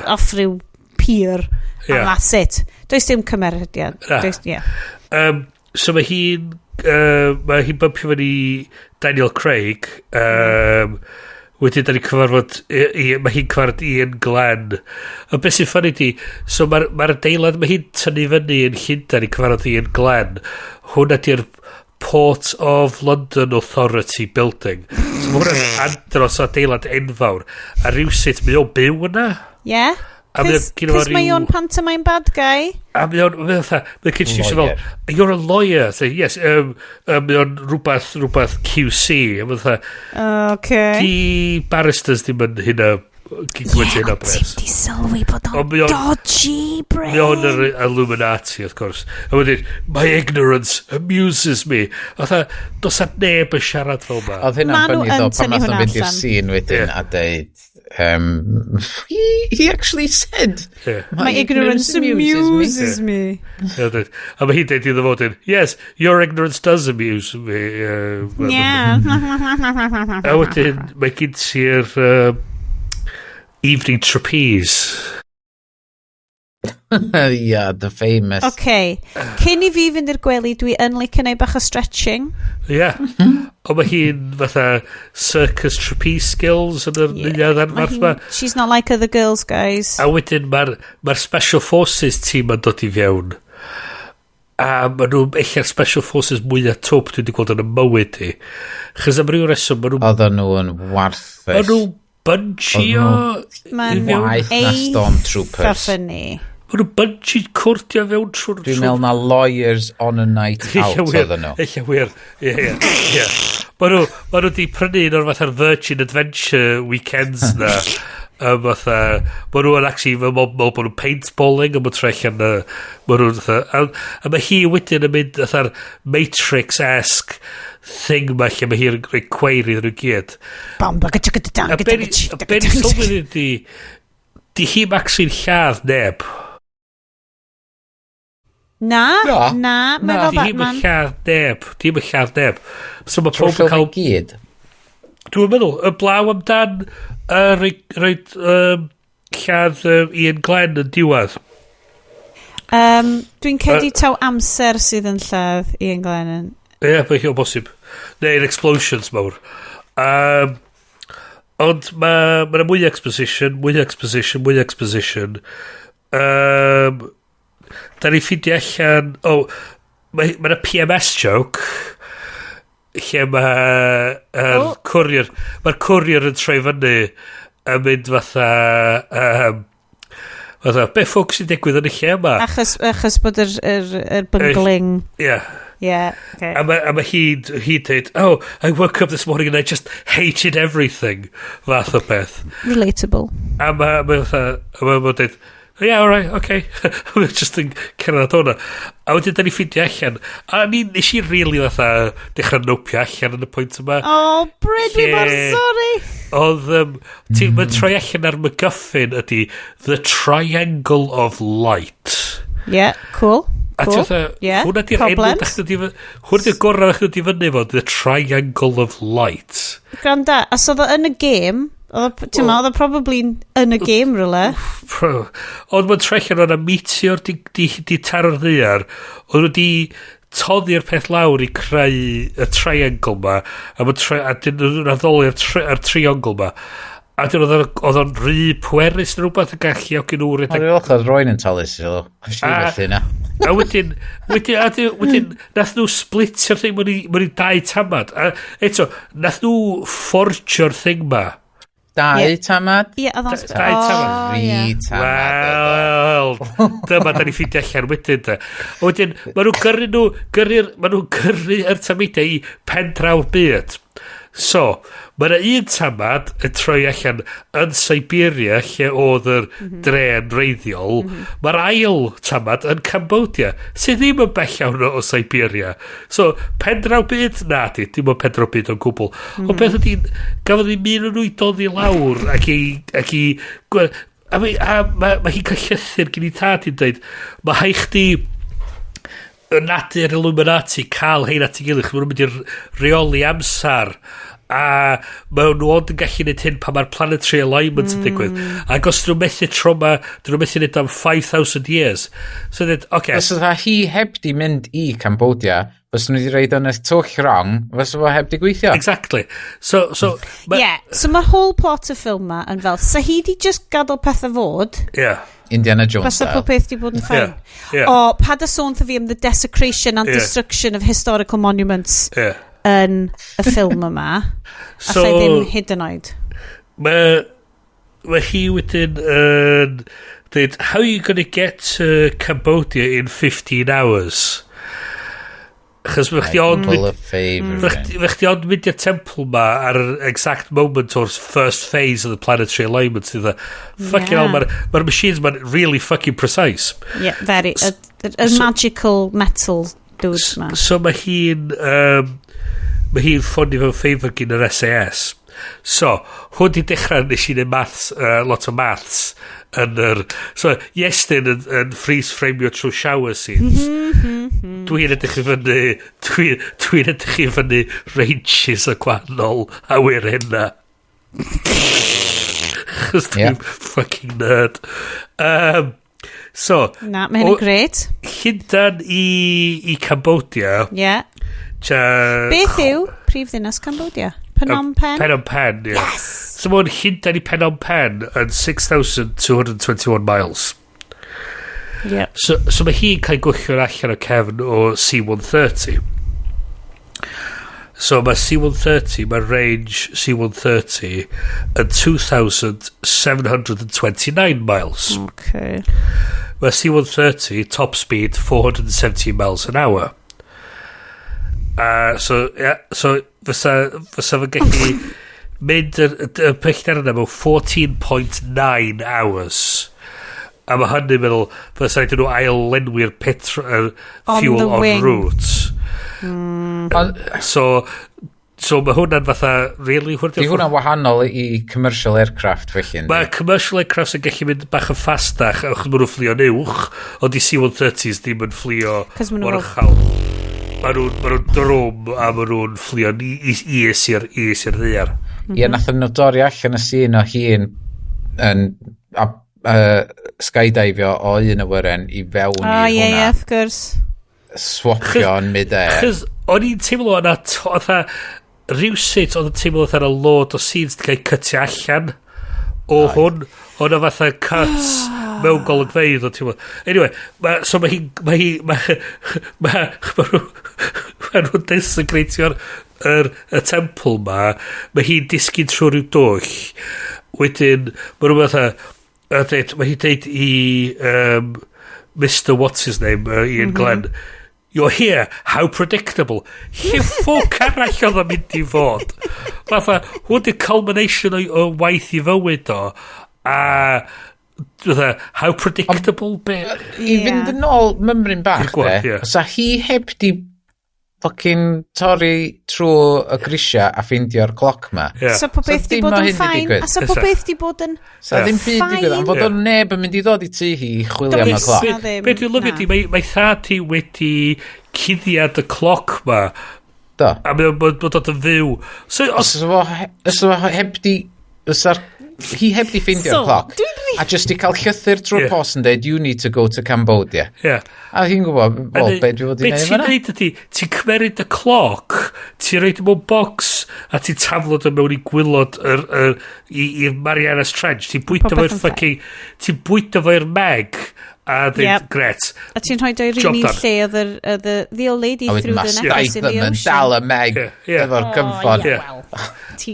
off ryw pier. And that's it. Does dim cymeriad. Na. Does, yeah. So mae hi'n bumpio fyny Daniel Craig. Wedyn da ni cyfarfod, mae hi'n cyfarfod Ian Glenn. A beth sy'n funny di, so mae'r ma adeilad mae hi'n tynnu fyny yn Llundain i cyfarfod Ian Glenn. Hwnna di'r Port of London Authority Building. So mae hwnna'n andros o adeilad enfawr. A rhywsut mae o'n byw yna. Yeah? A mae o'n gynno fo Cos mae o'n pantomime bad guy. A mae o'n, mae o'n fatha, mae'n introduce fel, Lawyer. "You're a lawyer." Say, "Yes," mae o'n rhywbeth QC. A mae'n fatha, Okay. di barristers ddim yn hynna, gymaint hynna Ie, bres. ti'n di sylwi bod o'n Ond mae o'n- dodgy, Bryn. Mae o'n yr Illuminati, of course. A wedyn, "My ignorance amuses me." Fatha, does a neb yn siarad fel ma. Oedd hynna'n Ma' nhw funny yn ddo, pan tynnu nath nhw hwnna fynd i'r allan. scene wedyn Ie. a deud, he actually said, "My ignorance amuses me." A dweud- a mae hi'n deud iddo fo wedyn, "Yes, your ignorance does amuse me." A wedyn, mae gen ti'r evening trapeze. Yeah, the famous. Okay. Cyn i fi fynd i'r gwely, dwi yn licio neud bach o stretching. Ie. Yeah. Ond mae hi'n fatha circus trapeze skills yn yr neuadd Mae anfarth hi'n- ma. She's not like other girls, guys. A wedyn mae'r ma Special Forces team yn dod i fewn. A maen nhw ella'r Special Forces mwyaf twp dwi wedi gweld yn y mywyd i. Chos am ryw reswm, maen nhw, Oedden nhw yn warthus. maen nhw bunchio Ma'n i fewn. Waeth na eitha Stormtroopers. funny. Maen nhw bungee cordio fewn trwy'r... Dwi'n meddwl na lawyers on a night out Ella wir, oedden nhw. ella wir. Ie. Maen nhw di prynu un o'r fatha'r Virgin Adventure weekends na. Fatha, maen nhw'n actually fel meddwl bod nhw'n paintballing a maen troi allan na, maen nhw'n fatha, a mae hi wedyn yn mynd fatha'r Matrix-esque thing ma lle mae hi'n rhoi cweir iddyn nhw gyd. Bam, baga, chicka, da, A be ni sylwi ydi, di hi'm actually'n lladd neb. Na, Na. na, mae Na. fel Di hi'm yn Batman. lladd neb. Di hi'm yn lladd neb. So mae Trwy'r pawb yn ffilm cael i gyd. Dwi'n meddwl, y blaw amdan rhoi lladd Ian Glenn yn diwedd. Dwi'n credu taw amser sydd yn lladd Ian Glennon. Ie, yeah, mae o bosib. Neu'r explosions mawr. Ond mae ma mwy exposition, mwy exposition, mwy exposition. Da ni ffindio allan... Oh, mae ma PMS joke lle mae oh. courier, mae'r courier yn troi fyny yn mynd fatha, "Be ffwc sy'n digwydd yn y lle yma?" Achos bod yr bungling. Ie. Yeah. Yeah, okay. A ma hi dweud, "Oh, I woke up this morning and I just hated everything," fath o beth. Relatable. A ma fatha, a ma dweud, "Yeah, all right, okay." Mae'n just yn cerdded o'na. A wedyn da ni ffindio allan. A nes i really fatha dechrau nopio allan yn y pwynt yma. Oh, Bryn, dwi mor sorry. Oedd, ti'n mm. troi allan ar MacGuffin ydy The Triangle of Light. Yeah, cool. A Cool. ti'n fatha, Yeah, hwnna di'r enw problems. dach chdi hwnna di'r gorau dach chdi fyny fo, The Triangle of Light. Gwranda, a so oedd o yn y game, oedd o, ti'n ma, oedd o probably yn y game rhywle. Ond mae'n troi allan o'na meteor di taro'r ddaear, oedd nhw di toddi'r peth lawr i creu y triangle ma, a, ma a dyn nhw'n addoli'r ar triangle ma. A dyn oedd o'n rhy pwerus neu rhywbeth yn galluogi nhw Oedd redeg. i oedd Roen yn talu sylw. Siŵr felly na. A wedyn, nath nhw splitio'r thing mewn i dau tamad. A eto, nath nhw fforgio'r thing ma. Dau Ie. tamad? Ie, oedd o'n... Dau tamad. Oh, Tri ie. tamad. oedd o. Wel, dyma da ni ffeindio allan wedyn da. A wedyn, maen nhw'n gyrru nhw, gyrru'r, maen nhw'n gyrru yr tameidiau i pen draw'r byd. So, mae yna un tamad yn troi allan yn Siberia, lle oedd yr dren reiddiol. Mae'r ail tamad yn Cambodia, sydd ddim yn bell iawn o Siberia. So, pen draw byd? Na di, dim ond pen draw byd o'n gwbl. Ond beth ydy, gafodd ddim un o'n nhw i doddi lawr ac i a, mae, a ma, ma hi'n cael llythyr gen i tad i'n dweud, mae hai chdi y nadur Illuminati cael hein at ei gilydd, chos maen nhw'n mynd i reoli amser a maen nhw ond yn gallu gwneud hyn pan mae'r planetary alignment yn digwydd. Ac os dyn nhw'n methu tro ma, dyn nhw'n methu gwneud am 5,000 years. So dweud, oce, Os oedd hi heb di mynd i Cambodia, fysa nhw wedi rhoid yn y twll wrong, fysa fo heb di gweithio. Exactly. So, Yeah, so mae'r whole plot y ffilm ma yn fel, sa hi di just gadael pethau fod, Indiana Jones fysa style. pob peth di bod yn fine. Yeah. O, paid â sôn wrtho fi am the desecration and destruction of historical monuments yn y ffilm yma. So, Allai ddim hyd yn oed. Mae hi wedyn yn dweud, "How are you going to get to Cambodia in 15 hours?" Chos mae chdi ond Pull a favour. Mae chdi ond mynd i'r temple ma ar yr exact moment o'r first phase of the planetary alignment. Sydd fucking hell, mae'r ma machines ma'n really fucking precise. Yeah, very. A magical metal dudes ma. So mae hi'n ffonio fewn favour gyn yr SAS. So, hwn di dechrau nes i neud maths, lot o maths yn yr... So, Iestyn yn freeze frameio trwy shower scenes. Dwi'n edrych i fyny... Dwi'n dwi edrych i fyny ranges o gwahanol awyr hynna. Chos dwi'n fucking nerd. So, Na, mae hyn yn gret. Llundan i Cambodia. Tia, Beth yw prif ddinas Cambodia? Phnom Penh? Phnom Penh, ie. Yes! So mae'n Llundain i Phnom Penh yn 6,221 miles. So mae hi'n cael gwthio allan o cefn o C-130. So mae C-130, mae range C-130 yn 2,729 miles. Mae C-130 top speed 470 miles an hour. So, yeah, so fysa fo gallu mynd y pellter yna mewn 14.9 hours. A mae hynny'n meddwl, fysa rhaid i nhw ail lenwi'r petro, On fuel the en wing. route. So mae hwnna'n fatha, really? Hwnna Di hwnna'n wahanol i commercial aircraft felly, yndi? Mae commercial aircraft yn gallu mynd bach yn ffastach achos maen nhw'n fflio'n uwch, ond di C-130s ddim yn fflio 'Cos ma' nhw mor fel- uchel. Maen nhw'n drwm a maen nhw'n fflio'n is i'r ddaear. Ie, nath nhw dorri allan y scene o hi'n yn skydivio o un awyren i fewn Ah, i ie, hwnna. ie, wrth gwrs. Swapio yn mid-air. Chos o'n i'n teimlo yna, fatha, rhywsut oedd yn teimlo fatha yna load o scenes di cael cytio allan o hwn. O'n o fatha cuts mewn golygfeydd o'n teimlo. Anyway, so mae hi, ma nhw'n desecratio'r y temple ma. Mae hi'n disgyn trwy rhyw dwll. Wedyn, mae nhw'n fatha, a deud, mae hi'n deud i Mr. What's his name, Iain Glen, "You're here, how predictable." Lle ffwc arall oedd o'n mynd i fod? Fatha, hwn di culmination o waith i fywyd o, a fatha, how predictable, be? I fynd yn ôl mymryn bach, Go on, de, ie. sa hi heb di fucking torri trwy y grisia a ffeindio'r cloc ma. So pob So beth di dim bod o yn hyn 'di fine. digwydd. A so pob beth di bod yn Sa ddim byd fine. digwydd, am fod o'n neb yn mynd i ddod i tŷ hi i chwilio am y Does cloc. na ddim, Be dwi'n lyfio na. di, mae thad hi wedi cuddiad y cloc ma. Do. A mae'n dod yn fyw. So, os, Os fo, os fo heb di... Fysa'r hi heb di ffeindio'r So, cloc. dwi'n A just i cael llythyr trwy'r post yn deud, "You need to go to Cambodia." A hi'n gwybod, wel, be dwi fod i Be wneud ti'n fan'na? neud ydi, ti'n cymeryd y cloc, ti'n rhoid o mewn box, a ti'n taflod o mewn i gwaelod i'r Marianas Trench, ti'n bwyta fo Popeth i'r yn fucking, ti'n bwyta fo i'r Meg, a dweud, "Gret." A ti'n rhoi o'r Job un done. lle oedd the old lady A wedyn threw mae the necklace in Statham the yn ocean. dal y Meg Ie. efo'r Oh, gynffon. yeah,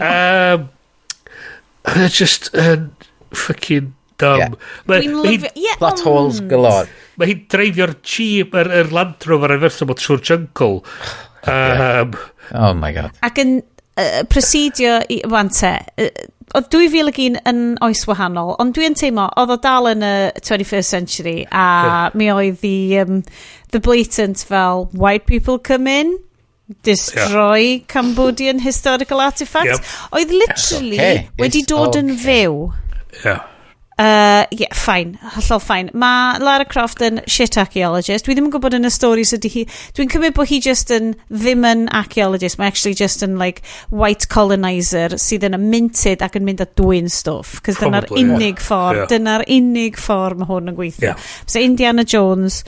well. It's just fucking dumb. Yeah. Dwi'n lyfio... Ie, Plot holes galore. Mae hi'n dreifio'r Jeep, yr Land Rover anferthol mo trwy'r jungle. Oh my God. Ac yn procedio i... Wan te, oedd 2001 yn oes wahanol, ond dwi'n teimlo, oedd o dal yn y 21st century, a mi oedd the blatant fel, white people come in, destroy Cambodian historical artifacts. Oedd literally Okay. wedi It's dod yn okay. fyw. Yeah, fine. Hollol fine. Mae Lara Croft yn shit archaeologist. Dwi ddim yn gwybod yn y stories ydy hi. Dwi'n cymryd bod hi just yn ddim yn archaeologist. Mae actually just yn like white colonizer sydd yn minted ac yn mynd a dwyn stwff. Cos dyna'r unig ffordd. Dyna'r unig ffordd mae hwn yn gweithio. So Indiana Jones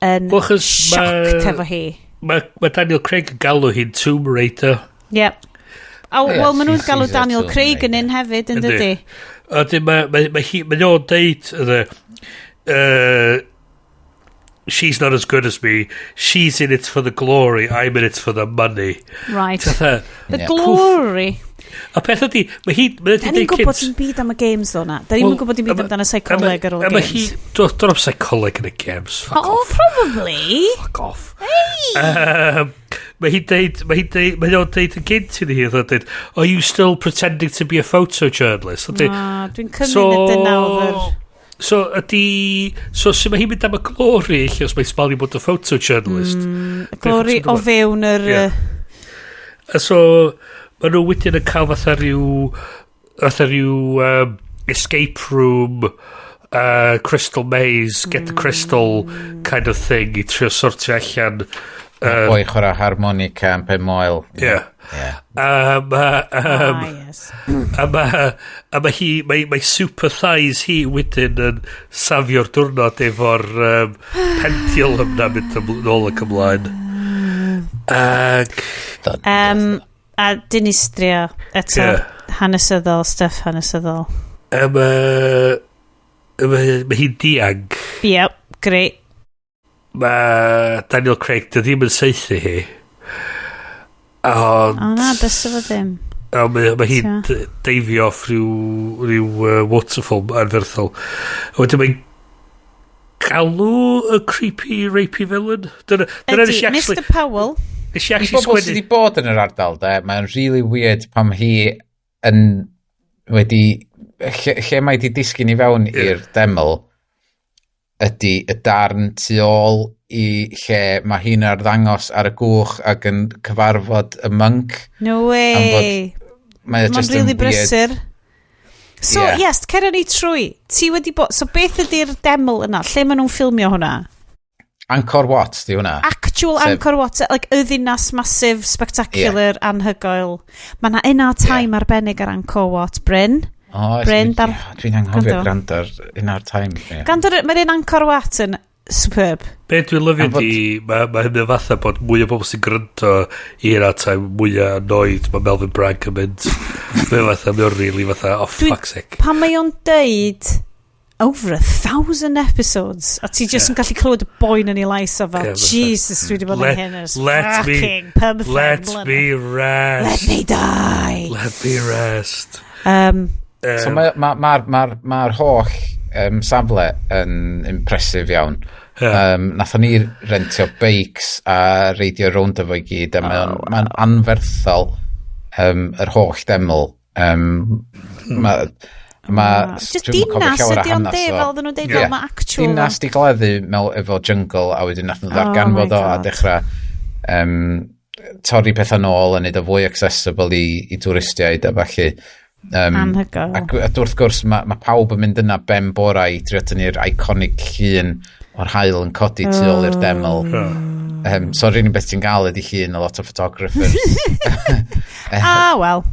yn Wel, achos shocked efo hi. Mae Daniel Craig yn galw hi'n Tomb Raider. Yep. Oh, Ie, wel, maen nhw'n galw she's a Daniel Tomb Craig yn Raider. un hefyd, yn Yndi. dydy? A dyn mae o'n deud, "She's not as good as me. She's in it for the glory. I'm in it for the money." Right. Fatha, The glory. A peth ydi, mae hi, mae Da hi ni'n gwybod dim byd am y games ddo na. Da ni'n gwybod dim byd amdano psycholeg ar ôl y games. Hi, don't have psycholeg yn y games. Fuck Oh, off. probably. Fuck off. Mae hi'n deud, mae o'n deud yn gynt iddi hi, oedd o'n deud, "Are you still pretending to be a photojournalist?" O'n deud, Ah, dwi'n cymryd so, dyna oedd yr. So sut mae hi'n mynd am y glory, lle os mae'n smalio bod y photojournalist? Glory o fewn yr Ie. A so, maen nhw wedyn yn cael fatha rhyw escape room, crystal maze, get the crystal kind of thing i trio sortio allan. Boi chwarae harmonica yn pen moel. Yeah. Yeah. Ah, yes. A ma hi, mae super thighs hi wedyn yn safio'r diwrnod efo'r pendulum na mynd nôl ac ymlaen. Ag, A dinistrio eto hanesyddol, stuff hanesyddol. Mae hi'n dianc. Yep, great. Mae Daniel Craig dy ddim yn saethu hi. Ond O na, bysa fo ddim. A mae hi'n T'mo? deifio off rhyw waterfall anferthol. A wedyn mae'n galw y creepy, rapey villain. Dyna Ydy, nes i actually Mr Powell. Nes i I actually bobl sydd sgwennu wedi bod yn yr ardal, de, mae'n really weird pam hi yn wedi. Lle mae di disgyn i fewn i'r deml ydy y darn tu ôl i lle mae hi'n arddangos ar y gwch ac yn cyfarfod y monk. No way. Mae o Mae'n just yn really weird. brysur. So, yes, cer ni trwy. Ti wedi bod. So, beth ydy'r deml yna? Lle maen nhw'n ffilmio hwnna? Angkor Wat, di hwnna. Actual Angkor Wat, like y ddinas massive, spectacular, anhygoel. Mae na un time arbennig ar Angkor Wat, Bryn. O, Bryn, dwi'n anghofio gwrando. gwrando ar un o'r time. Ie. Gwrando, mae'r un Angkor Wat yn superb. Be dwi'n lyfio Am fod- di, mae hynny fatha bod mwy o bobl sy'n gryndo i hynna time, mwy o annoyed mae Melvin Bragg yn mynd. Mae fatha, mae'n really fatha, oh, fuck's sake. Pan mae o'n deud over 1,000 episodes a ti just yn gallu clywed y boen yn ei lais o fel, Ie, fatha, Jesus, dwi wedi bod yn hyn ers let me, fucking 15 let mlynedd. me rest. Let me die. Let me rest. So mae'r ma, ma, ma, ma holl safle yn impressive iawn. Ie. Nathon ni rentio bikes a reidio rownd efo i gyd a mae o'n Oh, mae anferthol yr holl deml. Ma, Just dwi'm yn cofio dinas llawer o ydi o'n hanes de, o. fel oedden nhw'n deud, Ie. fel ma' actual Dinas di gladdu mewn efo jungle a wedyn nath nhw Oh ddarganfod my o a God. dechrau torri pethau nôl a neud o fwy accessible i twristiaid a falle. Anhygoel. Ac wrth gwrs mae ma pawb yn mynd yna ben bora i trio tynnu'r iconic llun o'r haul yn codi tu ôl i'r deml. So yr unig beth ti'n gael ydy llun o lot o photographers. Ah, wel.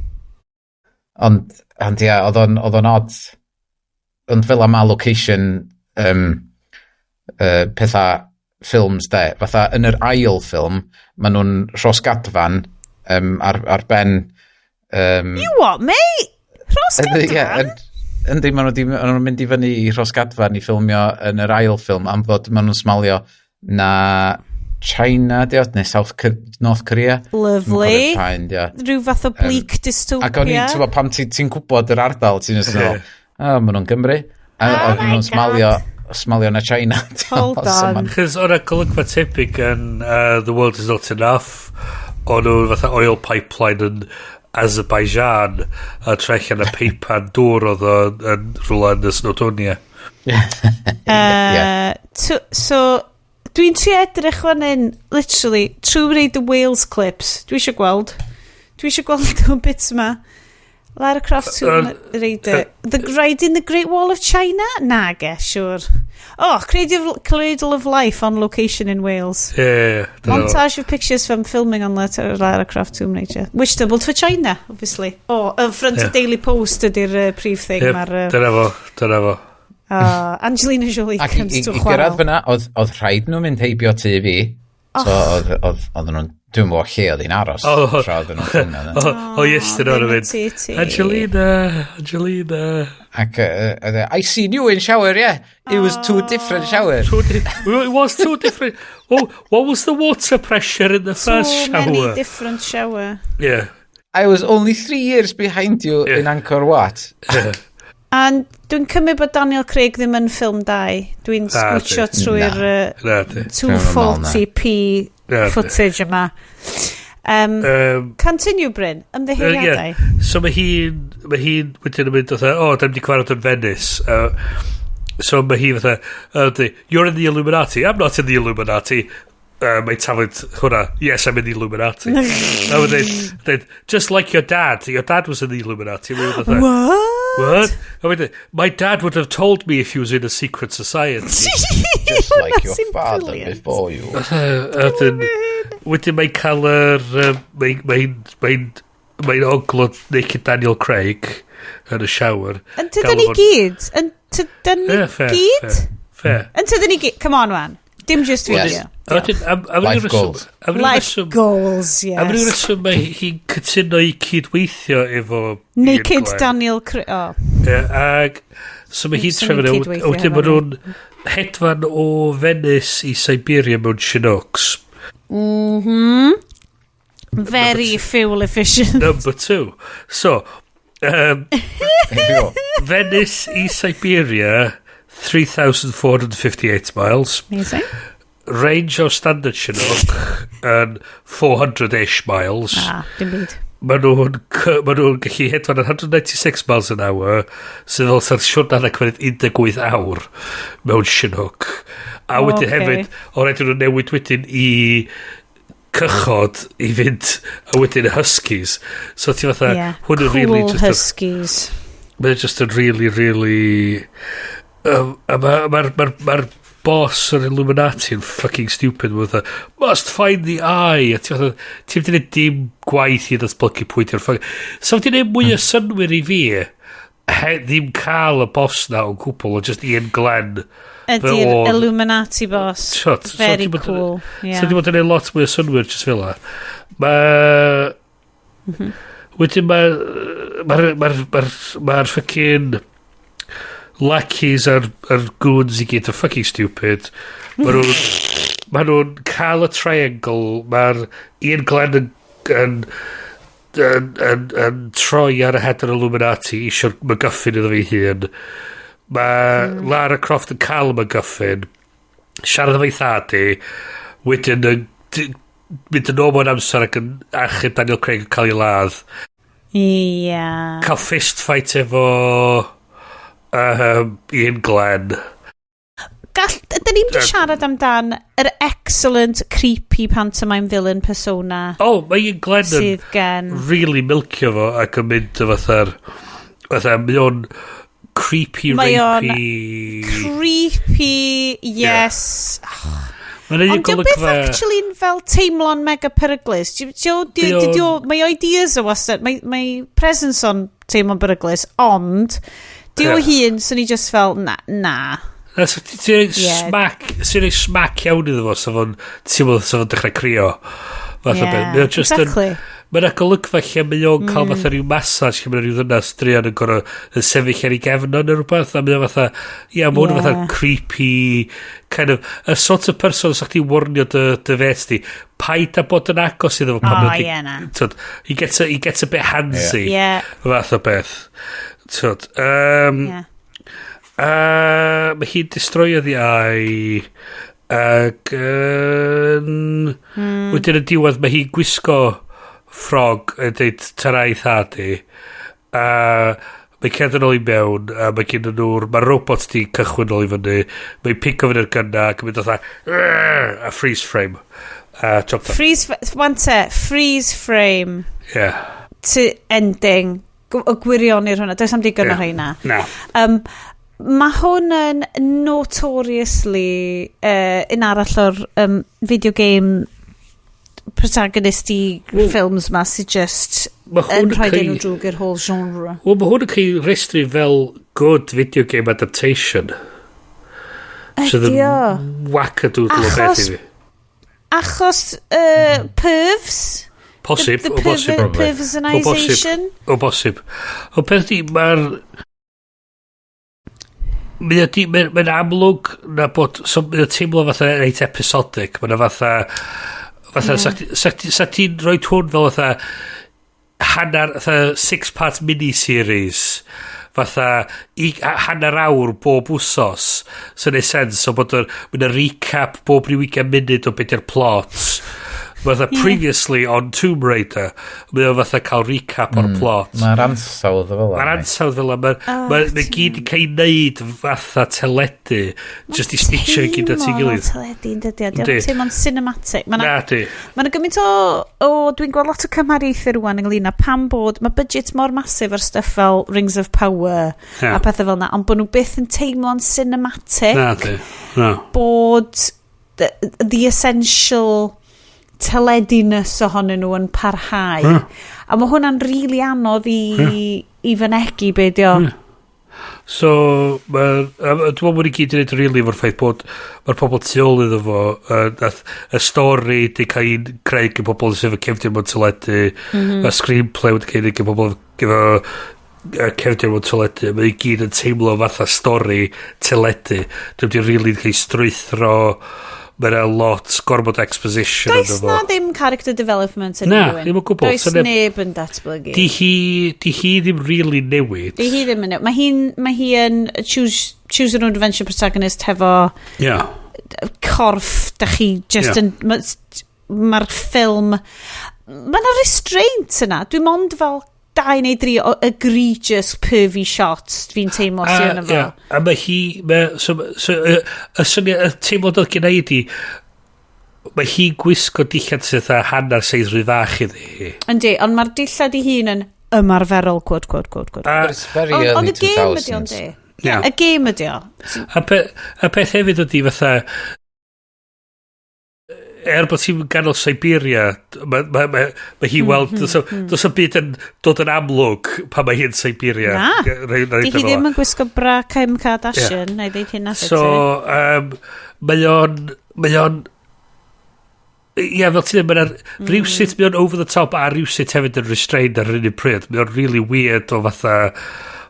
Ond ia, oedd o'n odd. Ond fel am location pethau ffilms de. Fatha yn yr ail ffilm, maen nhw'n Rhosgadfan ar ben. You what, mate? Rhosgadfan? Yndi, ie, yndi, ma' nhw'n mynd i fyny i Rhosgadfan i ffilmio yn yr ail ffilm am fod maen nhw'n smalio na China, di o, neu North Korea. Lovely. Dwi'm yn cofio pa un, di o. Rhyw fath o bleak dystopia. Ac o'n i'n, ti'n gwbod, pam ti'n gwybod yr ardal, ti'n just meddwl, oh, maen nhw'n Gymru. A Oh oh my nhw'n smalio na China. Hold So on. Chos o'na golygfa tebyg yn The World Is Not Enough, o'n nhw fatha oil pipeline yn Azerbaijan a troi allan y peipan dŵr oedd o yn rhywle yn y Snowdonia. So, dwi'n trio edrych fan hyn, literally, trwy reid y Wales clips. Dwi eisiau gweld. Dwi eisiau gweld y bits yma. Lara Croft Tomb Raider. The Riding the Great Wall of China? Nage, siwr. Oh, Cradle of Life on location in Wales. Yeah. Montage of pictures from filming on Lara Croft Tomb Raider. Which doubled for China, obviously. Oh, front of Daily Post ydy'r prif thing. Yep, dyna fo, dyna fo. Angelina Jolie Ac i, comes i, to i gyrraedd chwarel. fyna, oedd rhaid nhw mynd heibio tŷ fi. So oedd nhw'n. Dwi'n gwybod lle oedd hi'n aros tra oedden nhw'n ffilmio, de. O, yes, dyn nhw'n ddim yn mynd. tŷ ti. Angelina, Angelina. Ac I seen you in shower, yeah. It was two different showers. It was two different. Oh, what was the water pressure in the first Too many shower? Different shower. Yeah. I was only 3 years behind you in Angkor Wat. And dwi'n cymryd bod Daniel Craig ddim yn ffilm 2. Dwi'n Na, switcho di. trwy'r Na. Na, di. 240p Na, di. footage yma. Continue, Bryn. Ymddiheuriadau. Yeah. So mae hi'n wedyn yn mynd fatha, "O, oh, da ni wedi cyfarfod yn Venice." So mae hi fatha, "You're in the Illuminati." "I'm not in the Illuminati." Mae tafod hwnna, "Yes, I'm in the Illuminati." A mae'n dweud, "Just like your dad. Your dad was in the Illuminati." Mae'n fatha, What? "What?" A wedyn, "My dad would have told me if he was in a secret society." Just like your Sy'n father brilliant. before you. A wedyn mae'n cael yr... Mae'n mae oglo naked Daniel Craig yn y shower. Yn tydyn ni Galw fo'n- gyd? Yn tydyn ni Yeah, fair, gyd? fair. Yn tydyn ni gyd? Come on, man. Dim just Yes. video. A wedyn, am ryw Life reswm- goals. Am ryw Life reswm- goals, yes. Am ryw reswm mae hi'n cytuno i cydweithio efo Ian Naked Glenn. Daniel Craig. Oh. Ie, ag so mae hi'n Swn i'n trefnu, cydweithio a wedyn efo maen nhw'n hedfan o Venice i Siberia mewn Chinooks. Very fuel efficient. Number two. So, Here we go. Venice i Siberia, 3,458 miles. Amazing. Range o standard Chinook yn 400-ish miles. Ah, dim byd. Maen nhw'n gallu hedfan yn 196 miles an hour, sydd fel sa'r siwrna yna cymryd 18 awr mewn Chinook. A wedyn hefyd, o rhaid nhw newid wedyn i cychod i fynd, a wedyn huskies. So ti fatha, hwn yn Cool really just a, huskies. mae'n just yn really, really... A mae'r ma, ma, ma boss yr Illuminati yn fucking stupid. Mae'n fatha, "Must find the eye." A ti fatha, ti'n mynd i wneud dim gwaith i ddatblygu pwy di'r fucking... So wedi gwneud mwy o synwyr i fi ddim cael y boss na o gwbl, o just Ian Glenn. Ydy'r Illuminati boss. Shot. So Very ti'n bod- cool. Yeah. So di bod yn neud lot mwy o synwyr just fel la. Mae... Wedyn mae... Mae'r ma ma ma fucking lackeys a'r goons i gyd yn fucking stupid. Mae nhw'n ma nhw'n cael y triangle. Mae'r Ian Glenn yn troi ar y head yr Illuminati eisiau'r MacGuffin iddo fi hun. Mae Lara Croft yn cael y MacGuffin, siarad efo'i thad i, wedyn yn mynd yn ôl mewn amser ac yn achub Daniel Craig yn cael ei ladd. Cael fist fight efo Ian Glenn. Gall, dyn ni'n mynd i siarad amdan yr excellent creepy pantomime villain persona Oh, mae Ian Glenn yn sydd gen... really milcio fo ac yn mynd y fatha, mae o'n creepy, Mae o'n rapey. Creepy, yes. Mae'n un Ond diolch beth golygfa actually'n fel teimlo'n mega peryglus. Mae ideas o wastad, mae presence o'n teimlo'n peryglus, ond di o hun, swn i just fel, na, na. Na, so ti'n rhoi smack, ti'n rhoi smack iawn iddo fo, so fo'n, ti'n meddwl, so fo'n dechrau crio. Fath o beth. Mae o just yn. Mae yna golygfa lle mae o'n cael fatha rhyw massage lle mae rhyw ddynas druan yn gorau yn sefyll ar ei gefn o neu rhywbeth, a mae o fatha, ia, mae hwn yn fatha creepy kind of y sort of person sa chdi warnio dy fet di paid â bod yn agos iddo fo pan O, mae o ie, na. T'od, he gets a bit handsy fath o beth, t'od, mae hi'n destroyo the eye ac yn wedyn yn diwedd mae hi'n gwisgo ffrog yn dweud tara i thad i, a mae'n cerdded yn ôl i mewn a mae gen nhw'r mae'r robot di cychwyn ôl i fyny, mae'n pigo fyny'r gynna ac yn mynd fatha "Arr!" a freeze frame a job done. Freeze, wan te, freeze frame to ending. o gwirioni'r hwnna. Does am digon o rheina. Na. Mae hwn yn notoriously un arall o'r video game protagonist i ffilms ma sydd just yn rhoi enw drwg i'r whole genre. Wel, mae hwn yn cael ei restru fel good video game adaptation. Sydd Ydi yn o. wackadoodle o beth i fi. Achos pervs? Posib, The o bosib. Perversionization? O bosib. O peth di, mae'r... Mae'n amlwg na bod... So, mae o'n teimlo fatha reit episodic. Mae'n fatha, sa ti'n rhoi hwn fel fatha hanner, fatha six-part mini-series fatha hanner awr bob wsos sy'n neud sens so bod mae'n recap bob rhyw 20 munud o beth yw'r plot fatha previously on Tomb Raider, mae o fatha cael recap o'r plot. Mae'r ansawdd fel Mae'r yna. ansawdd fel yna, mae gyd i cael ei wneud fatha teledu, just i stitcho i gyd at ei gilydd. Teimlo teledu yn dydi o. Yndi. Dio'n teimlo'n cinematic. Mae Na di. Ma 'na gymaint o, dwi'n gweld lot o cymhariaethau rwan ynglyn â pam bod, mae budget mor masif ar stuff fel Rings of Power a pethau fel 'na, ond bod nhw byth yn teimlo'n cinematic. Na di. Na. Bod the essential telediness ohonyn nhw yn parhau. A mae hwnna'n rili really anodd i fynegi be di o. So, dwi'n meddwl bod ni gyd yn neud rili efo'r ffaith bod mae'r pobl tu ôl iddo fo, nath y stori di cael ei creu gen pobl sydd efo cefndir mewn teledu, y screenplay wedi cael ei wneud gen pobl efo cefndir mewn teledu, mae i gyd yn teimlo fatha stori teledu. Dwi'n wedi rili cael ei strwythro, mae'n a lot gormod exposition Does ynddo fo. na ddim character development yn Na, rhywun. ddim o gwbl. Does So neb- neb yn datblygu. Di hi ddim really newid. Di hi ddim yn newid. Mae hi yn choose your own adventure protagonist hefo corff da chi just yn... Mae'r ffilm... Mae yna restraint yna. Dwi'n mond fel dau neu dri o egregious pervy shots fi'n teimlo sy'n yna fo. Ie, a mae hi, so, y syniad, y teimlad oedd gen i ydi, mae hi'n gwisgo dillad sydd â hanner seis rhy fach iddi hi. Yndi, ond mae'r dillad i hun yn ymarferol, quote, quote, quote, quote. A, But it's very Ond early y game ydi o, 2000s. yndi? Ie. Y game ydi o. A peth hefyd ydi fatha, er bod hi'n ganol Siberia, ma hi weld, does 'am byd yn dod yn amlwg pan mae hi'n Siberia. Na. Di hi ddim yn gwisgo bra Kim Kardashian, na i ddeud hynna. So, mae o'n, ie, fel ti'n dweud, mae'n rhywsut mae o'n over the top a rhywsut hefyd yn restrained ar yr un pryd. Mae o'n really weird o fatha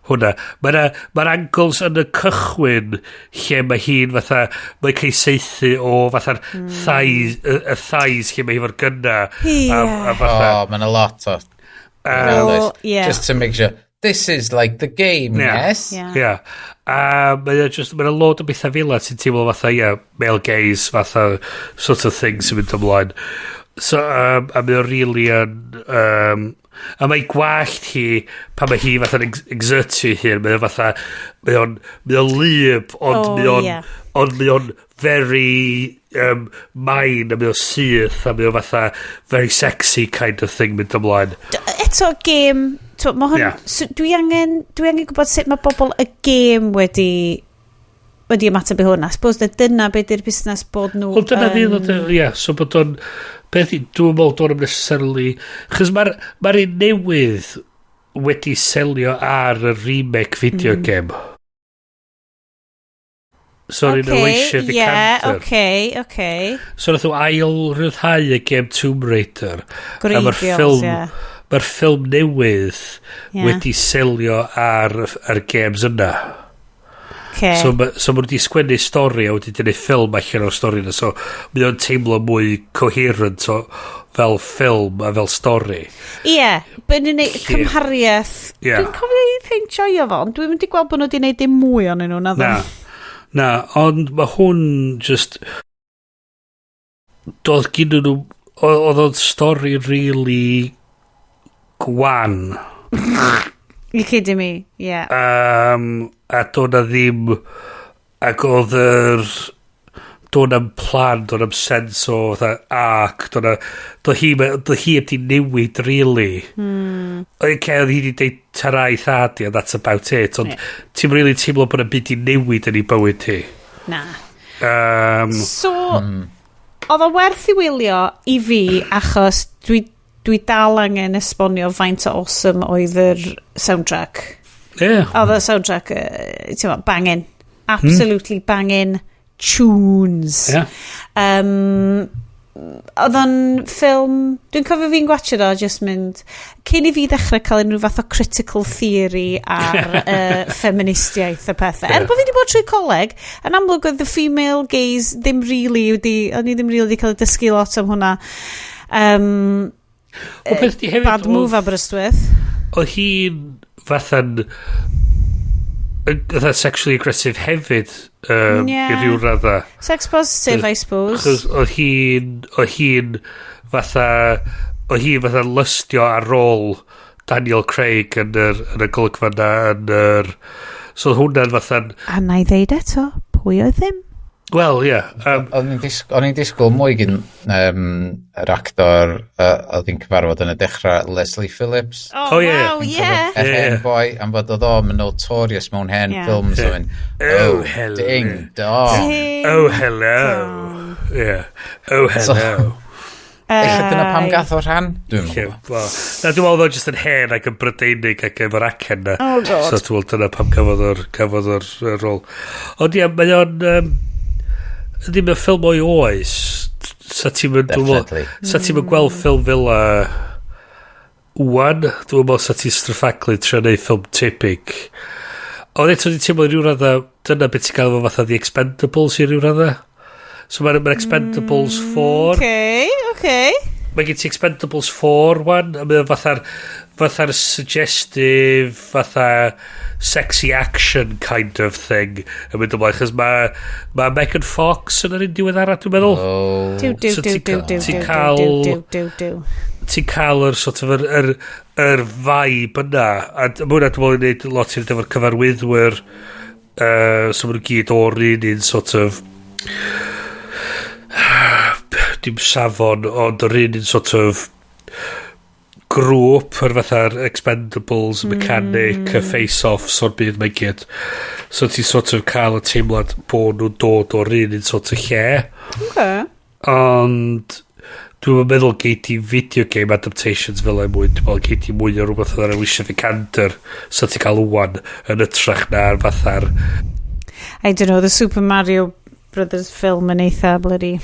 hwnna. Mae'r ma angles yn y cychwyn lle mae hi'n fatha, mae'n cael ei saethu o fatha'r thighs, y thighs lle mae hi efo'r gynna. A fatha, Oh, mae'n a lot o... Oh, yeah. Just to make sure. This is like the game, yes? Yeah. Yeah. A mae o just, mae'n load o bethau fel 'na sy'n teimlo fatha, yeah, male gaze, fatha sort of thing sy'n mynd ymlaen. So, a mae o really yn... A mae gwallt hi, pan mae hi fatha'n exertio hun, mae o fatha, mae o'n lyb, ond mae o'n, ond mae o'n very main, a mae o'n syth, a mae o fatha very sexy kind of thing mynd ymlaen. Eto, game, mae hwn, so, dwi angen gwybod sut mae bobl y game wedi ymateb i hwn. I suppose na dyna beth yw'r busnes bod nhw Wel, dyna fydd o, ie, so bod o'n, beth i, dwi'n meddwl do'n am necessarily, chos mae'r ma un newydd wedi selio ar y remake video game. So, okay, un Alicia Vikander. So, nath nhw ail ryddhau y game Tomb Raider. A mae'r Gwreiddiol, ffilm, mae'r ffilm newydd wedi selio ar games yna. So ma nhw wedi sgwennu stori a wedi gwneud ffilm allan o'r stori yna. So mae o'n teimlo mwy coherent o, fel ffilm a fel stori. Ie, yeah, bod nhw'n neud cymhariaeth. Dwi'n cofio i enjoyo fo, ond dwi'n mynd i gweld bod nhw wedi neud dim mwy onyn nhw, na Na. Na, ond mae hwn just... Doedd gyn nhw... Oedd o'n stori really gwan. You kidding me? Yeah. A doedd na ddim... Ac oedd yr... Do'n am plan, do'n am sense o fatha arc, do'n am, do hi heb di newid, really. Okay, oedd hi di deud tara i thad i, and that's about it, ond ti'n really teimlo bod y byd di newid yn ei bywyd hi. Na. So, oedd o werth i wylio i fi achos dwi dal angen esbonio faint o awesome oedd yr soundtrack. Oedd y soundtrack, ti'n mo, bangin. Absolutely bangin tunes. Oedd o'n ffilm, dwi'n cofio fi'n gwachio o, just mynd, cyn i fi ddechrau cael unrhyw fath o critical theory ar feministiaeth a pethau. Er bod fi wedi bod trwy coleg, yn amlwg oedd the female gaze ddim really wedi, o'n i ddim really wedi cael ei dysgu lot am hwnna. Wel, peth di hefyd Bad move Aberystwyth. Oedd hi'n fatha'n fatha sexually aggressive hefyd i ryw radda. Sex positive, I suppose. Achos oedd hi'n fatha lystio ar ôl Daniel Craig yn y golygfa na yn yr, so oedd hwnna'n fatha'n A na i ddeud eto, pwy oedd ddim? Wel, ie, yeah, O'n i'n disgwyl mwy gyn yr actor oedd hi'n cyfarfod yn y dechrau, Leslie Phillips. Oh, Oh, ie. wow, yeah. Yr Ie, hen ie. boi, am fod oedd o'n notorious mewn hen films. O'n Oh, oh, hello. Ding dong. Ding Oh, hello. Yeah, oh, hello. Ella dyna pam gath o rhan? Dwi'n Lle, meddwl. wel, na, dwi'n meddwl oedd o jyst yn hen ac yn Brydeinig ac efo'r acen na. Oh, God. So dwi'n meddwl dyna pam cafodd o'r rôl. Ond ie, mae o'n ddim yn ffilm o'i oes. Sa ti'n mynd, dwi'n meddwl, Definitely. sa ti'n mynd gweld ffilm fel a wan, dwi'n meddwl sa ti'n stryffaglu trio neud ffilm tebyg. Ond eto dwi'n teimlo i ryw radda, dyna beth ti'n gael efo fatha The Expendables i ryw radda. So mae'n ma Expendables 4. Okay. Mae gen ti Expendables 4 wan, a mae o fatha'r suggestive, fatha sexy action kind of thing yn mynd ymlaen, chos mae Megan Fox yn yr un diweddara, dwi'n meddwl. Oh. Duw, duw, So duw, duw, duw, ti'n duw, cael duw, duw, duw. Ti'n cael yr sort of yr vibe yna, a mae hwnna dwi'n meddwl yn neud lot i'r efo'r cyfarwyddwyr, so maen nhw gyd o'r un sort of dim safon, ond yr un sort of grŵp yr fatha'r Expendables, Mechanic, y Face-Offs o'r byd mae gyd. So ti'n sort of cael y teimlad bod nhw'n dod o'r un sort of lle. Ond dwi'n meddwl gei di video game adaptations fel ei mwy, dwi'n meddwl gei di mwy o rhywbeth oedd ar Alicia Vikander, so ti'n cael wan yn ytrach na'r fatha'r I don't know, the Super Mario Brothers film yn eitha bloody.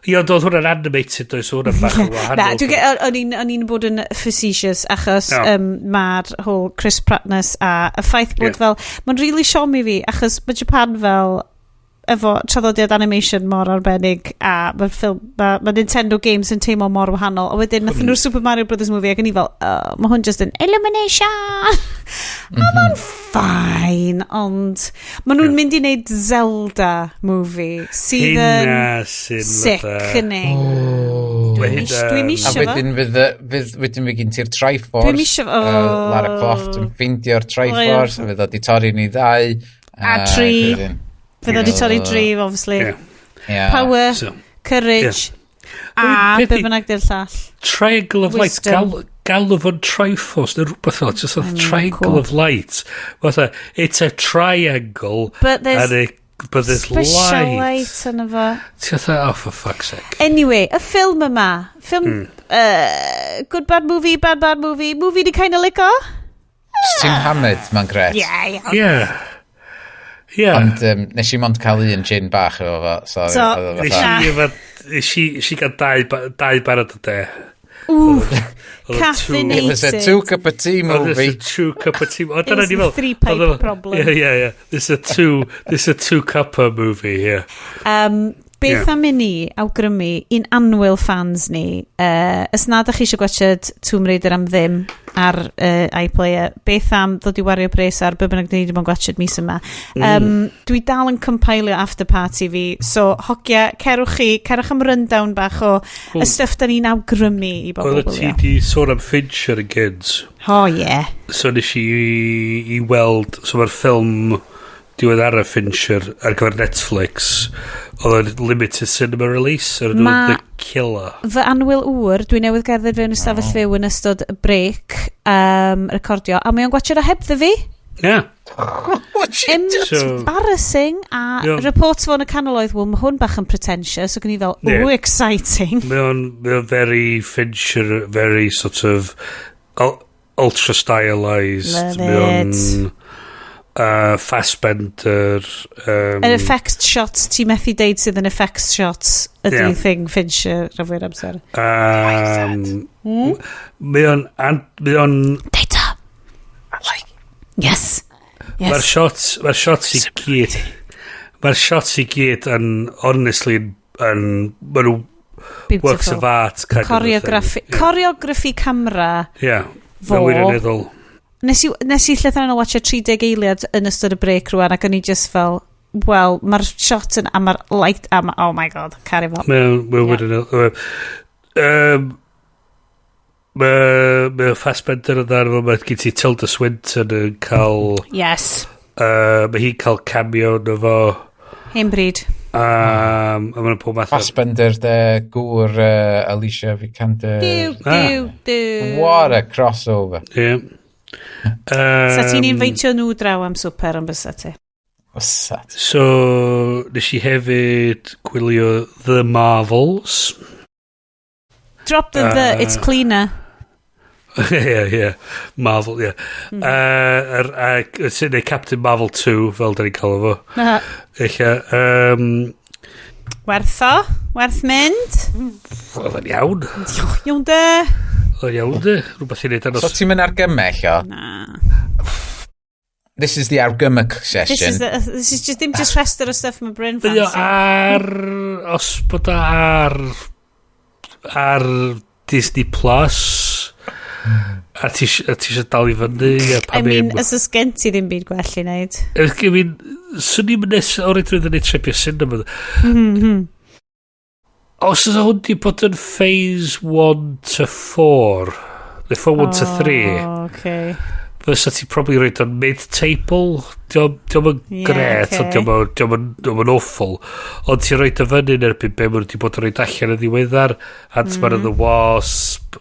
Ie, ond oedd hwnna'n animated, does, so hwnna'n bach yn wahanol. Na, o'n i'n bod yn facetious achos No. mae'r whole Chris Prattness a y ffaith bod fel, mae'n really siomi fi achos mae Japan fel efo traddodiad animation mor arbennig a mae'r ffilm, ma Nintendo games yn teimlo mor wahanol, a wedyn nath nhw'r Super Mario Brothers movie ac o'n i fel, oh, mae hwn just yn Illumination, a mae'n fine, ond maen nhw'n mynd i wneud Zelda movie sydd yn Hynna sy'n sickening. Mae Dwi'm A isio fo. wedyn fydd, wedyn fydd gen ti'r Triforce. Dwi'm isio fo. Lara Croft yn ffeindio'r Triforce, a fydd o di torri ni ddau. A tri. Fydd o di torri dri, obviously. Yeah. Power, So, courage, a Peth be bynnag di'r llall. Triangle of Light, Wisdom. galw fo'n Triforce, neu rhywbeth fel, just a Triangle cool. of Light. Fatha, it's a triangle, But there's and it, but there's special light. light yna fo. Ti'n fatha, oh, for fuck's sake. Anyway, y ffilm yma, ffilm, good bad movie, bad bad movie, movie di kind of lico? Ti'n hammered, mae'n gret. Yeah. Yeah. Ond nes i mond cael un gin bach efo fo. So, So- oedd o Nes fatha- i gael dau barod o de. Ooh, Oedd o caffeinated. It was a two cup of tea Oh, this movie. is a two cup of tea. Oh, It dyna was ni the fel. three-pipe Oedd o- problem. Yeah. This is a two cuppa movie, yeah. Beth am i ni awgrymu i'n annwyl fans ni, os nad ydych chi eisiau gwachod Tomb Raider am ddim ar iPlayer, beth am ddod i wario pres ar be bynnag ni wedi bod yn gwachod mis yma. Dwi dal yn compilio after party fi, so hogia, cerwch chi, cerwch am rundown bach o y stuff da ni'n awgrymu i bobl Oedd ti wylio. di sôn am Fincher yn gynt. Oh yeah. So nes i weld, so mae'r ffilm diweddaraf diweddara Fincher ar gyfer Netflix. Oedd o'n limited cinema release o'r enw The Killer. Fy annwyl ŵr, dwi newydd gerdded fewn i stafell fyw yn ystod y break recordio, a mae o'n gwachio o hebddo fi. Embarrassing. A report fo yn y canol oedd, "Wel, mae hwn bach yn pretentious," ac o'n i fel, "Oh, exciting." Mae o'n very Fincher, very sort of ultra stylized. Love Mae o'n it. Fassbender. Yr effects shots, ti methu deud sydd yn effects shots ydy thing Fincher rhan fwy'r amser. Mae o'n Data! Yes! Mae'r Yes. shots i gyd. Mae'r shots i gyd yn, honestly, yn, maen nhw works Beautiful. of art kind Choreography, of thing. Choreography camera Yeah. fo. Mae'n wirioneddol. Nes i llythrennol watcha 30 eiliad yn ystod y break rwan ac o'n i just fel, well, mae'r shot yn, a mae'r light, a ma, oh my God, caru fo. Mae'n wirioneddol. Mae Fassbender yn dda, mae gen ti Tilda Swinton yn cael mae hi'n cael cameo yn efo. Hen bryd. A mae'n pob math o Fassbender de, gŵr Alicia Vikander. Duw, duw, duw. What a crossover. Yeah. Sa ti'n invitio nhw draw am swper yn bysa ti? What's that? So, nes i hefyd gwylio The Marvels. Drop the, it's cleaner. Yeah. Marvel, yeah. Neu Captain Marvel 2, fel da ni'n cael fo. Ella, Werth o? Werth mynd? Oedd yn iawn. Iawn de? Oedd yn iawn, de. Rhywbeth i wneud So anos. ti'n mynd argymell o? Na. This is the argymell session. This is just, dim just rhestr o stuff mae Bryn Mae o fancy. ar... Os bod o ar Disney Plus a ti eisiau dal i fyny a I pam mean, ddim. os oes gen ti ddim byd gwell i wneud. I mean, swn i'n nes o'r reidrwydd yn ei tripio cinema. Os oes hwn di bod yn phase 1 to 4, neu 4 1 to 3, Oh, okay. fysa ti probably roid o'n mid-table. Dio'm yn gret, ond dio'm yn awful. Ond ti'n roid o fyny yn erbyn be maen nhw wedi bod yn roid allan yn ddiweddar. Ant-Man and the Wasp.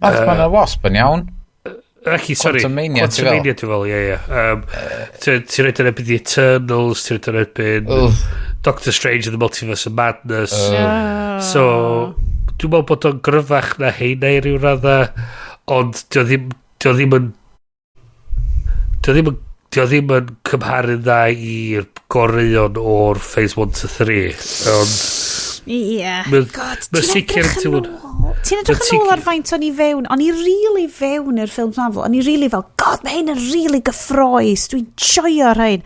Ant-Man and the Wasp yn iawn. Actually, sorry. Quantumania, ti fel? Quantumania, ti fel, ie, ie. Ti'n roid yn erbyn The Eternals, ti'n roid yn erbyn Wff. Doctor Strange and the Multiverse of Madness. Oh. So, dwi'n meddwl bod o'n gryfach na heina i ryw radda, ond dio ddim yn cymharu'n dda i'r goreuon o'r Phase 1 to 3. Ond God, Mae'n ti'n sicr edrych yn ôl. Ti'n edrych Mae'n yn ôl ar faint o'n i fewn. O'n i really fewn i'r ffilms Marvel. O'n i really fel, "God, mae hyn yn really gyffrous. Dwi'n joio rhain."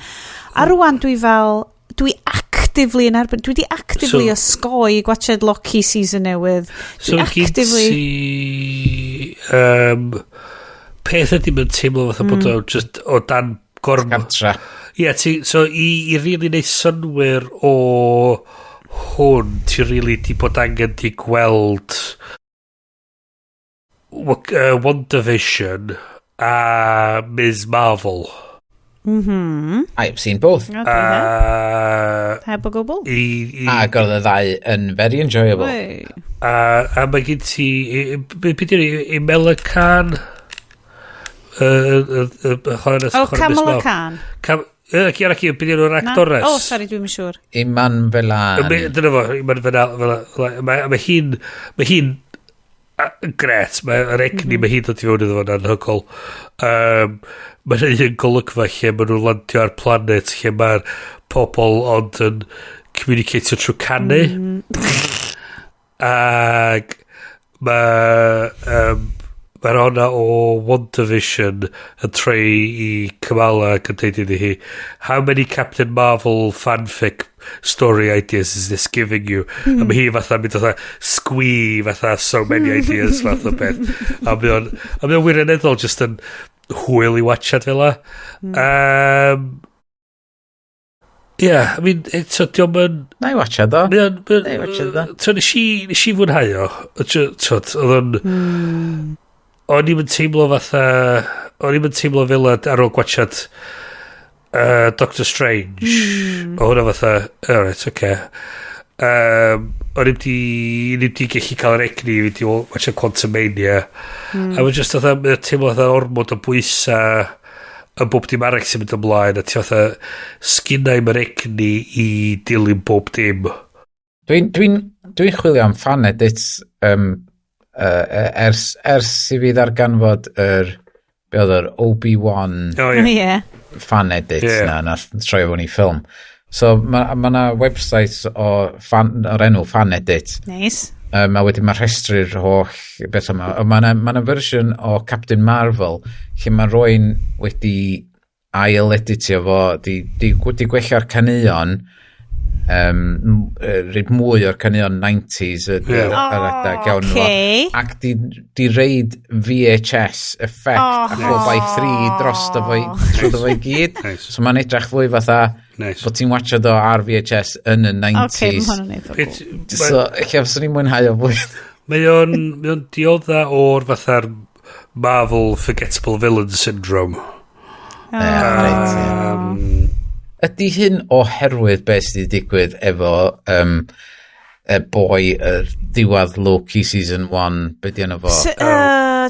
A rwan dwi fel, dwi actively yn erbyn, dwi di actively osgoi gwachod Loki season newydd. So Dwi gyd actively ti... Peth ydy mae'n teimlo fatha bod o just o dan gormod. Cartra. Ie, yeah, ti, so i really neud synwyr o hwn, ti really di bod angen di gweld WandaVision a Ms Marvel. I've seen both. Okay, Heb o gwbl. I, Ac oedd y ddau yn very enjoyable. Wey. A mae gen ti... Be di'r Imela Khan? Oh, Kamala Khan. Cam, Ac be di'r Na? actores? Oh, sorry, dwi'n siŵr. Iman Vellani. Dyna fo, Iman Vellani. Mae hi'n gret, mae'r egni mae hi'n dod i fewn iddo fo'n anhygoel. Mae'n un golygfa lle maen nhw'n landio ar planet lle mae'r pobl ond yn communicatio trwy canu. Ac mae mae'r honna o WandaVision yn troi i Kamala ac yn deud iddi hi, "How many Captain Marvel fanfic story ideas is this giving you?" A mae hi fatha mynd fatha squee, fatha "so many ideas" fath o beth. A mae o'n wirioneddol just yn hwyl i watchad fel la. Yeah, I mean, eto, dio'm yn Na i watchad o. Mae o'n... Na i watchad o. T'o, nes i fwynhau o. T'od, oedd o'n... O'n i'm yn teimlo fatha... O'n i'm yn teimlo fel ar ôl gwachad Doctor Strange. O hwnna fatha, alright, okay. O'n i'm di gallu cael yr egni i fynd i watcha Quantumania. A mae'n just fatha, mae'n teimlo fatha ormod o bwysa y bob dim arall sy'n mynd ymlaen a ti fatha sginnau mae'r egni i dilyn bob dim. Dwi chwilio am fan edits ers i fi ddarganfod yr, be oedd, yr Obi-Wan Oh, yeah. Fan edits na, nath troi fewn i ffilm. So mae ma 'na website o fan, o'r enw fan edit. Nice. A wedyn mae rhestru'r holl beth yma. Mae yna ma fersiwn o Captain Marvel lle mae rywun wedi ail-editio fo, di gwella'r caneuon, rhaid mwy o'r caneuon 90s y yr adag iawn efo. Ac di roid VHS effect a 4x3 drosto fo trwyddo fo i gyd. Nice. So mae'n edrych fwy fatha bod ti'n watchad o ar VHS yn y 90s. Okay, mae hwnna'n eitha cool. So, lle fyswn i'n mwynhau o fwy. Mae o'n diodda o'r fatha'r Marvel forgettable villain syndrome. Ie, reit, ie. Ydy hyn oherwydd beth sydd wedi digwydd efo y boi yr diwedd Loki season 1, be di enw fo? So,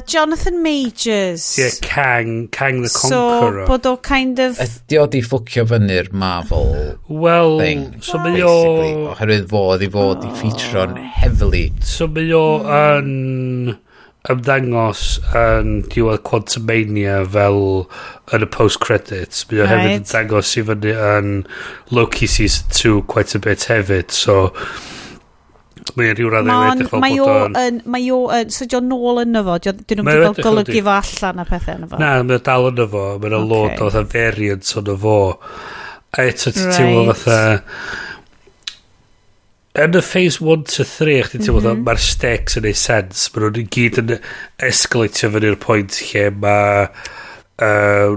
Jonathan Majors. Yeah, Kang, Kang the So, Conqueror. bod o kind of. Ydy o di ffwcio fyny'r Marvel Wel, thing, so mae o basically, oherwydd fo oedd i fod i feature'n heavily. So mae o yn ymddangos yn diwedd Quantumania fel yn y post-credits. Mae o hefyd yn dangos i fyny yn Loki season 2 quite a bit hefyd. So mae rhyw raddau Mae edrych fel mae bod o o'n yn, mae o yn, so di o nôl yno fo, dyn nhw'n Mae o wedi edrych fel fel golygu di. fo allan a pethau yno fo. Na, mae o dal yno fo. Mae'n okay. Lot o fatha variants ono fo. A eto ti'n teimlo fatha, yn y phase 1 to 3, chdi'n teimlo fatha, mae'r stakes yn neud sense. Maen nhw'n i gyd yn escalatio fyny'r pwynt lle mae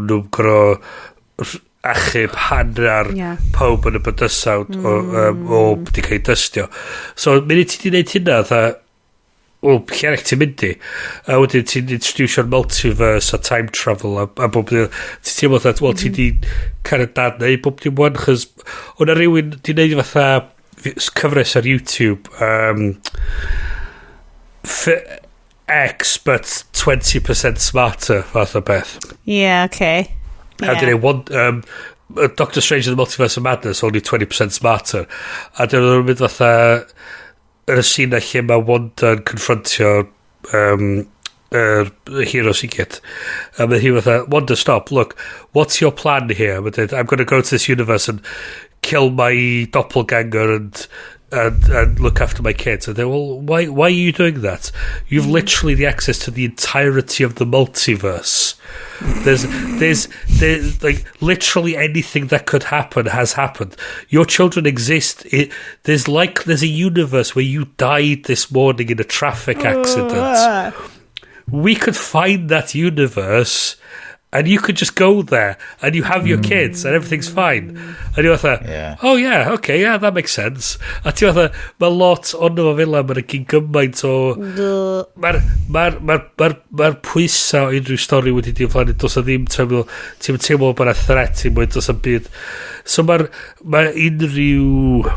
nhw'n gorfod achub hanner pawb yn y bydysawd o di cael ei dystio. So, munud ti di wneud hynna, fatha, wel, lle arall ti'n mynd i? A wedyn ti'n introducio'r multiverse a time travel a bob dim. Ti'n teimlo fatha, wel, ti di kind of dad neu bob dim wan, chos o'na rhywun di wneud fatha cyfres ar YouTube, X but 20% smarter, fath o beth. Yeah, okay. A dyn one, Doctor Strange in the Multiverse of Madness only 20% smarter. A dyn nhw'n mynd fatha yr y scene lle mae Wanda yn confrontio yr heroes i gyd. A mae hi fatha, "Wanda, stop, look, what's your plan here?" Mae'n dweud, "I'm going to go to this universe and kill my doppelganger and look after my kids." And they, "Well, why are you doing that? You've literally the access to the entirety of the multiverse. There's like literally anything that could happen has happened. Your children exist. There's a universe where you died this morning in a traffic accident. We could find that universe and you could just go there and you have your kids and everything's fine." And you're fatha, "Oh yeah, okay, yeah, that makes sense." A ti fatha, mae lot ond o fel 'na, mae'n gyn gymaint o. Mae'r ma ma ma ma pwysau o unrhyw stori wedi diflannu, does 'na ddim teimlo, ti'n teimlo bod yna threat i mwy, does 'na'm byd. So mae'r ma unrhyw...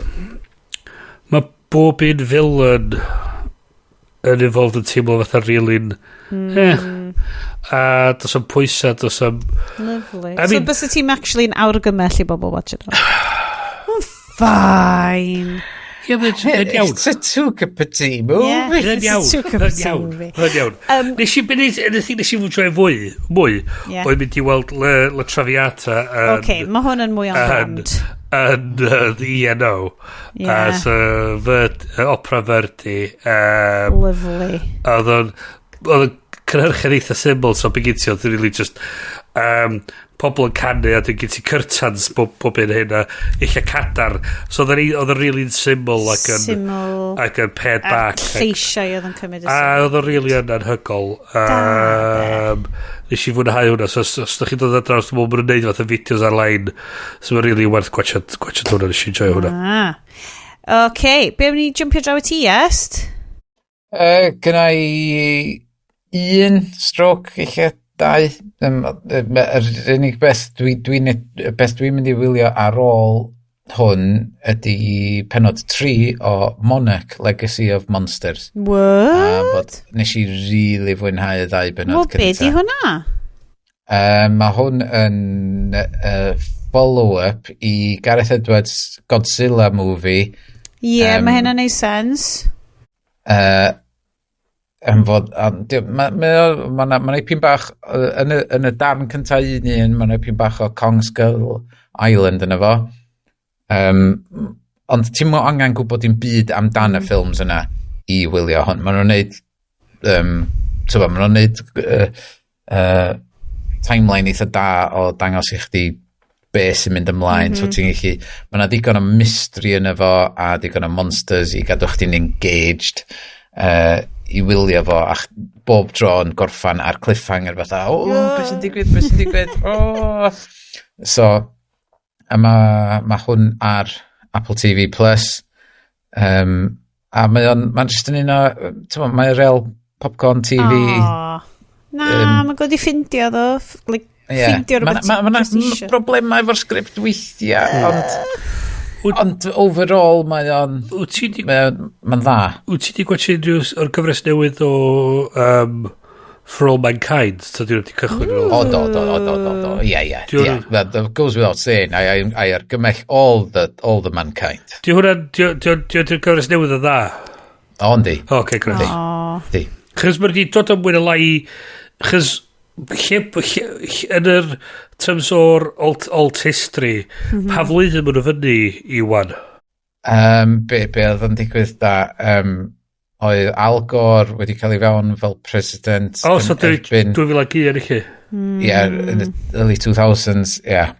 Mae bob un villain yn involved yn teimlo fatha really'n Eh. A does 'na'm pwysau, does 'na'm Lovely. I So, mean bysa ti'n actually yn awrgymell i bobl watch it? Oh, fine. Ie, mae'n iawn. It's a two cup of tea movie. Yeah. Mae'n iawn. It's a two cup of Mae'n tea iawn. movie. Mae'n iawn. Nes i, nes i, nes i fwynhau fwy, oedd mynd i weld La Traviata yn Okay, mae hwn yn mwy on brand. Yn the ENO. So, Opera Verdi. Lovely. Oedd o'n cynhyrchiad eitha syml, so be gyd ti oedd really just pobl yn canu a dwi'n gyd ti curtains bob un hyn a eich cadar. So oedd o'n really syml ac yn, Syml. ac yn pared A back. lleisiau oedd yn cymryd y A sylw. oedd o'n really yn anhygoel. Nes i fwynhau hwnna. So os ydych chi'n dod ar draws, dwi'n meddwl bod nhw'n neud fath o fideos ar-lein. So mae'n really werth gwachad hwnna. Nes i enjoy hwnna. Ah. Okay, be am ni jumpio draw i ti, Est? Gynna i un stroke eich Dau. Yr unig beth beth dwi'n mynd i wylio ar ôl hwn ydy penod 3 o Monarch Legacy of Monsters. What? A bod nes i really fwynhau y ddau benod cyntaf. Wel, be di hwnna? Mae hwn yn follow-up i Gareth Edwards Godzilla movie. Ie, yeah, mae hynna'n neud sense. Yn fod, ma ipyn bach, yn y darn cyntaf un, mae 'na ipyn bach o Kong Skull Island yna fo. Ond ti'n mo angen gwybod dim byd amdan y ffilms yna i wylio hwn. Maen nhw'n neud, ma' nhw'n neud timeline eitha da o dangos i chdi be sy'n mynd ymlaen. So ti'n gallu, mae yna digon o mystery yna fo a digon o monsters i gadw chdi'n engaged i wylio fo a bob tro yn gorffan ar cliffhanger fatha, "O, oh, beth sy'n digwydd, beth sy'n digwydd, oh." So, a ma hwn ar Apple TV Plus. A mae o'n, mae'n just yn un o, ti'n mae real popcorn TV. Oh. Na, mae'n god i ffindio ddo. Like, ffindio rhywbeth ma jyst isio. Problemau efo'r sgript weithiau, ond overall mae o'n, Wyt ti di, mae'n dda. Wyt ti di gwachio unrhyw o'r gyfres newydd o For All Mankind? Ta di wedi cychwyn yn ôl? O, do, do, o, do, do, do. Ie. That goes without saying. I argymell all the mankind. Di hwnna, di gyfres newydd o dda? O, yndi. O, oce, great. Oh. Di. Chos mae wedi dod am mwy na lai. Chos lle, yn yr terms o'r alt history, pa flwyddyn maen nhw fyny i wan? Be oedd yn digwydd da, oedd Al Gore wedi cael ei fewn fel president O, so yn erbyn 2001 i chi? Ie, in the early 2000s, ie. Yeah.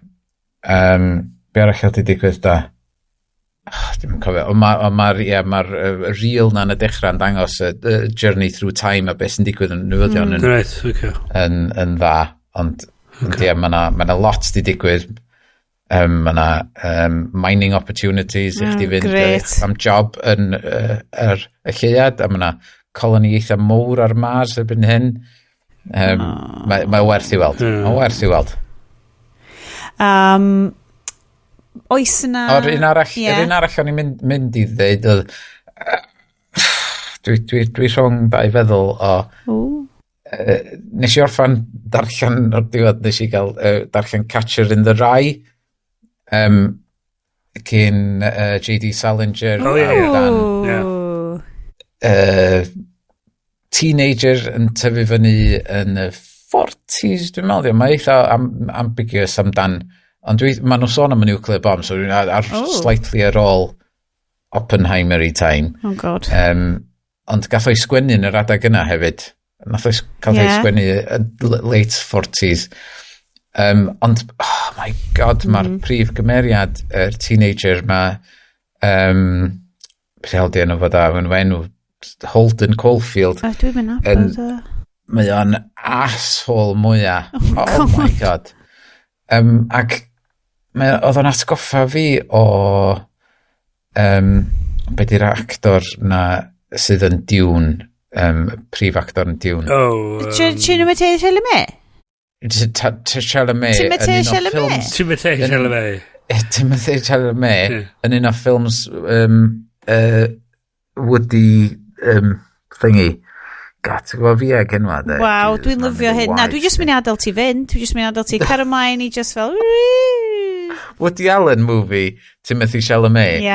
Be arall oedd wedi digwydd da? Oh, dim yn cofio. Ond mae'r ma, ie, ma reel na yn y dechrau yn dangos y journey through time a beth sy'n digwydd yn newyddion yn, yn dda. Ond ie, mae yna ma lot di digwydd. Mae yna mining opportunities i chdi fynd am job yn y lleuad, a mae yna colony eitha mowr ar Mars erbyn hyn. Mae werth i weld. Mae werth i weld. Oes yna O'r un arall, yr un arall o'n i'n mynd i ddeud oedd, dwi rhwng dau feddwl o nes i orffan darllen o'r diwedd, nes i gael darllen Catcher in the Rye cyn J.D. Salinger Oh, ie. amdan teenager yn tyfu fyny yn y 40s, dwi'n meddwl. Mae eitha ambiguous amdan, ond maen nhw'n sôn am y nuclear bomb, so dwi'n ar slightly ar ôl Oppenheimer i time. Oh God. Ond gath o'i sgwennu yn yr adeg yna hefyd. Nath o'i cael ei sgwennu yn late 40s. Ond, oh my God, mae'r prif gymeriad, yr teenager ma, beth hell di enw fo da, mae'n enw Holden Caulfield. Oh, dwi'n mynd nabod o. Mae o'n asshole mwyaf. Oh my God. Ac oedd o'n atgoffa fi o be di'r actor na sydd yn Dune, prif actor yn Dune. Oh, Timothée Chalamet? Chalamet. Timothée Chalamet? Timothée Chalamet. Timothée Chalamet yn un o ffilms Woody thingy. God, ti'n gwybod fi ag enwa, de? Waw, Jesus, dwi'n ma'n lyfio mynd i hyn. Na, waith dwi jyst mynd i adael ti fynd. Dwi jyst mynd i adael ti car ymlaen i just fel Woody Allen movie, Timothée Chalamet.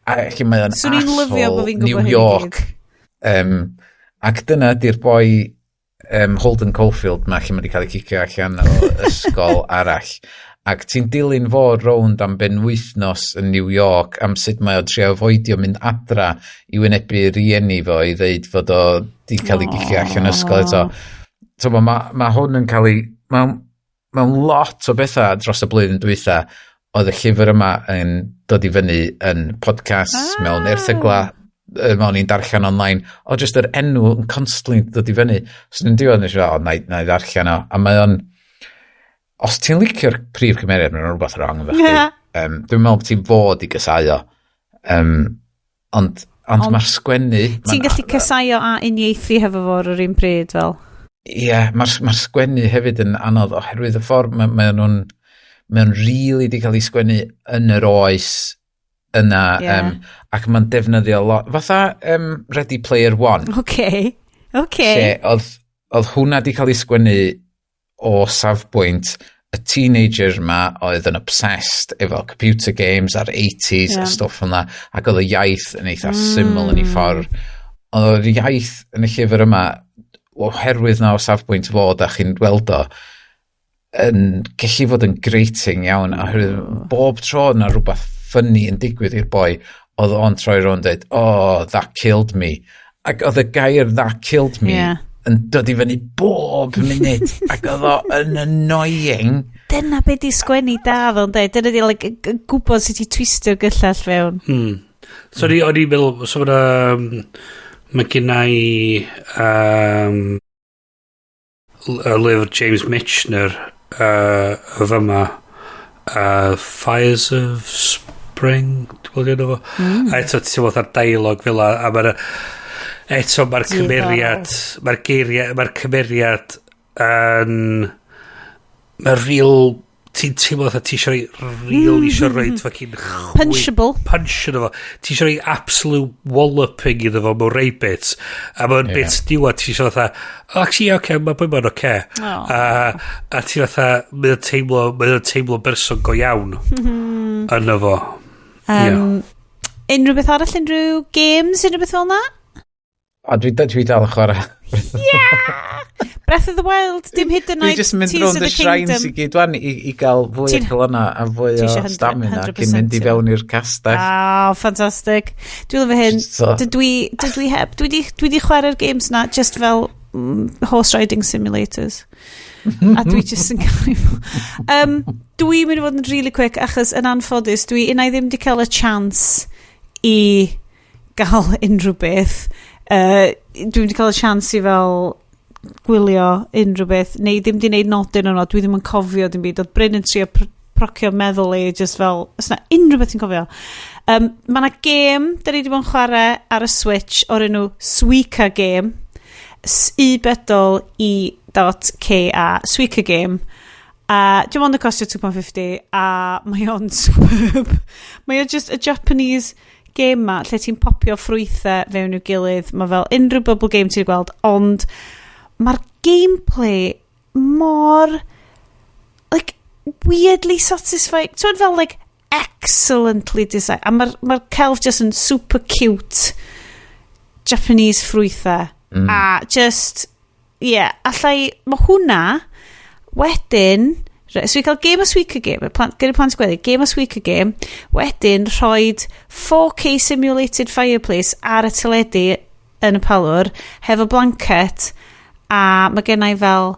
A lle mae o'n Swn i'n lyfio bod fi'n asshole gwybod New hyn i York. gyd. Ac dyna di'r boi Holden Caulfield ma lle mae wedi cael ei cicio allan o ysgol arall. Ac ti'n dilyn fo rownd am benwythnos yn New York am sut mae o trio avoidio mynd adra i wynebu rieni fo i ddeud fod o di cael ei gicio allan o ysgol eto. So ma hwn yn cael ei... Mewn lot o bethau dros y blwyddyn dwytha oedd y llyfr yma yn dod i fyny yn podcasts, mewn erthygla, mewn i'n darllen online, o just yr enw yn constantly dod i fyny. So yn diwedd nes i fel, o, na i ddarllen o. A mae o'n, os ti'n licio'r prif cymeriad, mae'n rhywbeth wrong efo chdi. Dwi'n meddwl bod ti'n fod i gysau o. Ond mae'r sgwennu Ti'n gallu casau o a uniaethu hefo fo ar yr un pryd fel. Ie, yeah, mae'r ma sgwennu hefyd yn anodd oherwydd y ffordd mae nhw'n mae o'n really di cael ei sgwennu yn yr oes yna ac mae'n defnyddio lot fatha Ready Player One. Lle oedd hwnna di cael ei sgwennu o safbwynt y teenager ma oedd yn obsessed efo computer games a'r 80s a stwff yna, ac oedd y iaith yn eitha syml yn ei ffordd. Oedd yr iaith yn y llyfr yma, oherwydd na o safbwynt fod a chi'n weld o, yn gallu fod yn grating iawn, oherwydd bob tro yna rhywbeth funny yn digwydd i'r boi, oedd o'n troi rownd dweud, "Oh, that killed me." Ac oedd y gair "that killed me" yn dod i fyny bob munud, ac oedd o yn annoying. Dyna be di sgwennu da ddo'n dweud. Dyna di like, gwybod sut i twistio'r gyllell fewn. So o'n i'n meddwl, so mae'na, mae gen i y lyfr James Michener y fyma, Fires of Spring, dwi'n gwybod enw fo. A eto ti'n meddwl ar dialog fel a mae'r eto mae'r cymeriad, mae'r geiriau, mae'r cymeriad yn, mae'r real, ti'n teimlo fatha ti eisiau rhoi, real eisiau rhoi fucking Punchable. Punch iddo fo. Ti eisiau rhoi absolute walloping iddo fo mewn rei bits. A mewn bits diwedd ti eisiau fatha, "Oh, actually, okay, mae boi ma'n oce." Oh. A ti fatha, mae o'n teimlo berson go iawn yno fo. Unrhyw beth arall, unrhyw games, unrhyw beth fel na? A dwi dal yn chwarae. Yeah! Breath of the Wild, dim hyd yn Dwi oed jyst yn mynd Tears rownd of y the shrines Kingdom. i gyd wan i gael fwy o calona a fwy o stamina cyn mynd i fewn i'r castell. Ah, ffantastig. Dwi'n lyfio hyn. Dydw i heb. Dwi di chwarae'r games na just fel horse riding simulators. A dwi just yn cael. Dwi'n mynd i fod yn really quick achos yn anffodus dwi unai ddim di cael y chance i gael unrhyw beth. Dwi'n di cael y chance i fel gwylio unrhyw beth neu ddim di wneud nodyn yno, dwi ddim yn cofio dim byd. Oedd Bryn yn trio procio meddwl i just fel os na unrhyw beth ti'n cofio. Mae yna gêm da ni wedi bod yn chwarae ar y Switch o'r enw Suika Game, S U bedol I dot K A, Suika Game, a dim ond yn costio £2.50 a mae o'n superb. Mae o just a Japanese game ma lle ti'n popio ffrwythau fewn i'w gilydd. Mae fel unrhyw bubble game ti'n gweld, ond mae'r gameplay mor like weirdly satisfying. Ti'n fel like excellently designed. A mae'r ma celf just yn super cute Japanese ffrwythau. A just, yeah, allai, mae hwnna wedyn, so i cael game o Suika Game, y plant, gyda plant gweddi, game o Suika Game, wedyn rhoid 4K simulated fireplace ar y teledu yn y palwr, hefo blanket, a mae gennau fel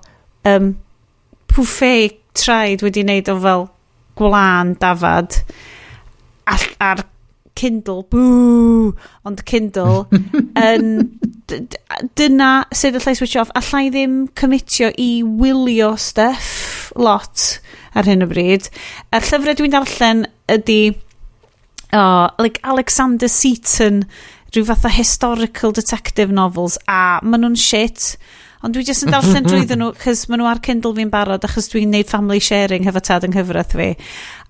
buffet traed wedi wneud o fel gwlân dafad a'r Kindle, boo, ond Kindle yn dyna sut allai switch off. Allai ddim commitio i wylio stuff lot ar hyn o bryd. A'r llyfrau dwi'n darllen ydy, oh, like Alexander Seton, rhyw fath o historical detective novels, a maen nhw'n shit. Ond dwi jyst yn darllen drwyddyn nhw, cos maen nhw ar Kindle fi'n barod, achos dwi'n neud family sharing hefo tad yng nghyfraith fi.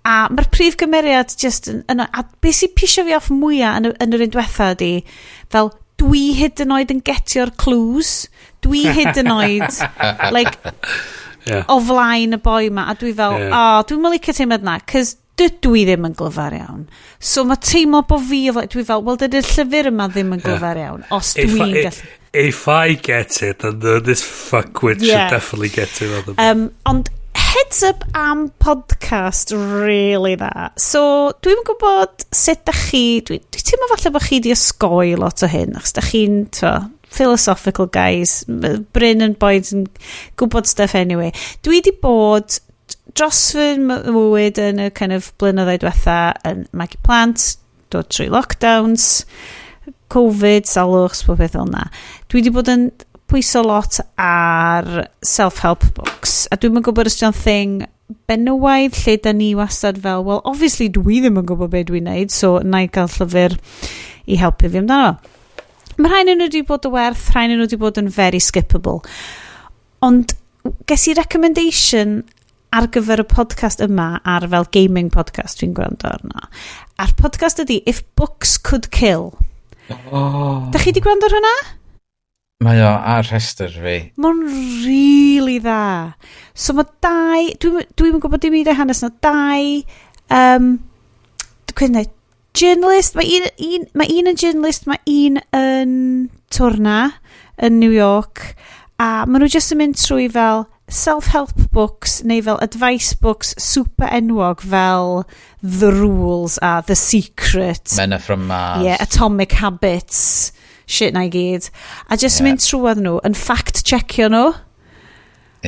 A mae'r prif gymeriad just yn, a beth sy'n pisio fi off mwyaf yn yr un diwetha ydy, fel dwi hyd yn oed yn getio'r clues. Dwi hyd yn oed, like, o flaen y boi ma, a dwi fel, oh, dwi'n mynd licio teimlad na, cos dydw i ddim yn glyfar iawn. So mae teimlo bo fi o flaen, dwi fel, wel, dydy'r llyfr yma ddim yn glyfar iawn, os dwi'n gallu. If I get it, then this fuckwit should definitely get it. Ond heads up am podcast really dda. So, dwi'n gwybod sut da chi, dwi teimlo falle bod chi di osgoi lot o hyn, achos da chi'n, t'mo, philosophical guys, Bryn yn boed yn gwybod stuff anyway. Dwi di bod dros fy mywyd yn y kind of blynyddoedd diwetha yn magu plant, dod trwy lockdowns, Covid, salwch, pob peth fel 'na. Dwi di bod yn pwyso lot ar self-help books, a dwi'm yn gwybod os dio'n thing benywaidd lle da ni wastad fel, well, obviously dwi ddim yn gwybod beth dwi'n neud, so na i gael llyfr i helpu fi amdano fo. Mae rhai nhw wedi bod o werth, rhai nhw wedi bod yn very skippable. Ond ges i recommendation ar gyfer y podcast yma, ar fel gaming podcast dwi'n gwrando arno. A'r podcast ydy If Books Could Kill. Oh. Da chi di gwrando ar hwnna? Mae o ar rhestr fi. Mae'n really dda. So mae dau, dwi'n gwybod dim byd o hanes na, dau, dwi'n journalist, mae un yn journalist, mae un yn twrna yn New York, a maen nhw jyst yn mynd trwy fel self-help books neu fel advice books super enwog fel The Rules a The Secret. Men Are From Mars. Yeah, Atomic Habits, shit na i gyd. A jyst mynd trwad nhw, yn fact-checkio nhw.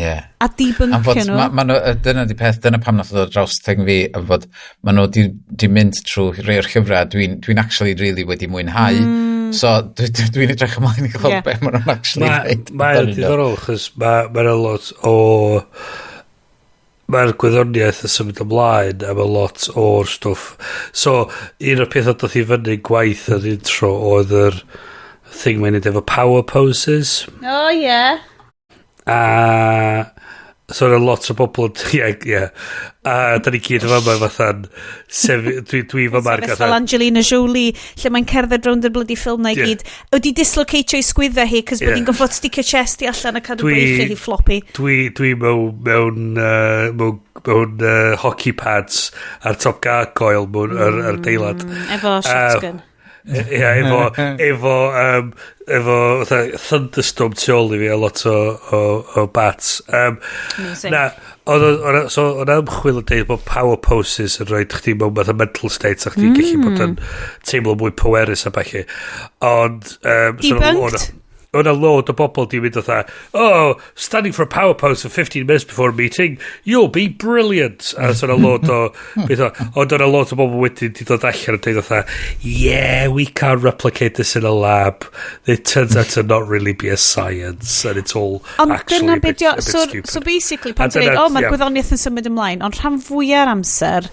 A debunkio nhw. Ma nhw, dyna di peth, dyna pam nath o ddod draws thing fi, am fod ma nhw di mynd trwy rhai o'r llyfrau dwi'n actually really wedi mwynhau. So dwi'n edrych ymlaen i gweld be ma nhw'n actually dweud. Mae'n diddorol, chos mae'n lot o... Mae'r gwyddoniaeth yn symud ymlaen a mae lot o'r stwff. So, un o'r pethau doth i fyny gwaith yr intro oedd yr thing mae'n neud efo power poses. Oh, yeah. A so yna lot o bobl ie. A da ni gyd yn fama fatha'n dwi fama ar fel Angelina Jolie lle mae'n cerdded rownd y bloody ffilm na i gyd wedi dislocatio i sgwydda hi cos bod hi'n goffod sticio chest i allan a cadw breichiau hi floppy. Dwi mewn hockey pads ar top gargoyle mewn yr adeilad efo shotgun. Ie, efo thunderstorm tu ôl i fi a lot o bats. Amazing. Na, so oedd ymchwil yn deud bod power poses yn rhoi chdi mewn fath o mental states a chdi'n gallu bod yn teimlo mwy pwerus a ballu. Ond... Debunked? Oedd 'na load o bobl di mynd fatha, oh, standing for a power pose for 15 minutes before a meeting, you'll be brilliant. A so 'na load o, ond o'na lot o bobl wedyn di dod allan a dweud fatha, yeah, we can't replicate this in a lab. It turns out to not really be a science, and it's all ond actually a bit stupid. So basically, pan ti'n dweud, oh, mae'r gwyddoniaeth yn symud ymlaen, ond rhan fwyaf amser,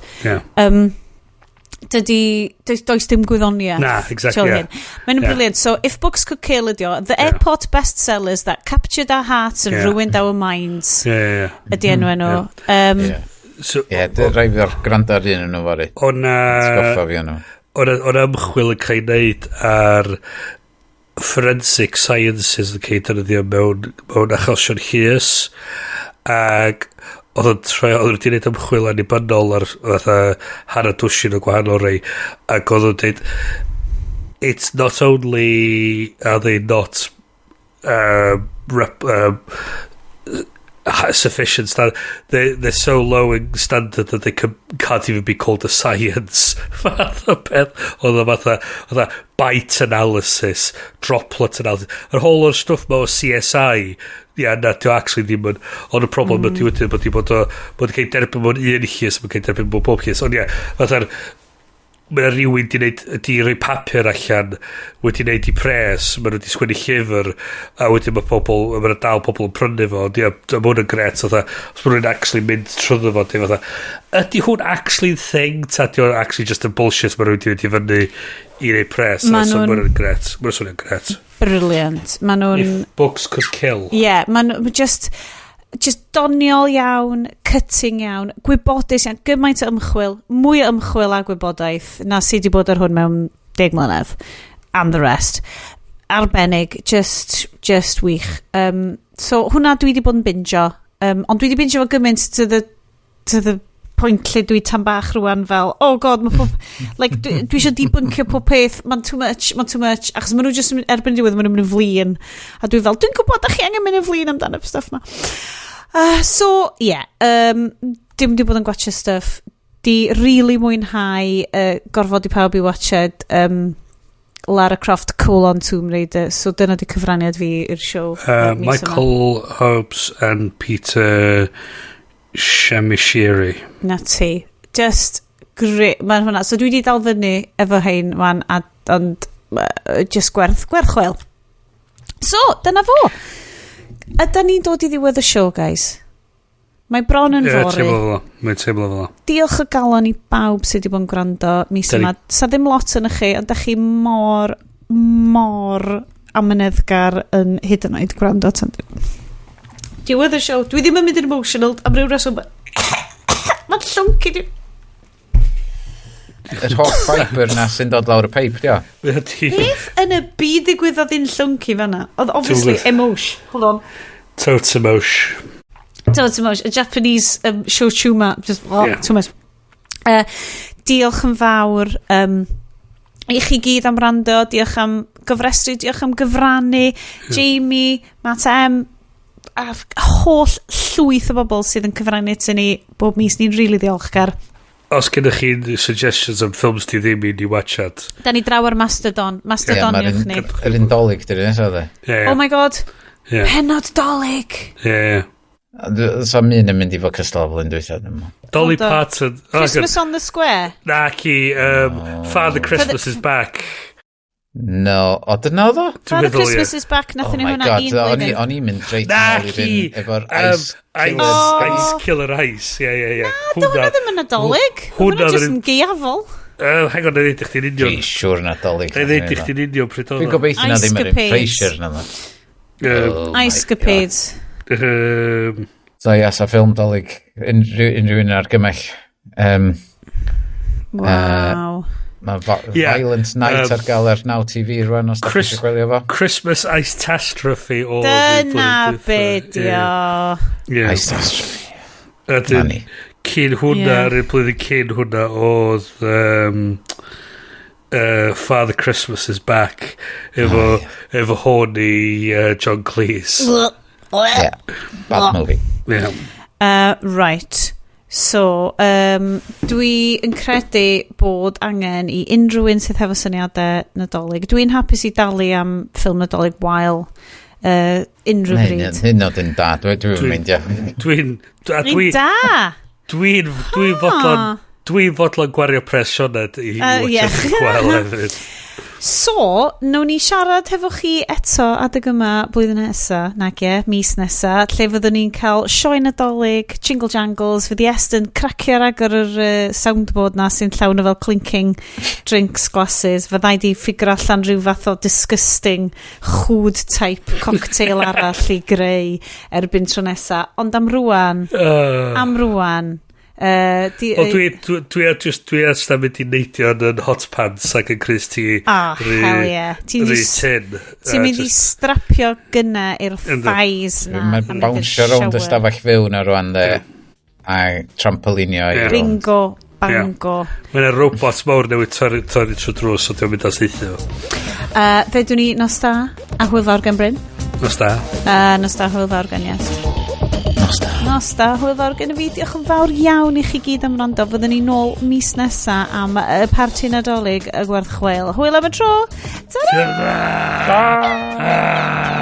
dydy, does dim gwyddoniaeth. Na, exactly, yeah. Mae'n brilliant. So, If Books Could Kill ydi o, The Airport Bestsellers That Captured Our Hearts and Ruined Our Minds. Ydy enw nhw. Ie, rai fi o'r gwrando ar un nhw fory. Atgoffa fi nhw. O'na ymchwil yn cael ei wneud ar forensic sciences yn cael ei defnyddio mewn achosion llys, ac oedd yn trio, oedd wedi gwneud ymchwil annibynnol ar fatha hanner dwsin o gwahanol rei, ac oedd yn dweud, it's not only are they not sufficient standard, they're so low in standard that they can't even be called a science. Fath o peth. Oedd o fatha bite analysis, droplet analysis, yr whole o'r stwff ma o CSI. Ia, na, dio actually ddim yn... Ond y problem ydy wedyn bod bod cael derbyn mewn un llys, mae'n cael derbyn mewn pob llys. Ond ie, fatha'r... Mae rhywun di neud, di rhoi papur allan, wedi neud i pres, maen nhw wedi sgwennu llyfr, a wedyn mae pobl, mae dal pobl yn prynu fo, ond ie, mae hwn yn gret, fatha, os mae nhw'n actually mynd trwyddo fo, di fatha, ydy hwn actually thing, ta di hwn actually just a bullshit mae rhywun di mynd i fyny i neud pres, so mae hwn yn gret, mae'n swnio'n gret. Brilliant. Mae nhw'n... If Books Could Kill. Ie, yeah, mae nhw'n just doniol iawn, cutting iawn, gwybodus iawn, gymaint o ymchwil, mwy o ymchwil a gwybodaeth na sydd wedi bod ar hwn mewn 10 mlynedd, and the rest. Arbennig, just wych. So hwnna dwi wedi bod yn bingio, ond dwi wedi bingio fo gymaint to the point lle dwi tan bach rwan fel, oh god, mae pob, like, dwi eisiau debunkio pob peth, mae'n too much, achos maen nhw just erbyn diwedd, maen nhw'n mynd yn flin, a dwi fel, dwi'n gwybod, da chi angen mynd yn flin amdano stuff ma. So, yeah, dim di bod yn gwatcha stuff, di really mwynhau gorfod i pawb i watched Lara Croft colon Tomb Raider, so dyna di cyfraniad fi i'r show. Michael Hobbs and Peter Shamishiri. Na ti. Just great. Mae'n hwnna. So dwi wedi dal fyny efo hein wan, ond just gwerth chwil. So, dyna fo. Ydan ni'n dod i ddiwedd y show, guys? Mae bron yn fory. Mae'n teimlo fel o. Diolch o galon i bawb sydd wedi bod yn gwrando mis yma. Sa ddim lot yn chi, ond da chi mor, mor amyneddgar yn hyd yn oed gwrando. Diwedd y show. Dwi ddim yn mynd yn emotional am ryw reswm. Mae'n llwncu di. Yr holl fibre na sy'n dod lawr y peip, dio. Beth yn y byd ddigwyddodd un llwncu fanna? Oedd obviously Dwi'n- emotion. Hold on. Totes emotion. Totes emotion. A Japanese shochuma. Just, oh, Yeah. too much. Diolch yn fawr i chi gyd am rando. Diolch am gyfrestru. Diolch am gyfrannu. Jamie, Matt M, a'r holl llwyth o bobl sydd yn cyfrannu at ni bob mis. Ni'n rili really ddiolchgar. Os gennych chi suggestions am ffilms di ddim i ni watchad. Da ni draw ar Mastodon. Mastodoniwch ni. Yr un Dolig, dyn nhw, so dde. Yeah, Oh my God. Yeah. Penod Dolig. Yeah. So mi un yn mynd i fod cystal flwyddyn dwytha. Dwi'n meddwl. Dolly Hold on. Parton. Oh, Christmas on the Square. Na ci, Father Christmas is back. No, o dyna oedd o? Dwi'n Father meddwl, ie. Christmas is back. Oh Nathon ni my hwnna God, un o'n i- blwyddyn. o'n i'n mynd reit Na yn ôl i ci! fynd efo'r Ice Ice, Killer. Oh. Ice Killer Ice, ie, ie, ie. Do hwnna ddim yn Nadolig. Hwnna Hwnna oedd jyst yr yn gaeafol. Hang on, na i ddeud i chdi'n union. Dwi'n siŵr Nadolig. Na i ddeud i chdi'n union pryd oedd Dwi'n o. gobeithio na ddim yr un Icecapades. Frasier na ddo. Oh my Icecapades. God. So ia, sa ffilm Dolig, unrhyw un argymell. Wow. Mae Ie, Violent Night ar gael ar Now TV rwan os da chi eisiau gwylio fo. Christmas Icetastrophe o Dyna be di o. Yeah. Icetastrophe. A Na dyn, ni. cyn hwnna, Ie. yr un blwyddyn cyn hwnna, oedd Father Christmas is Back efo horny John Cleese. Yeah. Bad movie. Yeah. Right. So, dwi yn credu bod angen i unrhyw un sydd hefo syniadau Nadolig. Dwi'n hapus i dalu am ffilm Nadolig wael unrhyw Neu, bryd. hyn oed yn da, dwi'n meindio. Dwi'n... A Dwi'n dwi, da! dwi'n fodlon... Dwi'n fodlon gwario pres Sioned i Ie. watch gwael hefyd. So, nawn ni siarad hefo chi eto adeg yma blwyddyn nesa, nag ie, mis nesa, lle fyddwn ni'n cael sioe Nadolig, Jingle Jangles, fydd Iestyn cracio ar agor yr soundboard na sy'n llawn o fel clinking drinks glasses, fyddai di ffigur allan rhyw fath o disgusting chwd type cocktail arall i greu erbyn tro nesa. Ond am rwan, am rwan, di, Wel, dwi ar just am mynd i neidio yn hot pants ac yn crys ti Ah, hell yeah. Ti'n rhy di- tyn. Ti'n mynd i strapio gynna i'r Yndw. thighs na. Mae'n a mynd i'r bownsio rownd y shower. stafell fyw na rwan de. A trampolinio i rownd. Bingo, bango. Mae'n robot mawr newydd torri trwy drws, so dwi'n mynd â saethu. Ddedwn ni nos da a hwyl fawr gan Bryn. Nos da. Nos da, hwyl fawr gan Iest. Nos da. Nos da, hwyl fawr gan y fi. Diolch yn fawr iawn i chi gyd am wrando. Fyddwn ni nôl mis nesa am y parti Nadolig y gwerth chweil. Hwyl am y tro! Ta-ra! Ta-ra!